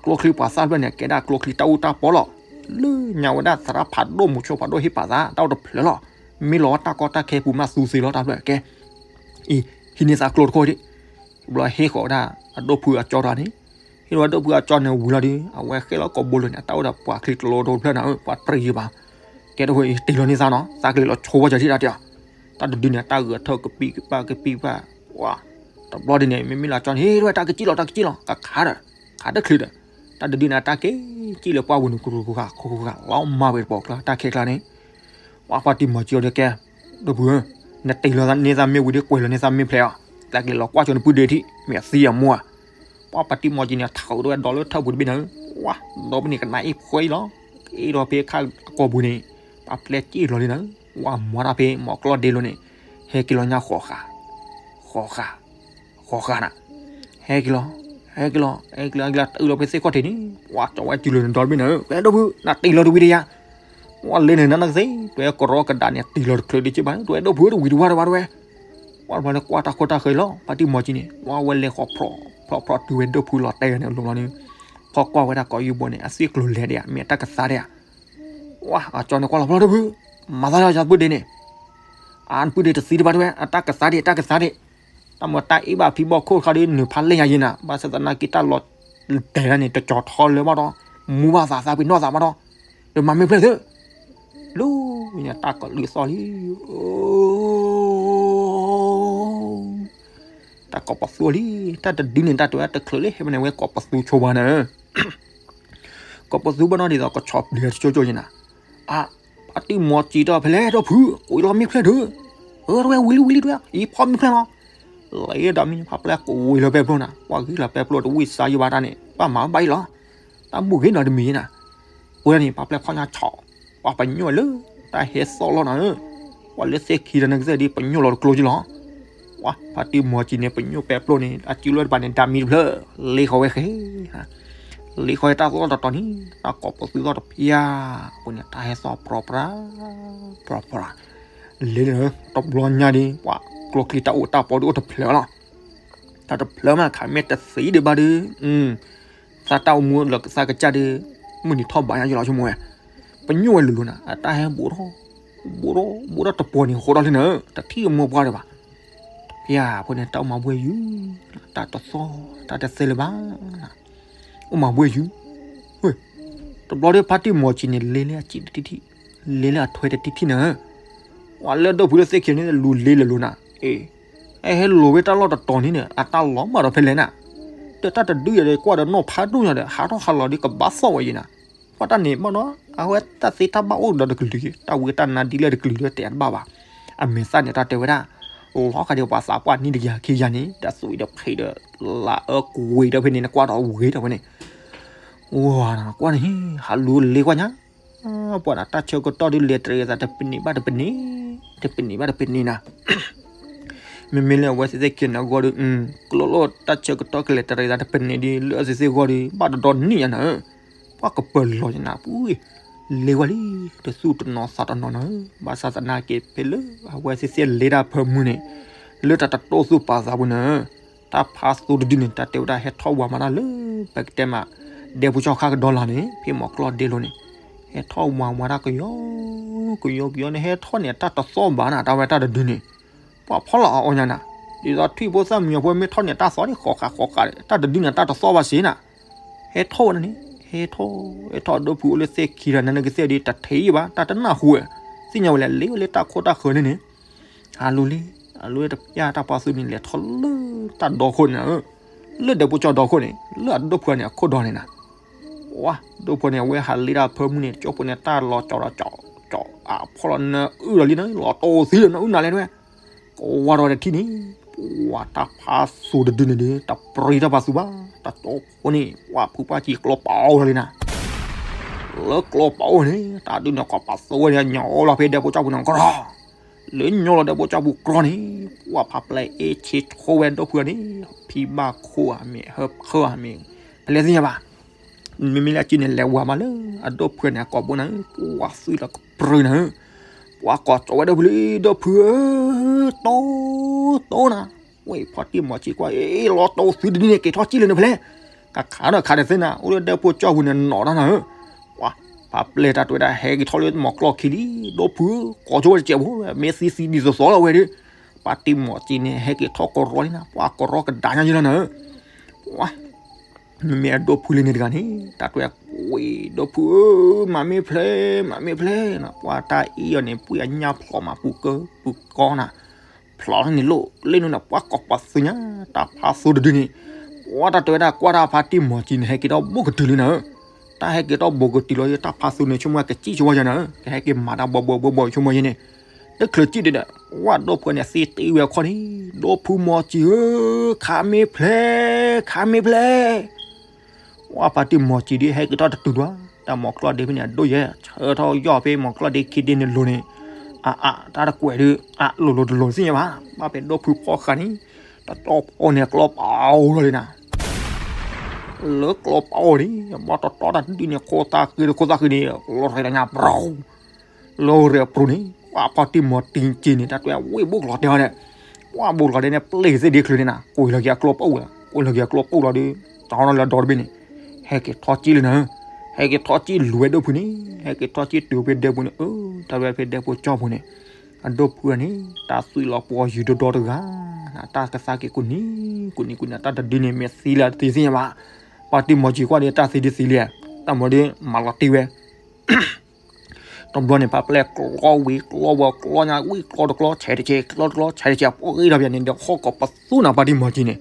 ၢ, ကျိချံပှၤသၣ်တဖျၢၣ်န့ၣ် ကဲဒၣ်ကျိချံတၢ်အူတၢ်ပီလီၤ, လၢညါဝဲဒၣ်သရၣ်ဖးဒိၣ်မူဆိဖးဒိၣ်ဟ့ၣ်ပာ်သး တၢ်အိၣ်တဖျၢၣ်လီၤ, မ့ၢ်လီၤဝဲတၢ်ကီတၢ်ခဲပူၤမးသူသ့လီၤတၢ်ဖျၢၣ်ကဲ, အံၤ ဟံးန့ၢ်သးကျိတခိၣ်ဒံး, တဘျီဟ့ၣ်ဃီၤဝဲဒၣ် အဒိၣ်ဖုးအကၠီတၢ်န့ၣ်, ဟ့ၣ်လီၤဝဲဒိၣ်ဖုးအကၠီန့ၣ်ဝံၤလီၤဒီး အဝဲဃ့ၣ်လီၤကိာ်ဘိလိၤန့ၣ် အတၢ်အိၣ်ဒီးပှၤချံကျိတဖျၢၣ်နၤဧၢ, ပှၤတရံးယံၤဘၣ်, ကဲတဝဲအံၤ တ့ၢ်လီၤန့ၢ်သးနီၤ သးကလဲၤလီၤဆိဝဲကၠီထံၣ်တၢ်တဲအီၤ, တၢ်တဒုန့ၣ် တၢ်ဂဲၤထၢၣ်ကပံၢ်ကပၢ်ကပံၢ်ကပၢ်, ဝါ, တဘျီဒ်န့ၣ် မ့မ့ၢ်လၢကၠီန့ၣ် ဟ့ၣ်ဝဲတၢ်ကစံၣ်လီၤ တၢ်ကစံၣ်လီၤ ကခးဒီး, ခးတချုးဒီး, တ တၢ်တဒုန့ၣ် အတၢ်က့ၤကံၣ်လၢပှၢ်ပူၤန့ၣ် ခိခိခါ ခိခိခါ လီၤမၢ်ဝဲတပီၤကျါ တၢ်ခဲကျါန့ၣ်, ပှၤပှၤတံၤမီၤကံအီၤဒီးကဲ, ဒီပုၢ်ဧၢ, နတ့ၢ်လီၤန့ၢ်သးမ့ၢ်ဝံၤဒီး ကွဲးလီၤန့ၢ်သးမ့ၢ်ဖျဲးအီၤ, သးကလဲၤလီၤကွၢ်ကၠီနပုၢ်ဒ့ထံၣ် မ့ၢ်အသံအမူဧါ. ပှၤပှၤတံၤမီၤကံန့ၣ် ထးအိၣ်တဝဲဒီးလၢထၢၣ်ပူၤတဘ့ၣ်နၤဧၢ, ဝါ, ဒီဘ့ၣ်န့ၣ်ကနၣ်အ့ၣ်ဖှဲအံၤလီၤ, အ့ၣ်ဒီးဖဲခါအကီၢ်ပူၤန့ၣ်, ပှၤပျဲက့ၣ်လီၤလံနၤဧၢ, ဝါမၤတၢ်ဖဲမီၤကျီၢ်ဒ့လိၤန့ၣ်, ဟဲက့ၤလီၤညါဃိးဃာ်, ဃိးဃာ် ဃိးဃာ်နၤ, ဟဲက့ၤလီၤ, ဟဲက့ၤလီၤ, ဟဲက့ၤလီၤ, ဟဲက့ၤလီၤ, တအုးလီၤဖဲသ့ၣ်ခီၣ်ထံးန့ၣ်, ပှၤကၠီဝဲတုၤလီၤန့ၣ်ဒီတဘ့ၣ်နၤဧၢ, ဒီပုၢ် နတ့ၢ်လီၤတဝံၤတယၤ, ပှၤလဲၤန့ၣ်နနကသ့, တွဲကရီကဒါန့ၣ် တ့ၢ်လီၤတချုးဒံးက့ဘၣ်, တွဲဒီပုၢ်တဝံၤတဝါတဝါတဝဲ, ပှၤတဖၣ်န့ၣ်ကွၢ်တၢ်ခိၣ်တၢ်ဃၢၤအံၤလီၤ, ပှၤတံၤမီၤကံန့ၣ်, ပှၤဝဲလဲၤဃီၤဖျိး, ဖျိးဖျိးတုၤဝဲဒီပုၢ်လီၤတဲာ်ဂၤန့ၣ် အလိၤလီၤန့ၣ်, ဖီၣ်ကွၢ်ဝဲဒၣ်ကိးယူၢ်ဘိန့ၣ် အသွံၣ်ကျိၤလဲၤဒံးဧါ, မ့ၢ်အတၢ်ကသါဒံးဧါ ဝါ, အကၠီန့ၣ်ကွၢ်လီၤဖျီၣ် ဒီပုၢ်, မၤသးလီၤယၤပုၢ်ဒ့န့ၣ်, အနပုၢ်ဒ့တသံတဘၣ်တဝဲ, အတၢ်ကသါဒံး တၢ်ကသါဒံး, တၢ်မၤတၢ်အ့ၣ်ဘၣ်ဖံဘီၣ်ခိၣ်တခါဒီး နုာ်ဖးလဲၢ်ယၤယံၤနၤ, ဘၣ်ဆၣ်သနာ်က့တၢ်လီၤတဲာ်ဒၣ်န့ၣ် တကၠီၤထီလၢၤဘၣ်ဒီး, မူဘၣ်သးသးပ့ၤနီၣ်သးဘၣ်ဒီး, ဒီးမၤမ့ၢ်ဖျဲၣ်သု, လူၤညါတၢ်ကလုၢ်သီၣ်လံ တၢ်ကိးပသူလံ, တၢ်တဒုန့ၣ် တၢ်တဲဝဲတချုးလၢဟဲမနုၤဝဲကိးပသူဆိဘၣ်နၤ, ကိးပသူဘၣ်နီၢ်ဒ်သိးကဆီၣ်ပျံၤတကၠိကၠိယံၤနၤ, အါ, ပှၤတံၤမီၤကံဒီးဖဲလဲၣ်ဒီပုၢ်, ကိးလီၤမ့ၢ်ဖျဲၣ်ဒုး, အၢ တဝဲဝံၤလံဝံၤလံတဝဲ, အံၤဖီမ့ၢ်ဖျဲၣ်လီၤ, လဲၤဒီးမ့ၢ်ဖးပျဲၢ်ကိးဝံၤလၢပဲပျိနၤ, ပှၤဂ့ၤလီၤပဲပျိတဝံၣ်စါယံၤဘၣ်တၢ်န့ၣ် ဘၣ်မၤဘၣ်အံၤလီၤ, တၢ်ဘူၣ်ဂ့ၤနီၤတမံၤနၤ, ပှၤန့ၣ် ဖးပျဲၢ်ခီၣ်ညါဆီၣ်, ပှၤပညိၣ်လၢ တၢ်ဟဲသီၣ်လီၤနၤဧၢ, ပှၤလၢသ့ၣ်ခံဒီးနကစၢၢ်ဒ်ပညိၣ်လီၤတကျိက့လီၤ, ပှၤ ဖါတံၢ်မီၤကံန့ၣ် ပညိၣ်ပဲပျိန့ၣ် အစုလၢတပၤန့ၣ် ဒၣ်မံတဖျၢၣ်, လ့ဃီၤဝဲဃဲ, လ့ဃီၤဝဲတၢ်သီၣ်တတီၤန့ၣ် တၢ်ကိးပသူသီၣ်တဖျါ, အဃိန့ၣ် တၢ်ဟဲသီၣ်ပြီပြါ, ပြီပြါ, လ့လၢ တဘျီညါဒ် ပှၤကျိချံတၢ်အိၣ်တၢ်ပီဒ်အိၣ်တဖျၢၣ်လီၤ, တၢ်တဖျၢၣ်မးခါမ့ၢ်တသံဒံးဘၣ်ဒီး သးတၢ်အိၣ်မူလၢသးကစၢ်ဒီး မုၢ်နံၤထီၣ်ဘးညါယလီၤဆိကမိၣ်ဝဲ, ပညိၣ်ဝဲလိၤလိၤနၤ အတၢ်ဟဲဘူးထီၣ်, ဘူးထီၣ် ဘူးထီၣ်တပီၤန့ၣ် ဃိးဒီလံနၤဧၢ, တထံၣ်အမိၢ်ပှၢ်ဒံးဘၣ်, ဖဲအံၤဖိန့ၣ် တၢ်အိၣ်မၤဘှဲၣ်ယုၤ, တၢ်တသီၣ်, တၢ်တသဲလၢၤဘၣ်, အိၣ်မၤဘှဲၣ်ယုၤ, တဘျီဒီးဖါတံၢ်မီၤကံန့ၣ် လဲၤလၢအစံၣ်တထံၣ်ထံၣ်, လဲၤလၢအထွဲတထံၣ်ထံၣ်နၤဧၢ, ပှၤလၢဒိၣ်ဖုလၢသ့ၣ်ခံန့ၣ် လူၤလ့လၢလိၤနၤ, အ့ အဟဲလိၤဝဲတၢ်လီၢ်တတီၤန့ၣ်ဒီး အတၢ်လီၤမၢ်ဒီးဖဲလဲၣ်နၤ, တၢ်တဒုယၤဒီးကွၢ်ဒီးနီၢ်ဖးဒိၣ်ညါဒီး ဟးထီၣ်ဟးလီၤဒီးကဘၣ်သီၣ်ဝဲယံၤနၤ, ပှၤတၢ်န့ၣ်ဘၣ်နီၤ အဝဲတၢ်သ့တၢ်ဘၣ်အိၣ်ဒီးတကလုာ်, တၢ်ဝံတၢ်နါဒ်လဲၣ်တကလုာ်ဒီးတဲတဘၣ်ဘၣ်, အမဲာ်သၣ်န့ၣ် တၢ်တဲဝဲဒၣ်, လီၤဃာ်ဒီးပှၤသးပှၢ်နံၣ်တကယၤခံကယၤန့ၣ် တၢ်သွံၣ်ဒီးဖံးဒီး လၢအၢကွံာ်ဒီးဖဲန့ၣ် နကွၢ်ဒီးဝံၤဒီးဖဲန့ၣ်, ဝါနကွၢ်န့ၣ် ဟးလူၤလ့ကွၢ်ညါ ပှၤန့ၣ် တၢ်ဆၢကတီၢ်ဒုးလဲၤတရံးသးတပနံးဘၣ်တပနံး, တပနံးဘၣ်တပနံးနၤ, မ့မ့ၢ်လၢအဝဲသ့ၣ်သ့ၣ်ခံနဂီၢ်ဒီး, ကျိၣ်လိၣ်တၢ်ဆၢကတီၢ်ကလဲၤတရံးသးတပနံးဒီး လၢအသ့ၣ်သ့ၣ်ဂီၢ်ဒီး ဘၣ်တဒီနံၣ်ညါနၤဧၢ, ပှၤကပၢၤလီၤယနၤပူၤ, လ့ဝဲလံ, တသူၣ်တနီၤသးတနီၤနၤဧၢ, ဘၣ်ဆၣ်သနာ်က့ဖဲလၢ အဝဲသ့ၣ်သ့ၣ်လ့တၢ်ဖၢမုၢ်န့ၣ်, လၢတၢ်တတိၢ်သူၣ်ပာ်သးပူၤနၤဧၢ, တၢ်ဖးသူတဒုန့ၣ် တၢ်တဲဝဲဒၣ်ဟဲထီၣ်ဝၤမၤတၢ်လၢ ပကတဲမး ဒဲဖိကၠီခါကဒီလၢ်န့ၣ် ဖဲမီၤကျီၢ်ဒ့လိၤန့ၣ်, ဟဲထီၣ်ဝၤမၤတၢ်ကယီ ကယီကယီန့ၣ် ဟဲထီၣ်န့ၣ် တၢ်တသီၣ်ဘၣ်နၤ တၢ်ဝဲတၢ်တဒုန့ၣ်, ပှၤဖီလာ်အီၤညါနၤ, ဒ်သိးထွံၣ်ဖိသၣ်မံညီၤဖိမ့ၢ်ထီၣ်န့ၣ် တၢ်သီၣ်န့ၣ် ဃိးဃာ်ဃိးဃာ်ဒီး တၢ်တဒုန့ၣ် တၢ်တသီၣ်ဘၣ်စ့နၤ, ဟဲထီၣ်ဝဲန့ၣ်, ဟဲထီၣ်, ဟဲထီၣ်ဒိၣ်ဖုအိၣ်လၢသ့ၣ်ခံဒီး နနကသ့ၣ်ဒီး တထံၣ်ဘၣ် တၢ်တနၢ်ဟူဝဲ, သ့ၣ်ညါဝဲလၢ လ့ဝဲလၢတၢ်ခိၣ်တၢ်ဃၢၤန့ၣ်န့ၣ် အလူၤလံ, အလူၤတပျၢ်တၢ်ပှၤသုးန့ၣ် လဲၤထီၣ်လၢတၢ်ဒီခိၣ်န့ၣ်ဧၢ, လၢဒဲးဖိကၠီဒီခိၣ်န့ၣ် လၢအဒိၣ်ဖုန့ၣ် အခိၣ်ဒီန့ၣ်နၤ, ဝါ, ဒိၣ်ဖုန့ၣ် အဝဲဟးလ့တၢ်ဖၢမုၢ်န့ၣ် ကၠိဖိန့ၣ် တၢ်လီၤကၠီဒီးကၠီ, ကၠီအဖီၣ်လီၤနအုၣ်လီၤလံနၤ လီၤတိၢ်သံလၢနအုၣ်နၤလဲၣ်တဝဲ, ကဝါဒီးတထံၣ်န့ၣ်, ပှၤတၢ်ဖးသူတဒုန့ၣ်ဒီး တပြံတၢ်ပှၤသုးဘၣ်, တၢ်ကၠိဖိန့ၣ် ပှၤဖုပှၢ်ကံကျီပာ်အိၣ်လီၤလံနၤ လၢကျီပာ်အိၣ်န့ၣ် တၢ်ဒုးန့ၣ် ကိးပသူဝဲန့ၣ် ညီလီၤဖဲဒဲးဖိကၠီပူၤန့ၣ် ကရီ, လၢညီလီၤဒဲးဖိကၠီပူၤကရီန့ၣ် ပှၤဖးပျဲၢ်အ့ၣ်ဆ့ဆိဝဲဒိၣ်ဖုန့ၣ်, ဖံဘၣ်ခိၣ်ဧါမ့ၢ် ဟၢဖၢဧါမ့ၢ်, ဖဲလဲၣ်သ့ၣ်ညါဘၣ်, မ့မ့ၢ်လၢအစုန့ၣ် လဲၤဝၤမးလၢအဒိၣ်ဖုန့ၣ် အကိာ်ဘိနၤဧၢ, ပှၤသွံၣ်လီၤကပြၢနၤဧၢ, ပှၤကိးကၠီဝဲဒိၣ်ဖုလံ ဒိၣ်ဖုဧၢ, တိၢ်, တိၢ်နၤ, ဝဲဖါတံၢ်မီၤဆံးကွၢ် အ့ၣ် လီၤတိၢ်သုတဒုန့ၣ် က့ၤထီၣ်ကံၣ်လၢနဖဲလဲၣ်, ကခးဒီးခးဒီးသ့ၣ်နၤ အိၣ်လၢဒဲးဖိကၠီပူၤန့ၣ် နီၢ်တၢ်နၤဧၢ, ပှၤ, ပှၤပျဲၢ်တၢ်တဝဲဒၣ် ဟဲက့ၤထီၣ်လၢမီၤကျီၢ်ခံလံ, ဒိၣ်ဖုဧၢ, ကိးကၠီဝဲတစဲးဖိ, မ့ၢ်သံသံဒ်သိးသိးလီၤဝဲဒီး, ဖါတံၢ်မီၤဆံးန့ၣ် ဟဲက့ၤထီၣ်ကရီလံနၤ, ပှၤကရီကဒါညါယလီၤနၤဧၢ, ပှၤ မ့မ့ၢ်အဒိၣ်ဖုလံန့ၣ်တဂၤန့ၣ် တၢ်တဝဲကွံာ် ဒိၣ်ဖုဧၢ, မၤမ့ၢ်ဖျဲး, မၤမ့ၢ်ဖျဲးနၤ, ပှၤတၢ်အ့ၣ်အီၤန့ၣ် ပှၤအညၣ်ဖျိးမး ပူၤကၢပူၤကီနၤ, ဖျိးထီၣ်န့ၣ်လိၣ်လ့ၣ်နုာ်နၤ ပှၤကိးပသူညါ, တၢ်ဖးသူတဒုန့ၣ်, ပှၤတၢ်တဲဝဲဒၣ်ကွၢ်တၢ်ဖါတံၢ်မီၤစံၤန့ၣ် ဟဲက့ၤထီၣ်ဘူးကတုၤလံနၤဧၢ, တၢ်ဟဲက့ၤထီၣ်ဘူးကတုၤလီၤ တၢ်ဖါသူန့ၣ်ဆိကမိၣ်ကစံၣ်ဆိဝဲယၤနၤဧၢ, ကဟဲက့ၤမၤတၢ်ဘီဘီဘီဘီဆိကမိၣ်ယဲန့ၣ်, တချုးစံၣ်ဒံးဒီး ဝဲဒိၣ်ဖုန့ၣ်သ့တ့ဝဲအခီၣ်န့ၣ်, ဒိၣ်ဖုမီၤစံၤဧၢ, ခးမ့ၢ်ဖျဲး, ခးမ့ၢ်ဖျဲး ဝဲဖါတံၢ်မီၤစံၤဒ်ဟဲက့ၤထီၣ်တတုၤဒံးဘၣ်, တၢ်မီၤကျီၢ်ဒ့ဖဲန့ၣ် အဒိၣ်ယဲ, ဆၢထီၣ်ယီၢ်ဖဲမီၤကျီၢ်ဒ့ခံဒ့န့ၣ်လိၤန့ၣ်, အအတၢ်တကွဲးဒုး အလိၤလိၤတလိၤစံၣ်ညါဘၣ်, ဘၣ်ဖဲဒိၣ်ဖုဖီၣ်ဃာ်န့ၣ်, တတီဖီန့ၣ်ကျီပအိၣ်လီၤလံနၤ, လၢကျီပအိၣ်န့ၣ် ဘၣ်တတီတၢ်ဒ်န့ၣ် ခိၣ်သၣ်ဃ့ဒီးခိၣ်သၣ်ဃ့န့ၣ် လီၤရၤညါပရီ လီၤရၤပရူၤန့ၣ် ပှၤဖါတံၢ်မီၤစံၤက့ၤန့ၣ် တၢ်တွဲဝ့ၢ်ဘိၣ်ကျီၤတဲဟီန့ၣ်, ပှၤဘိၣ်ကျီၤဒ့န့ၣ် ပျ့ၤသ့ၣ်ဒ့ချုးန့ၣ်နၤ, ကွံာ်လီၤက့ၤအကျီပအိၣ်ဝဲ, ကွံာ်လီၤက့ၤအကျီပအိၣ်လီၤဒီး, တၢ်ဟီနီၤလၢအဒီတဘ့ၣ်န့ၣ်, ဟဲက့ၤထီၣ်စံၣ်လံနၤဧၢ, ဟဲက့ၤထီၣ်စံၣ်လူၤဝဲဒိၣ်ဖုန့ၣ်, ဟဲက့ၤထီၣ်စံၣ်တုၤဖဲဒဲပူၤန့ၣ်, အၢ, တၢ်ဝဲဖဲဒဲပူၤကၠီပူၤန့ၣ်, အဒိၣ်ဖုန့ၣ် တၢ်သွံၣ်လီၤပှီၤယုၤဒီဒီတဂၤ, တၢ်ကသါက့ၤကူၣ်နံၤကူၣ်နံၤကူၣ်နံၤ တၢ်တဒုန့ၣ် မ့ၢ်သံလၢတသ့သ့ၣ်ညါဘၣ်, ဖါတံၢ်မီၤစံၤကွၢ်ဒီးတၢ်သ့ဒ်သ့လံ, တၢ်မီၤဒ်မၤလီၤတံၢ်ဝဲ တဘျီန့ၣ် ဖါပျဲၢ်ကျီဝံၤကျီဝီၤကျီညါ ဝံၤကျီတကျီ ဆဲးတဆဲး ကျီတကျီ ဆဲးတဆဲး ပှၤဂ့ၤထီၣ်ပယၤန့ၣ်ဒီး ဟီၣ်ကိးပသူနၤ ဖါတံၢ်မီၤစံၤန့ၣ်,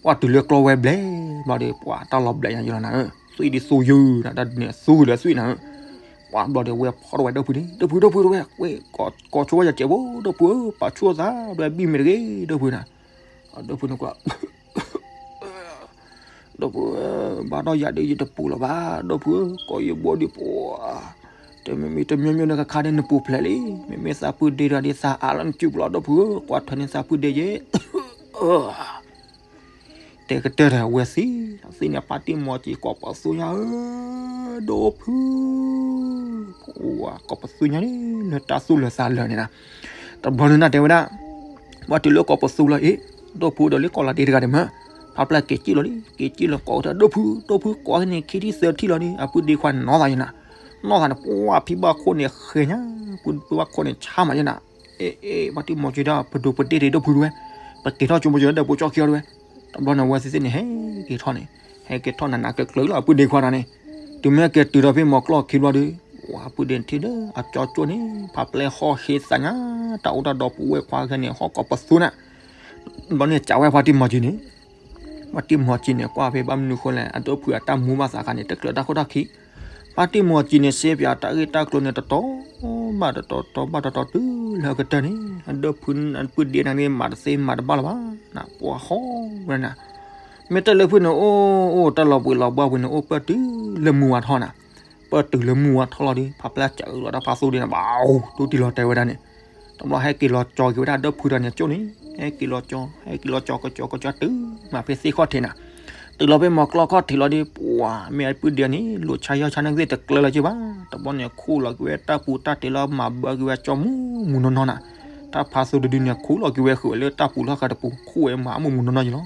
ပှၤတုၤလၢကျီဝဲဘျဲၣ်ဘျီဒီး ပှၤတၢ်လီၤဘျဲၣ်ညါယလီၤနၤဧၢ, သွံၣ်ဒ်သိယုၢ်နၤ တၢ်ဒ်န့ၣ်အသူလၢသွံၣ်နၤဧၢ, ပှၤဘျီဒီးဝဲဖီၣ်ထီၣ်ဝဲဒိၣ်ဖုန့ၣ် ဒိၣ်ဖု ဒိၣ်ဖု ဒိၣ်ဖု ကိးဆိဝဲယကဲးဖိ ဒိၣ်ဖုဧၢ ပာ်ဆူၣ်သး ဒွဲဘံၣ်မ့ၢ်တဂ့ၤ ဒိၣ်ဖုနၤ, ဒိၣ်ဖုန့ၣ်ကွၢ် ဒိၣ်ဖုဧၢ, ဘၣ်ဒီးယၤဒ်ယတပူၤလၢၤဘၣ်, ဒိၣ်ဖုဧၢ ကိးယဘိဒ်ပှၤ, တမ့မ့ၢ်တမံၤမံၤန့ၣ်ကခါဒ်နပူၤဖျဲးလံ, မ့မ့ၢ်သးပုၢ်ဒ့ဒီးဒ်သးအါလၢနစုပူၤလီၤ ဒိၣ်ဖုဧၢ ကွၢ်ထွဲန့ၣ်သးပုၢ်ဒ့ယဲ တဲကတၢၢ်ဒီးဝဲသံ, သ့ၣ်န့ၣ်ဖါတံၢ်မီၤစံၤကိးပသူညါဧၢ, ဒိၣ်ဖု, ကိးပသူညါန့ၣ် လၢတၢ်သူၣ်လၢာ်သးလၢာ်န့ၣ်နၤ, တဘျီန့ၣ်နၤတဲဝဲဒၣ် ပှၤတုၤလၢကိးပသူလီၤအံၤ, ဒိၣ်ဖုဒီးလၢကိးလီၤတံၢ်တဂၤဒံးမး, ဖါပျဲၢ်က့ၤစံၣ်လီၤလံ, က့ၤစံၣ်လီၤကိးဝဲတၢ် ဒိၣ်ဖု ဒိၣ်ဖု ကိးန့ၣ်ခံထံၣ်သၢထံၣ်လီၤဒီး အပုၢ်ဒ့ခွါန့ၣ်နီၢ်သးယနၤ, နီၢ်သးန့ၣ် ပှၤဖံဘၣ်ခိၣ်န့ၣ်ဃဲညါ, ပုၢ်ဘၣ်ခိၣ်န့ၣ်ဆါမးယနၤ, အ့ အ့ ပှၤတံၢ်မီၤစံၤဒီး ပဒိးပဒ့ၣ်တ့ၢ်ဒိၣ်ဖုတဝဲ, ပက့ၤထီၣ်ကၠိမီၤစံၤဒီးပကၠီခံအီၤတဝဲ, တဘျီန့ၣ်ဝဲသ့ၣ်သ့ၣ်န့ၣ် ဟဲက့ၤထီၣ်န့ၣ်, ဟဲက့ၤထီၣ်နးနးကျၢၤကျၢၤလီၤ အပုၢ်ဒ့ခွါတၢ်န့ၣ်, တုၤမ့ၢ်က့ၤတုၤဒီးဖဲမီၤကျီၢ်ခံဘျီဒီး, ပှၤအပုၢ်ဒ့ၣ်ထံၣ်ဒီး အကၠီကၠိန့ၣ် ဖါပျဲၢ်ဟီၣ်ဟ့သးညါ, တၢ်အိၣ်တၢ်ဒီးပုၢ်ဝဲၢ်ခွါခဲန့ၣ် ဟီၣ်ကိးပသူနၤ, ဘျီန့ၣ်ကးဝဲဖါတံၢ်မီၤစံၤန့ၣ် ဖါတံၢ်မီၤစံၤန့ၣ် ကွၢ်ဖဲဘၣ်မနုၤဃိလဲၣ် အဒိၣ်ဖုအတၢ်မူဘၣ်သးခါန့ၣ် တကျၢၤတၢ်ခိၣ်တၢ်ခံ, ဖါတံၢ်မီၤစံၤန့ၣ် စ့ပၠးတၢ်ဂ့ၢ်တၢ်ကျိၤန့ၣ် တတီၤဘၣ်တတီၤ တီၤဘၣ်တတီၤတုၤလၢအကတၢၢ်န့ၣ် အဒိၣ်ဖုအပုၢ်ဒ့နၤန့ၣ် မၤတသ့မၤတဘၣ်လၢၤဘၣ်နၤ, ပှၤဟီၣ်ဝဲနၤ, မ့ၢ်တၢ်လၢဖုန့ၣ်အိၣ် အိၣ်တၢ်လီၤဘှံးလီၤဘှါပူၤန့ၣ် အိၣ်ပၢၢ်တုၤလၢမူဝါထီၣ်နၤ, ပၢၢ်တုၤလၢမူဝါထီၣ်လီၤဒီး ဖါပျဲၢ်စးအုးလီၤတၢ်ဖါသူဒ်န့ၣ် ဘၣ်အိၣ် တူၢ်တံၢ်လီၤတဲာ်ဝဲဒၣ်န့ၣ်, တဘျီဟဲက့ၤလီၤကၠီက့ၤဝဲဒၣ်ဒိၣ်ဖုတၢ်န့ၣ်ကၠိန့ၣ်, ဟဲက့ၤလီၤကၠီ ဟဲက့ၤလီၤကၠီကၠီကၠီတုၤ မၤဖဲသ့ၣ်ခီၣ်ထံးနၤ, တုၤလီၤဖဲမီၤကျီၢ်ခီၣ်ထံးလီၤဒီး ပှၤမ့ၢ်အပုၢ်ဒ့န့ၣ် လိာ်ဆါယီၢ်ဆါန့ၣ်ကသ့ၣ်တကျၢၤလၢၤက့ဘၣ်, တဘျီန့ၣ်ခူၣ်လီၤက့ၤဝဲတၢ်ပူၤတၢ်တဲာ်လီၤ မၤဘၢက့ၤဝဲကၠီမူမူနီၢ်နီၢ်နၤ, တၢ်ဖါသူတဒုန့ၣ် ခူၣ်လီၤက့ၤဝဲဃုာ်ဝဲလၢတၢ်ပူၤလီၢ်ဃာ်တပူၤ ခူၣ်ဝဲမၤမူမူနီၢ်နီၢ်ယလီၤ.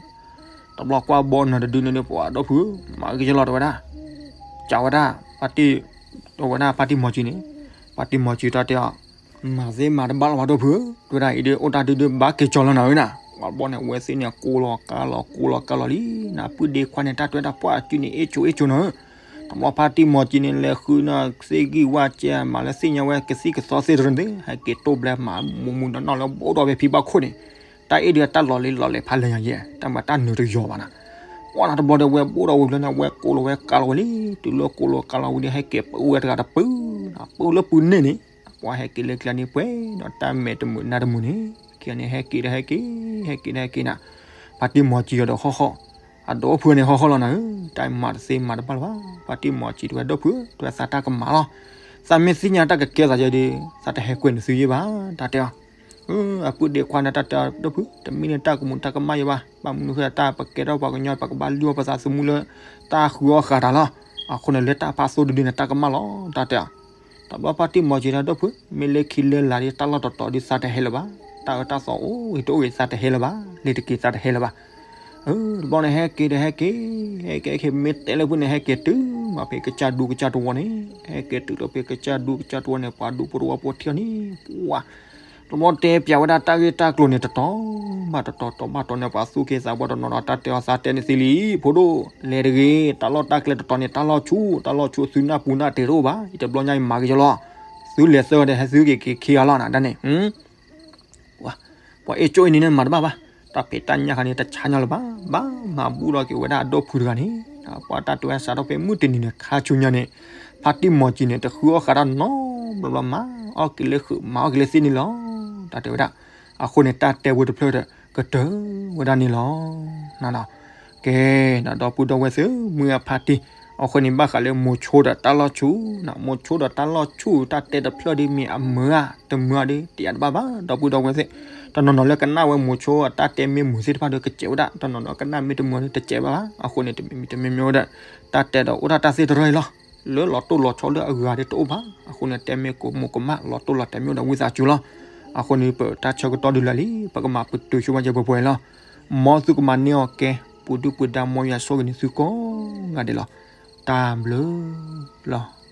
တဘျီကွၢ်ဘီနၤတဒုန့ၣ်ဒီး ပှၤဒိၣ်ဖုဧၢ မၤဂ့ၤကလီၤတဲဝဲဒၣ်, ကးဝဲဒၣ်, တဲဝဲဒၣ်ဖါတံၢ်မီၤစံၤန့ၣ်, ဖါတံၢ်မီၤစံၤတၢ်တဲအီၤ, မၤသ့မၤတဘၣ်လၢၤဘၣ်ဒိၣ်ဖုဧၢ, တဲဝဲဒၣ်အံၤဒီးအိၣ်တၢ်ဒုဒုဘၣ်က့ၤကၠီလီၤနၤဧၢနၤ, ပှၤဘီန့ၣ်ဝဲသ့ၣ်န့ၣ် ကိးလီၤကါလီၤ ကိးလီၤကါလီၤလံ, နပုၢ်ဒ့ခွါန့ၣ် တၢ်တွဲတၢ်ပှၢ်အစုန့ၣ် အ့ၣ်ဆိအ့ၣ်ဆိနၤဧၢ, တဘျီဖါတံၢ်မီၤစံၤန့ၣ် လဲၤဃုနၤသ့ၣ်ဂံၢ်ဝါစဲ မၤလၢသ့ၣ်ညါဝဲကသံၣ်ကသီသ့ၣ်တရၢသ့ၣ် ဟဲက့ၤတိၢ်ဘျဲမၤမူမူနီၢ်နီၢ်လၢဘိၣ်ဒီးဖဲဖံဘၣ်ခိၣ်န့ၣ်, တၢ်အ့ၣ်ဒုးတၢ်လီၤလံလီၤလဲၤဖးလဲၤညါယဲ, တၢ်မၤတၢ်နုာ်တယီၤဘၣ်နၤ, ပှၤနၤတဘျီဒီးဝဲဘိၣ်ဒီးဝံၤဘျီန့ၣ် ဝဲကိးလီၤဝဲကါလီၤဝံၤလံ, တုၤလၢကိးလီၤကါလီၤဝံၤဒီး ဟဲက့ၤပၢဝဲတဂၤတပုၢ်နၤ, ပၢလၢပုၢ်န့ၣ်န့ၣ်, ပှၤဟဲက့ၤလၢကျါန့ၣ်ပှဲၤဒီးတၢ်မဲာ်တမုာ်နါတမုာ်န့ၣ်, ခံဂၤန့ၣ်ဟဲက့ၤဒီးဟဲက့ၤ, ဟဲက့ၤဒီးဟဲက့ၤနၤ, ဖါတံၢ်မီၤစံၤအီၤဒီးဟီၣ်ဟီၣ်, အဒိၣ်ဖုန့ၣ်ဟီၣ်ဟီၣ်လီၤနၤဧၢ, တၢ်မၤတသ့မၤတဘၣ်လၢၤဘၣ်, ဖါတံၢ်မီၤစံၤတဲဝဲဒိၣ်ဖုဧၢ တဲဝဲသးတၢ်ကမၣ်လီၤ, သးမ့ၢ်သ့ၣ်ညါတၢ်ကကဲသးယဲဒီး သးတဟဲကွဲးနသုယဲဘၣ်, တၢ်တဲအီၤ အပုၢ်ဒ့ခွါန့ၣ် တၢ်တဲအီၤ ဒိၣ်ဖု, တမ့ၢ်လၢတၢ်ကမူးတၢ်ကမၣ်ယဲဘၣ်, ဘၣ်မနုၤဃိတၢ်ပကဲထီၣ်ပှၤကညီ ပကဘၣ်လုၢ်အီၣ်ပသးသမူလၢ တၢ်ဃုအီၣ်ဃာ်တၢ်လီၤ, အဃိန့ၣ်လၢတၢ်ဖါသိတဒုန့ၣ် တၢ်ကမၣ်လီၤ, တၢ်တဲအီၤ, တဘျီဖါတံၢ်မီၤစံၤတဲ ဒိၣ်ဖု, မ့ၢ်လၢခံလၢလာ်ဒီး တၢ်လီၢ်တတီၤဒီး သးတဟဲလၢၤဘၣ်, တၢ်အၢတၢ်သီအိၣ်ဂ့ၤတအိၣ်ဂ့ၤ သးတဟဲလၢၤဘၣ်, လ့ၤတက့ၤသးတဟဲလၢၤဘၣ် တဘျီန့ၣ် ဟဲက့ၤဒီးဟဲက့ၤ, ဟဲက့ၤဟဲက့ၤ မ့ၢ်တဲလၢဖုန့ၣ် ဟဲက့ၤတုၤမးဖဲကစၢ်ဒူကစၢ်တဝီန့ၣ်, ဟဲက့ၤတုၤလီၤဖဲကစၢ်ဒူကစၢ်တဝီန့ၣ် ပှၤဒူပရိဝီဖိထံၣ်အီၤန့ၣ်, ပှၤ, တဘျီတဲပျးဝဲဒၣ်တၢ်ဂ့ၢ်တၢ်ကျိၤန့ၣ် တတီၤဘၣ်တတီၤ တီၤဘၣ်တီၤန့ၣ် ပှၤသူၣ်က့သးပှၢ်တနီၤဒီး တၢ်တဲအီၤသးတဲန့ၣ်သ့လံ, ဖိဒိၣ်, လဲၤတဂ့ၤ, တၢ်လီၢ်တၢ်ကျဲတတီၤန့ၣ် တၢ်လီၢ်ဆူၣ်, တၢ်လီၢ်ဆူၣ်သုနၢ်ပူၤနၢ်တ့ၢ်တအိၣ်ဘၣ်, ယတဘျီညါအံၤမၤက့ၤယလီၤ, သုလဲၤသၢဒီး ဟဲသုက့ၤက့ၤခံဂၤလီၤနၤ တၢ်န့ၣ် ပှၤအ့ၣ်ကၠိအံၤန့ၣ်မၤတဘၣ်ဘၣ်, တၢ်ဖံးတၢ်ညၣ်ခါန့ၣ် တဆါညီလၢၤဘၣ်, ဘၣ်မၤဘူၣ်ထီၣ်က့ၤဝဲဒၣ်အဒီပုၢ်တဂၤန့ၣ်, ပှၤတၢ်တဲဝဲစးထီၣ်ဖဲမုၢ်တနံၤန့ၣ် ခါဆူညါန့ၣ် ဖါတံၢ်မီၤကံန့ၣ် တဃုအီၣ်ဃာ်တၢ်နီတဘျီမး, အီၣ်က့ၤလၢဃုာ် မၤအီၣ်က့ၤလၢသ့ၣ်န့ၣ်လီၤ. တၢ်တဲဝဲဒၣ်, အဃိန့ၣ် တၢ်တဲဝဲတဖျၢၣ်ဒီး ကတၢၢ်ဝဲဒၣ်န့ၣ်လီၤ. ကဲ, ဒီပုၢ်ဒီဝဲၢ်သ့ၣ်, မုၢ်အဖါတံၢ်, အဃိန့ၣ် ဘၣ်ဃးလၢမိၤဆိဒီးတၢ်လီၢ်ဆူၣ်, မိၤဆိဒီးတၢ်လီၢ်ဆူၣ် တၢ်တဲတဖျၢၣ်ဒ်မ့ၢ်အမုာ်ဧါ တမုာ်ဧါဒီး တယာ်တဘၣ်ဘၣ် ဒီပုၢ်ဒီဝဲၢ်သ့ၣ်. တနီၤနီၤလၢကနၣ်ဝဲမိၤဆိအတၢ်တဲမ့ၢ်မုာ်သ့ၣ်တဖၣ်ဒီး ကစဲးဝဲဒၣ်, တနီၤနီၤကနၣ်မ့ၢ်တမုာ်ဒီး တစဲးဘၣ်ဘၣ်. အဃိန့ၣ် တမံၤမံၤတမံၤမံၤဝဲဒီး တၢ်တဲဒီးအိၣ်ဒၣ်တၢ်သ့ၣ်တရၢအံၤလီၤ. လၢလီၤတိၢ်လီၤဆီလၢအဂၤဒီးတအိၣ်ဘၣ်. အဃိန့ၣ် တဲမ့ၢ်ကမူးကမၣ် လီၤတိၢ်လီၤတဲာ်မ့ၢ်အိၣ်ဒီးဝံသးစူၤလီၤ. အဃိန့ၣ် ပတၢ်ဆၢကတီၢ်ဒုးလၢာ်လံ ပကမၤပတုာ်ဆိဝဲကဲပှဲၤပှဲၤလီၤ. မ်သုကမၤန့ၢ်အီၤကဲ ပူၤဒုၣ်ပူၤဒါ မ်ယွၤဆိၣ်ဂ့ၤန့ၢ်သုကိးဂၤဒဲးလီၤ. တၢ်ဘျုးလီၤ.